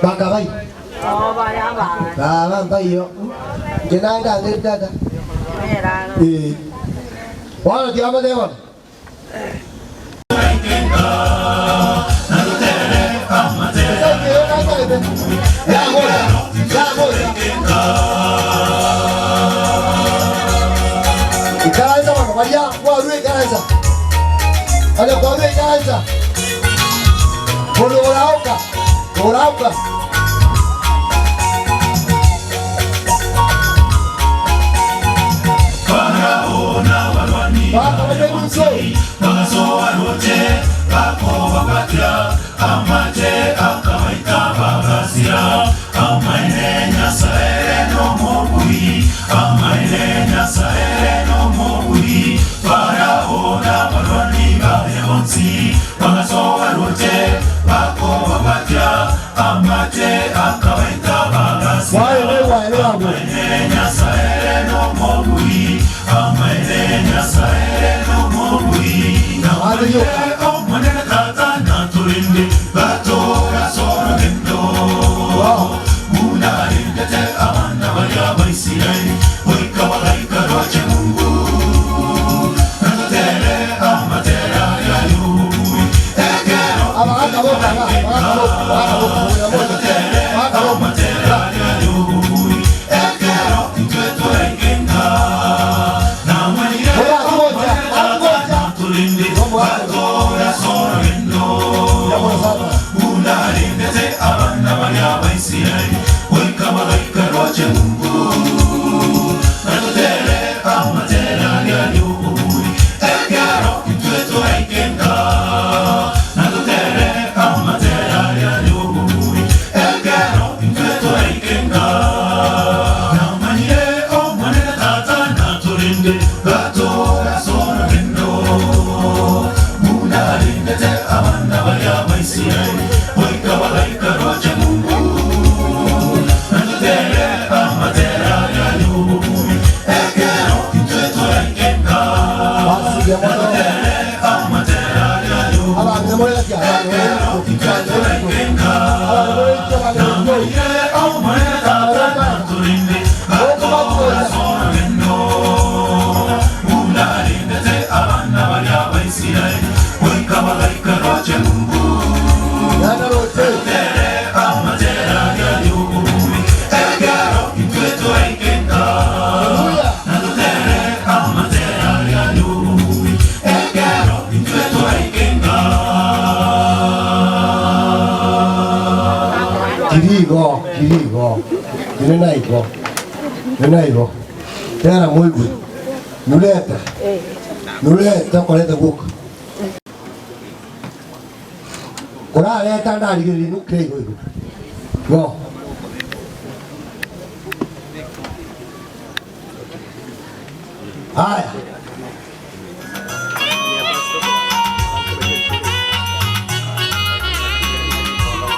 Bakabai. Baba mbaiyo. Inche naende ang'e tata. Eh. Bono tiga motebe bono. Ikaransa bono baria kwarua ikaransa. Baria kwarua ikaransa. Mundu urauka urauka Farao n'abalwani bagasobaroche bakobabatya amate akabaita bagasira amaine nyasaye n'omubui amaine nyasaye n'omubui Farao n'abalwani baye bonsi bagasobaroche bakobabatya amate akabaita bagasira amaine nyasaye n'omubui amaine nyasaye n'omubui namaye omonene tata naturinde batora sorogendo munarindete abana baria baisiraeli boika bagaika roche mungu natutere amatera yayubui ekero natutere amatera yayubui ekero intwe torekenga namanyire omonene tata naturinde batora sorogendo unarindete abana baria baisiraeli boika bagaika roche mungu natutere amatera yayubui ekero intwe toreikenga natutere amatera yayubui ekero intwe toreikenga namanyire omonene tata naturinde batora sorogendo munarindete abana baria baisiraeli boika bagaika roche mungu natutere amatera yayubui ekero intwe toreikenga natutere amatera yayubui ekero intwe toreikenga namanyire omonene tata naturinde batora sorogendo unarindete abana baria baisiraeli boika bagaika roche mungu natutere amatera yayubui ekero intwe toreikenga natutere amatera yayubui ekero intwe toreikenga kirigo kirigo kinenaigo kinenaigo tena mwigwe nuleta nuleta koleta guka kuraleta ndarigiriri nukire igo igo go haya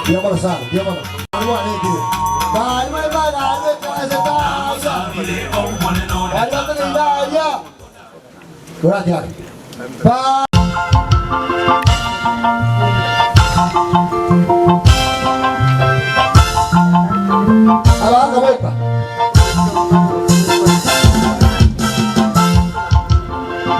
Diamano sana, diamano. Dai, vai, vai, dai, dai, dai, dai. Guardate, vai. Allora, vai qua.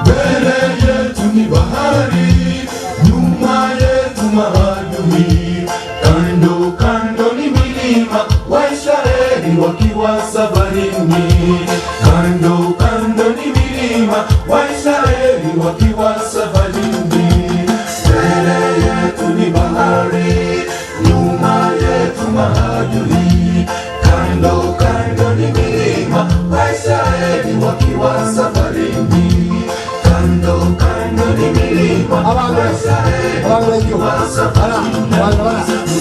Mbele yetu ni bahari, nyuma yetu maadui, kando kando ni milima, Waisraeli wakiwa safarini. Kando kando ni milima, Waisraeli wakiwa safarini. Mbele yetu ni bahari, nyuma yetu maadui, kando kando ni milima, Waisraeli wakiwa safarini. Kando kando ni milima, Waisraeli wakiwa safarini.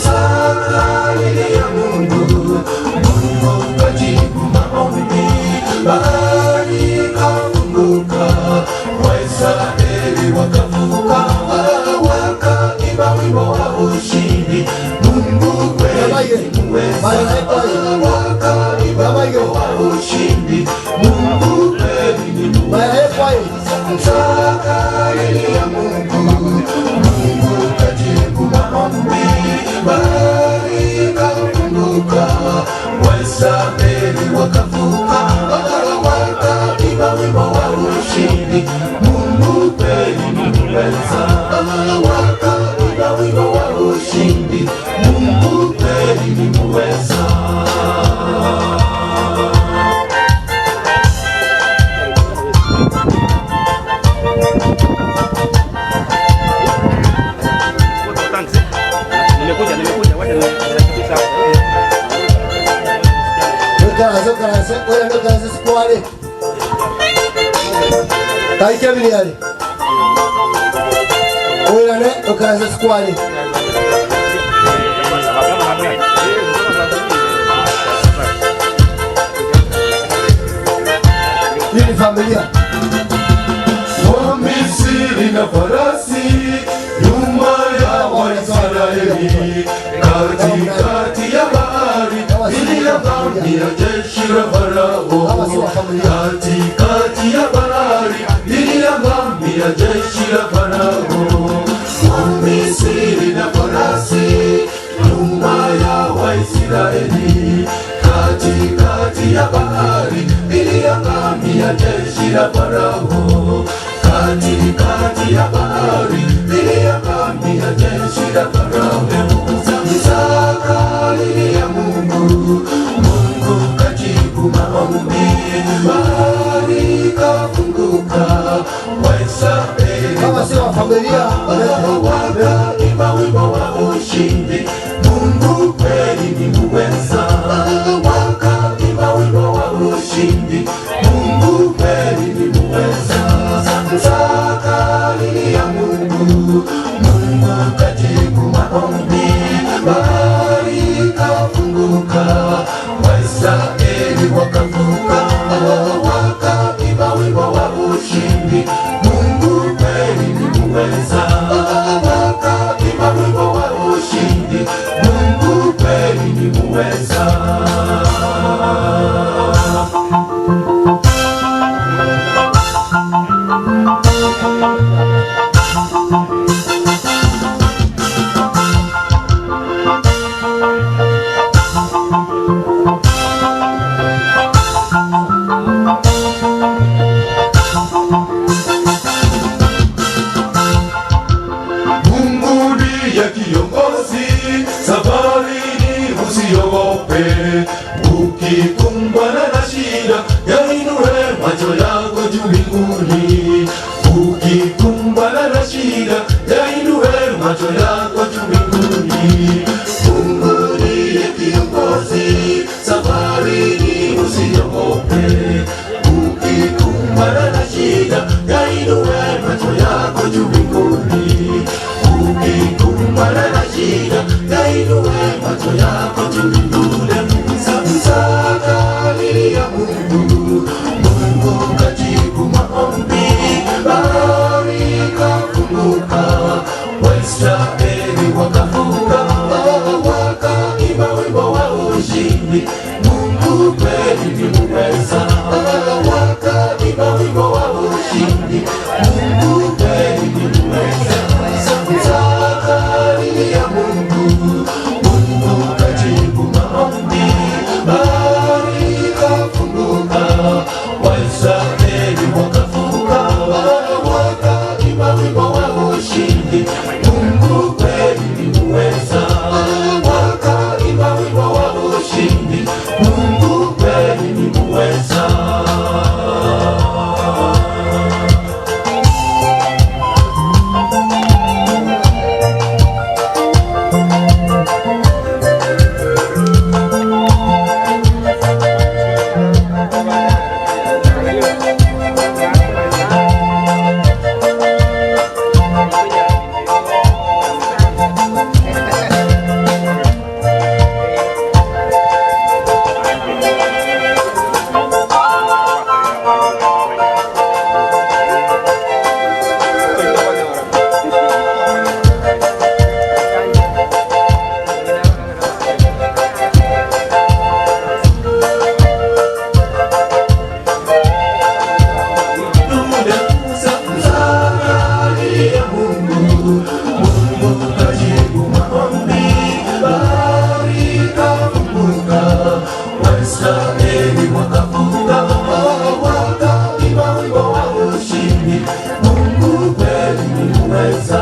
Sala ya Mungu, Mungu kajibu maombi, bahari ikafunguka, Waisraeli wakavuka, wakaimba wimbo wa ushindi. Mungu kweli ni muweza, wakaimba wimbo wa ushindi. Mungu kweli ni muweza, Msakali ya Mungu, Mungu kajibu maombi, bahari ikafunguka, Waisraeli wakavuka, wakaimba wimbo wa ushindi. Mungu kweli ni muweza, wakaimba wimbo wa ushindi. Mungu kweli ni muweza. Thanks. okaranse, oirane okaranse sikware. Kai Kevin yare. Oirane okaranse sikware. Hii ni familia. Wamisri na farasi nyuma ya Waisraeli, katikati ya bahari iliyovamia jeshi la Farao, katikati ya bahari iliyovamia jeshi la Farao. Wamisri na farasi nyuma ya Waisraeli, katikati ya bahari iliyovamia jeshi la Farao, katikati ya bahari iliyovamia jeshi la Farao. Musa akalilia Mungu, Mungu kajibu maombi, bahari ikafunguka, Waisraeli Kama si wa familia, wakaimba wimbo wa ushindi. Mungu kweli ni muweza, wakaimba wimbo wa ushindi. Mungu kweli ni muweza. Musa akalilia Mungu, Mungu kajibu maombi, bahari ikafunguka, Waisraeli wakavuka, wakaimba wimbo wa ushindi. Mungu kweli ni muweza, wakaimba wimbo wa ushindi. Mungu kweli ni muweza. Mungu ndiye kiongozi, safarini usiogope. Ukikumbana na shida, yainue macho yako juu mbinguni. Ukikumbana na shida, yainue macho yako juu mbinguni. Mungu ndiye kiongozi, safarini usiogope. Ukikumbana na shida, yainue macho yako juu mbinguni. Ukikumbana na shida, yainue macho yako juu mbinguni. Musa akalilia Mungu, Mungu kajibu maombi, bahari ikafunguka, Waisraeli wakavuka, wakaimba wimbo wa ushindi. Mungu kweli ni muweza, wakaimba wimbo wa ushindi. Mungu kweli ni muweza. Musa akalilia Mungu, Mungu kajibu maombi, bahari ikafunguka, Waisraeli wakavuka, wakaimba wimbo wa ushindi. Mungu kweli ni muweza, wakaimba wimbo wa ushindi. Mungu kweli ni muweza. Waisraeli wakavuka, wakaimba wimbo wa ushindi. Mungu kweli ni muweza,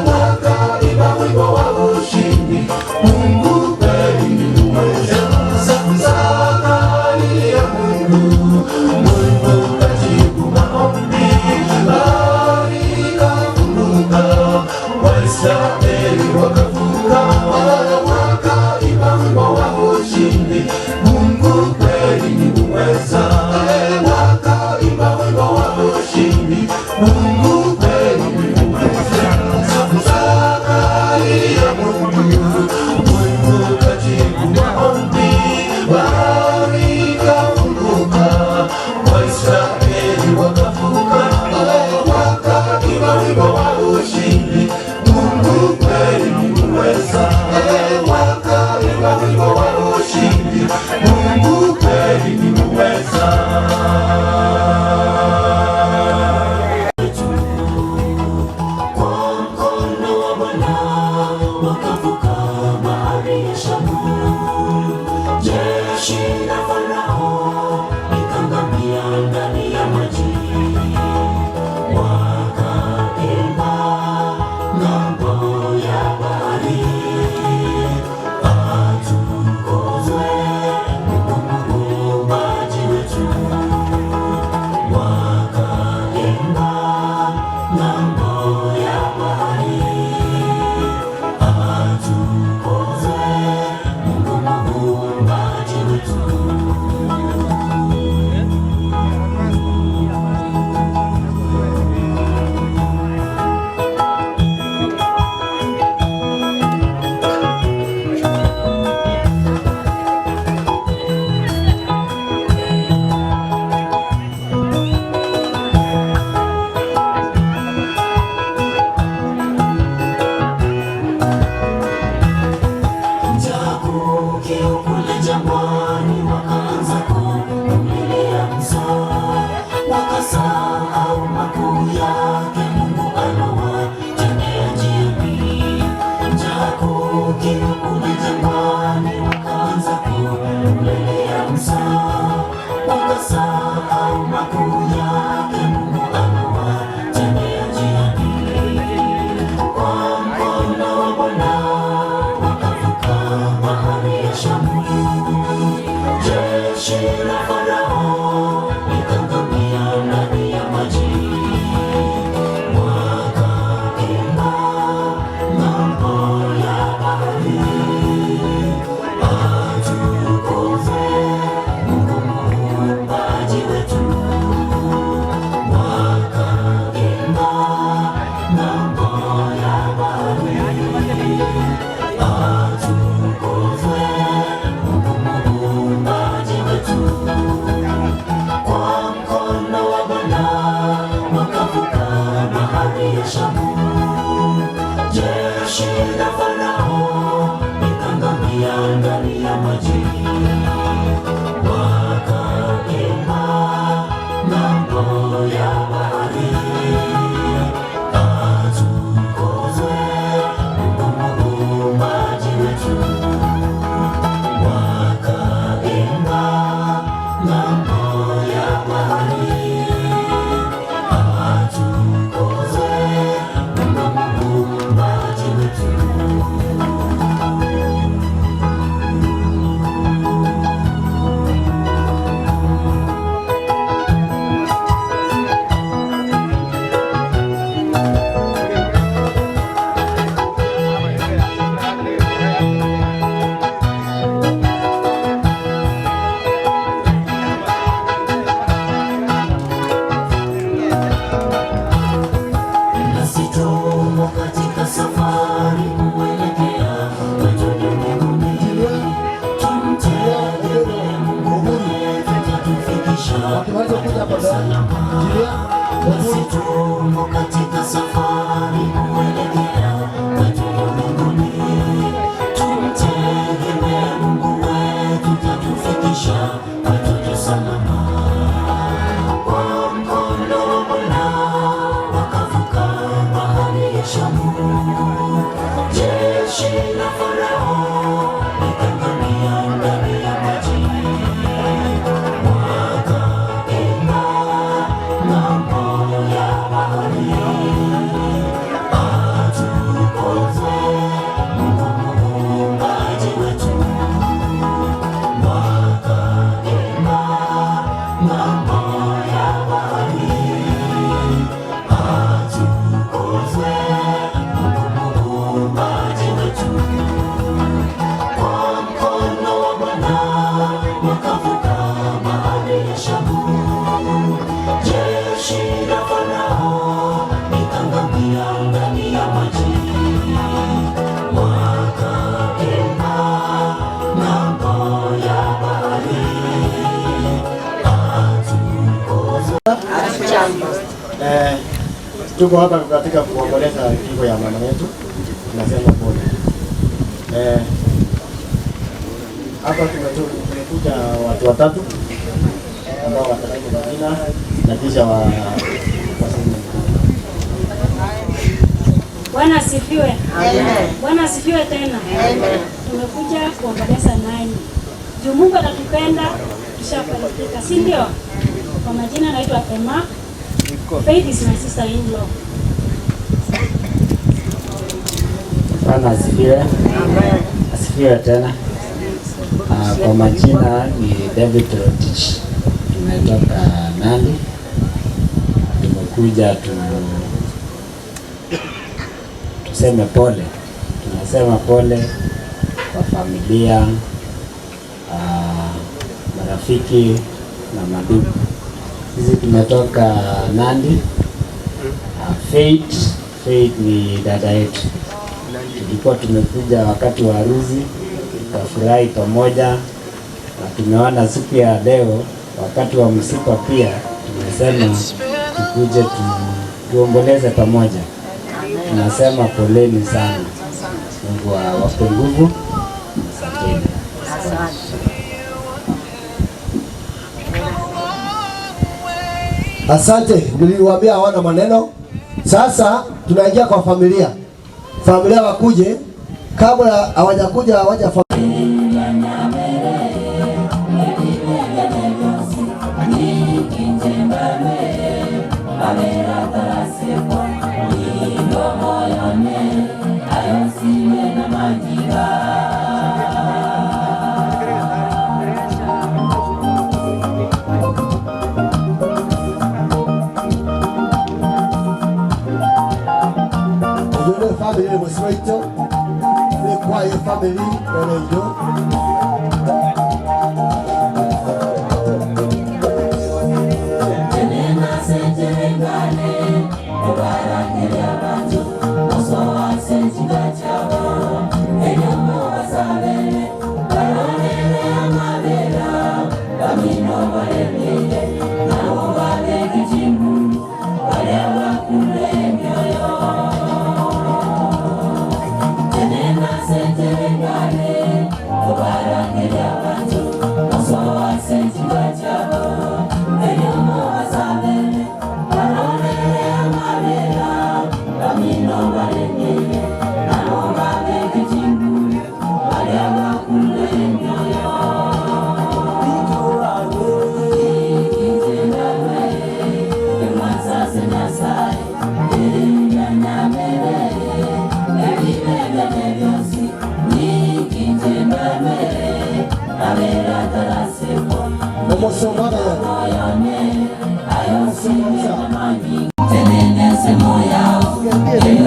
wakaimba wimbo wa ushindi. Mungu kweli ni muweza. Musa akalilia Mungu, Mungu kajibu maombi, bahari ikafunguka, Waisraeli wakavuka, wakaimba wimbo wa ushindi. Mungu kweli Jeshi la Farao likaangamia ndani ya maji, wakaimba ng'ambo ya bahari. Atukuzwe Mungu muumbaji wetu, wakaimba ng'ambo ya bahari. Atukuzwe Mungu muumbaji wetu. Nasi tumo katika safari kuelekea kwetu mbinguni. Tumtegemee Mungu wetu atatufikisha salama. Nasi tumo katika safari kuelekea kwetu mbinguni. Tumtegemee Mungu wetu atatufikisha kwetu salama. Kwa mkono wa Bwana wakavuka bahari ya Shamu. Jeshi la Farao likaangamia ndani ya maji, wakaimba ng'ambo ya bahari. Atukuzwe Mungu muumbaji wetu, wakaimba ng'ambo ya bahari. Atukuzwe Mungu muumbaji wetu, kwa mkono wa Bwana wakavuka bahari ya Shamu. Jeshi la Farao likaangamia ndani ya maji, wakaimba ng'ambo ya bahari. Atukuzwe Eh, tuko hapa katika kuomboleza kifo ya mama yetu, tunasema pole. Eh, hapa tumekuja watu watatu ambao watataja majina na kisha wa waseme. Bwana asifiwe. Amen. Bwana asifiwe tena. Amen. Tumekuja kuomboleza nanyi. Juu Mungu atatupenda tushafaidika, si ndio? Kwa majina naitwa Emma. Faith is my sister in law. Bwana asifiwe. Asifiwe tena. Kwa majina ni David Rotich, tumetoka Nandi, tumekuja tuseme pole. Tunasema pole kwa familia, marafiki na mandugu. Sisi tumetoka Nandi. Faith ni dada yetu. Tulikuwa tumekuja wakati wa harusi tukafurahi pamoja, na tumeona siku ya leo wakati wa msiba pia tumesema tukuje tuomboleze pamoja. Tunasema poleni sana, Mungu awape nguvu. Asanteni. Asante, niliwaambia hawana maneno. Sasa tunaingia kwa familia. Familia wakuje, kabla hawajakuja hawaja Ujue family ni musiraito ni kwayo family ereiyo.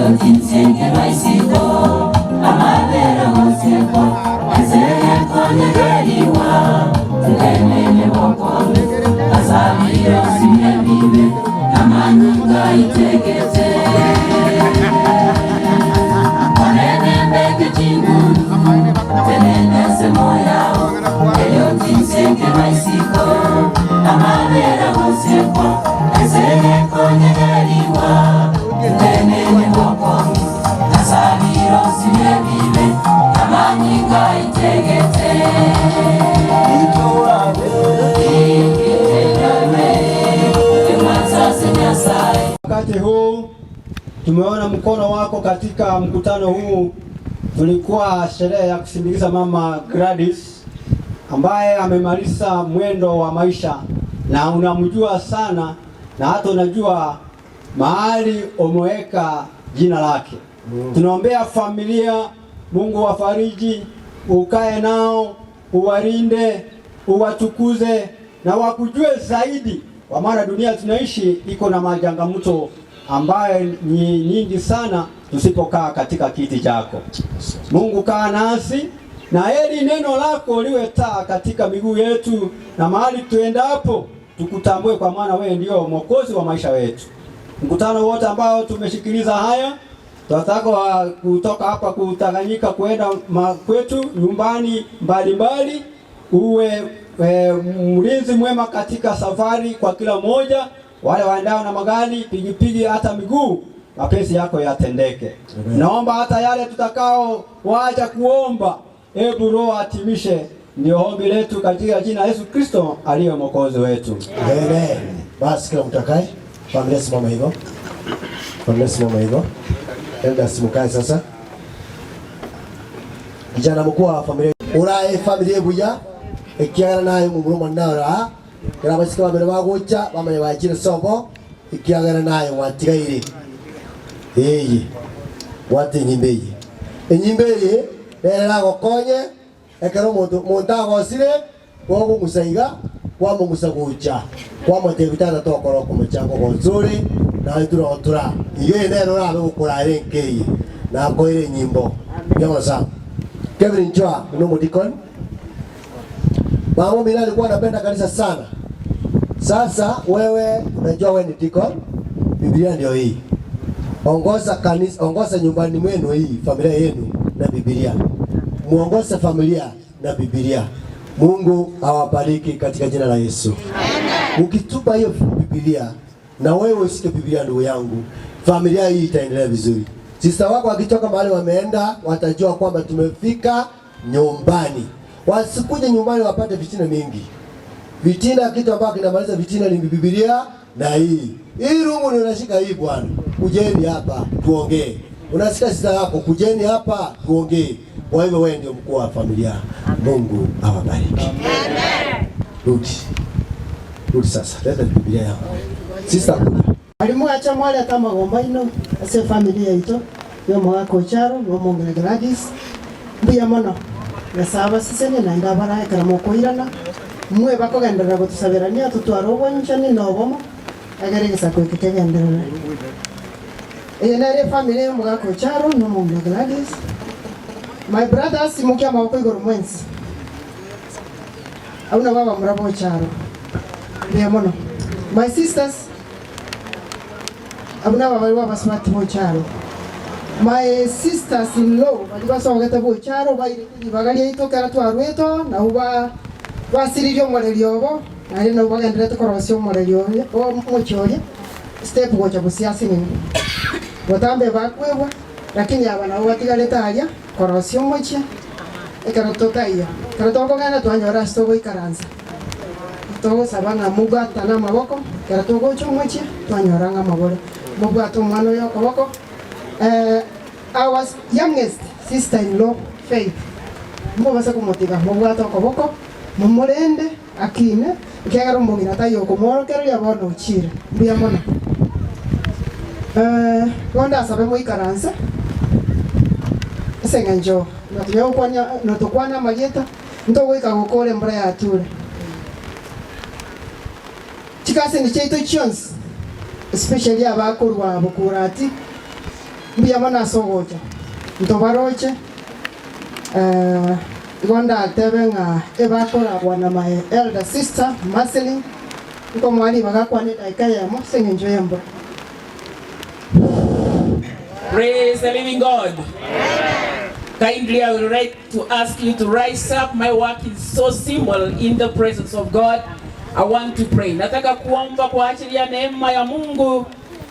Otinsengerwa isiko, amabera gosekwa, enseye konyegeriwa, tenene bokoni, asabire osimye bibe, amanyinga itegete. Onene mbeke chinguru, tenene semo yao, elyo tinsengerwa isiko, amabera gosekwa, enseye konyegeriwa, tenene bokoni, asabire osimye bibe, amanyinga itegete. Wakati huu tumeona mkono wako katika mkutano huu. Tulikuwa sherehe ya kusindikiza mama Gladys ambaye amemaliza mwendo wa maisha, na unamjua sana na hata unajua mahali umeweka jina lake. Tunaombea familia, Mungu wafariji, ukae nao, uwalinde, uwatukuze na wakujue zaidi, kwa maana dunia tunaishi iko na majanga-mto ambayo ni nyingi sana tusipokaa katika kiti chako. Mungu kaa nasi na heri neno lako liwe taa katika miguu yetu na mahali tuendapo tukutambue, kwa maana wewe ndio mwokozi wa maisha yetu. Mkutano wote ambao tumeshikiliza haya tunataka kutoka hapa kutanganyika kwenda kwetu nyumbani mbalimbali, uwe mlinzi mwema katika safari kwa kila mmoja, wale waendao na magari, pikipiki, hata miguu, mapenzi yako yatendeke. Naomba hata yale tutakao waacha kuomba, hebu Roho atimishe. Ndio ombi letu katika jina Yesu Kristo aliye mwokozi wetu. Amen. Basi kila mtu akae. Familia simama hivyo. Familia simama hivyo. Elders mkae sasa. Kijana mkuu wa familia urae familia buya ekiagera naye mumuru mwana ora kera basika bamere bagocha bamanye bakire sobo ekiagera naye mwatigaire eye wate enyimba eye enyimba eye nere ragokonye ekero omonto monto agosire gogong'usa iga kwamong'usa gocha kwamotebia tata tokora okomochango gonsore naye turotura iga eye nere orabe gokorara enka eye nakoire enyimbo nyamono sana. Kevin Nchoa ni mdikoni. Mama mimi alikuwa anapenda kanisa sana. Sasa wewe unajua wewe ni deacon, Biblia ndio hii. Ongoza kanisa, ongoza nyumbani mwenu hii familia yenu na Biblia. Muongoze familia na Biblia. Mungu awabariki katika jina la Yesu. Ukitupa hiyo Biblia na wewe usike Biblia, ndugu yangu, familia hii itaendelea vizuri. Sista wako akitoka mahali wameenda, watajua kwamba tumefika nyumbani. Wasikuje nyumbani wapate vitina mingi. Vitina, kitu ambacho kinamaliza vitina ni Biblia na hii. Hii rungu ndio unashika hii bwana. Kujeni hapa tuongee. Unasikia sista yako, kujeni hapa tuongee. Kwa hivyo wewe ndio mkuu wa familia. Mungu awabariki. Amen. Rudi. Rudi sasa. Leta Biblia yako. Sister kuja. Mwalimu acha mwale ata magomba ino ase family yaito yo Ocharo nomong'ina Gladys mbuya mono Nyasaye abasesenie naende abarae ekero mokoirana mwe bakogenderera gotusaberania totware obwanchani na obomo egere egesaku eke kegenderere. Eye nere efamily ya omogaka Ocharo na omong'ina Gladys. My brothers imokia amaboko igoro mwensi. Abwo nabo abamura ba Ocharo. Mbuya mono. My sisters abwo nabo barabwo abasubati ba Ocharo. My sisters in law baria basogete ba Ocharo bairete ribaga riaito ekero twarwete oo nabwo ba basiririe omoreri obo naende nabwo bagendererete korosia omoreri oria omochie oria step gocha bosio ase nini. Botambe bakwebwa lakini aba nabo batigarete aria korosia omochie ekero totaiyo. Ekero tokogenda twanyora ase togoikaransa togosaba ng'a mobwatane amaboko ekero togocha omochie twanyora ng'a amagoro. Mobwate omwana oyo okoboko Our youngest sister in law Faith mobase komotiga mobwate okoboko momorende akine ekiagera omong'ina taiyo okomworokereria bono ochire. Mbuya mono. Bono ndasabe moikaranse ase eng'encho notonya gokwania notokwane amarieta ntogoika gokora embura yature. Chikaseni chiaito chionsi especially abakorwa Bokurati. Mbuya mono ase ogocha, ntobaroche, igo ndatebe ng'a ebakoragwa na my elder sister Marceline, nkomoa ribaga akwane edaika eyemo ase eng'encho y'embura. Praise the living God. Kindly, I would like to ask you to rise up. My work is so simple in the presence of God. I want to pray. Nataka kuomba kwa ajili ya neema ya Mungu.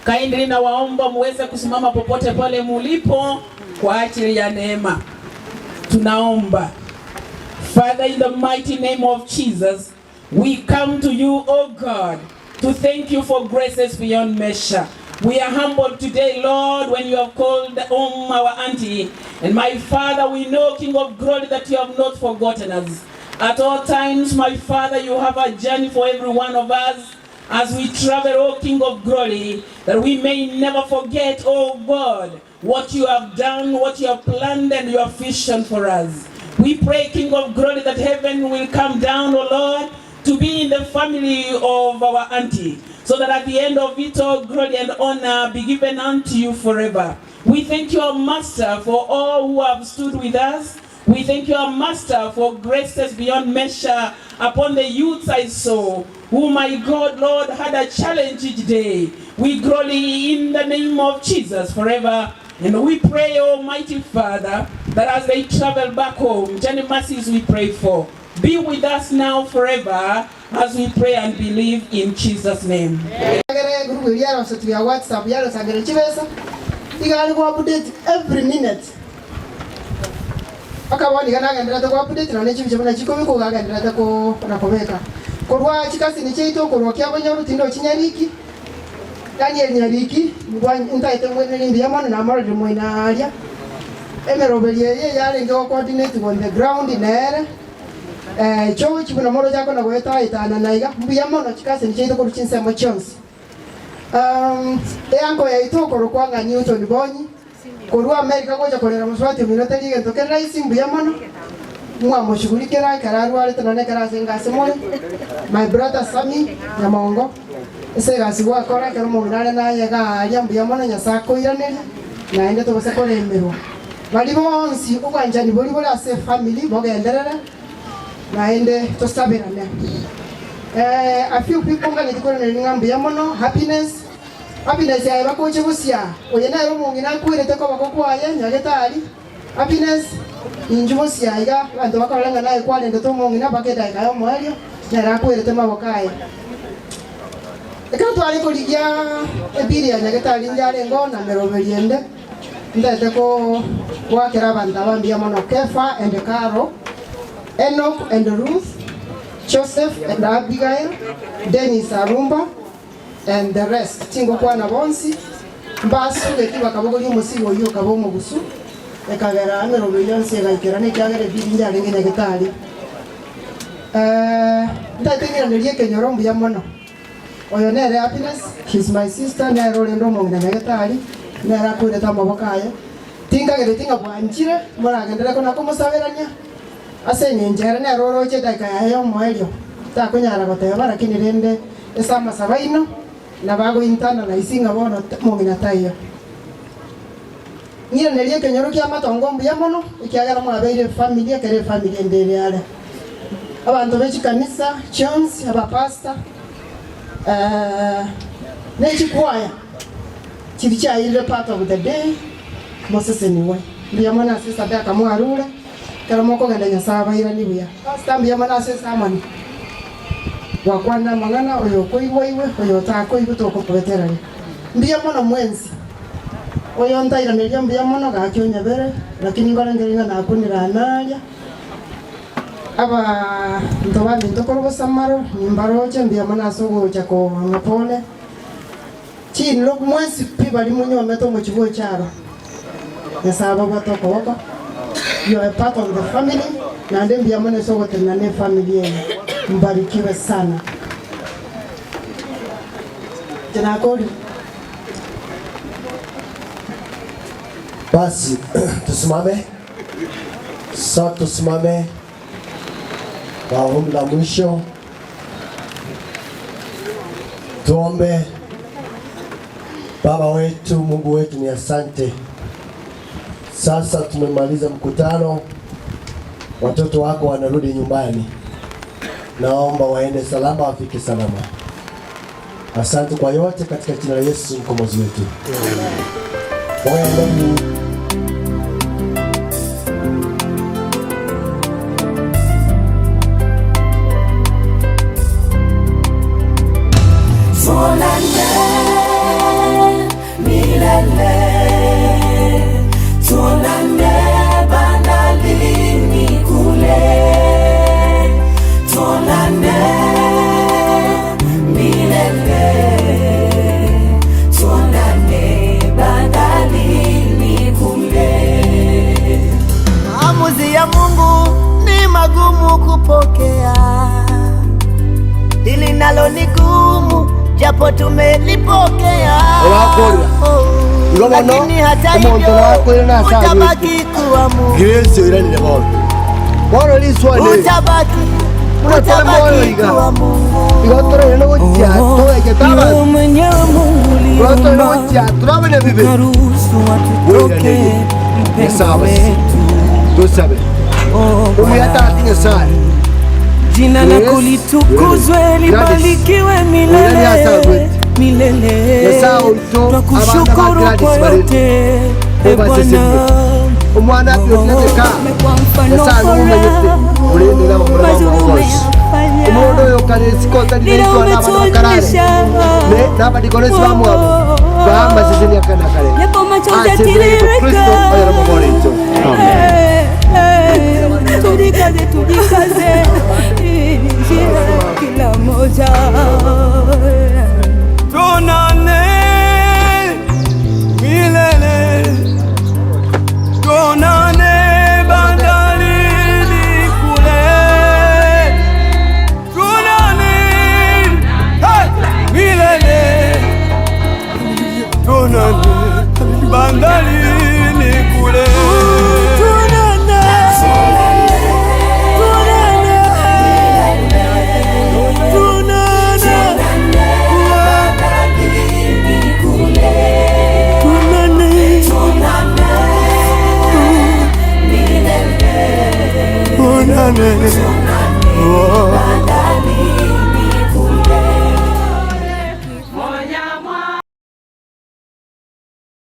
Kindly nawaomba muweze kusimama popote pale mulipo kwa ajili ya neema. Tunaomba. Father, in the mighty name of Jesus, we come to you, O God, to thank you for graces beyond measure. We are humbled today, Lord, when you have called home our auntie. And my Father, we know, King of glory, that you have not forgotten us. At all times, my Father, you have a journey for every one of us as we travel, O King of glory, that we may never forget, O God, what you have done, what you have planned, and your vision for us. We pray, King of glory, that heaven will come down, O Lord, to be in the family of our auntie, so that at the end of it all, glory and honor be given unto you forever. We thank you, our Master, for all who have stood with us. We thank you, our Master, for graces beyond measure upon the youths I saw, who, my God, Lord, had a challenge each day. We glory in the name of Jesus forever. And we pray, Almighty Father, that as they travel back home, journey mercies we pray for. Be with us now forever as we pray and believe in Jesus' name. Egere egroup eria yarosetwe ya WhatsApp yarosangera chibesa, iga are go update every minute. Mpaka bono iga nagendererete go update nonya chibicha buna chikobekwa iga agendererete ko na kobeka. Korwa chikasini chiaito korwa kiabonyoru tindochi Nyariki, Daniel Nyariki, ngwa ntaete mweneri mbuya mono namororire moino aria. Emeroberi eye yarenge go coordinate on the ground nere, George buna moroche akona goetaetana iga, mbuya mono chikasini chiaito korwa chinsemo chionsi. Eango yaito okorokwa ng'a Newton Bonyi, korwa America gocha korera mosubati omino tari egento kere rahisi mbuya mono, mwamoshughulikera ekero arwarete nonya ekero ase ase more. My brother Sammy Nyamongo, ase egasi gwakora ekero omong'ina are naye iga aria mbuya mono Nyasae akoiranerie, naende tobase koremerwa. Baria bonsi obwanchani boria bore ase efamily bogenderere, naende tosaberane. A few people nganeti koiraneria ng'a mbuya mono, happiness, happiness yaye bakoche gosia, oye nere omong'ina akwerete koboko kwaye nyagetari, happiness, inchuo bosia iga, abanto bakorora ng'a naye kwarendete omong'ina mpaka edageka y'omoerio, nere akwerete maboko aye. Ekero tware korigia ebill ya nyagetari inche arenge oo na meroberi ende, ntete ko goakera abanto aba mbuya mono, Kefa and Caro, Enoch and Ruth, Joseph and Abigail, Dennis Arumba, and the rest. Tingokwana bonsi, mbasugeti bakabogoria omosigo oyio okaba omogusu, ekagera emeroberi yonsi egaikerana ekiagera ebill inche arenge nyagetari. Ntaete ng'iranerie ekenyoro mbuya mono. Oyo nere Happiness, she's my sister, nere orende omong'ina nyagetari, nere akwerete amaboko aye. Tinkagereti ng'a bwanchire, moragenderere kona komosaberania, ase eng'encho ere nere oroche edageka yaye y'omoerio, takonyara goteba lakini rende ase amasabo aino, nabo agointana na isi ng'a bono omong'ina taiyo. Ng'iranerie ekenyoro kia amatongo mbuya mono, ekiagera mwabeire efamily ekero efamily ende ere are. Abanto be chikanisa chionsi, abapastor, ne chikwaya chiria chiairire part of the day, mosesenigwe. Mbuya mono ase esadaka mwarure, ekero mokogenda Nyasae abairanie buya. Pastor mbuya mono ase esermon, gwakwanire amang'ana oyo okoigwa aigwe, oyo otakoigwa tokomobetereria. Mbuya mono mwensi. Oyo ntairaneria mbuya mono gaki onyabere, lakini nkorengereria ng'a nakunire aa aria. Abanto baminto korwa bosamaro, nimbaroche mbuya mono ase ogocha kong'a pole. Chinlo mwensi pi baria monywomete omochie bwa aro, Nyasae ababwate okoboko. You are a part of the family, naende mbuya mono ase ogotenena na efamily eye. Mbarikiwe sana. Inche nakorire. Basi tusimame, sasa tusimame kwa ombi la mwisho, tuombe. Baba wetu, Mungu wetu, ni asante. Sasa tumemaliza mkutano, watoto wako wanarudi nyumbani. Naomba waende salama, wafike salama. Asante kwa yote katika jina la Yesu mkombozi wetu. Amen. Tuonane milele, tuonane bandarini kule, tuonane milele, tuonane bandarini kule. Maamuzi ya Mungu ni magumu kupokea, hili nalo ni gumu, japo tumelipokea. Owakorwa. Igo bono, Lakini hata omonto hivyo nakwire na ase utabaki kuwa Mungu, Grace oiranire bono. Bono riswa ne. utabaki Buna tore moyo utabaki iga. kuwa Mungu. Igo tore no gochia toeke taba. Wewe mwenyewe Mungu Igo tore no uliumba, gochia turabone bibe. ukaruhusu watutoke mpendo Nyasaye wetu. Tusabe. Umuyata ati Nyasaye. Jina lako litukuzwe, libarikiwe milele milele. Twakushukuru kwa yote e Bwana. Omwana apyotinateka mfano Nyasaye bora, ng'umanyete ulindira omulaba mazuri omugozi omundu oyo kanesikota Lile linaitwa n'abana bakarare umetuonyesha. n'abadikonesi bamwabo bamaseseni akanakale Japo machozi Kristo yatiririka. oyera mugolecho Eh, eh, Tujikaze, tujikaze, Hii ni njia kila mmoja. Tuonane milele, tuonane bandarini kule, tuonane hey, milele, tuonane bandarini kule. Tuonane.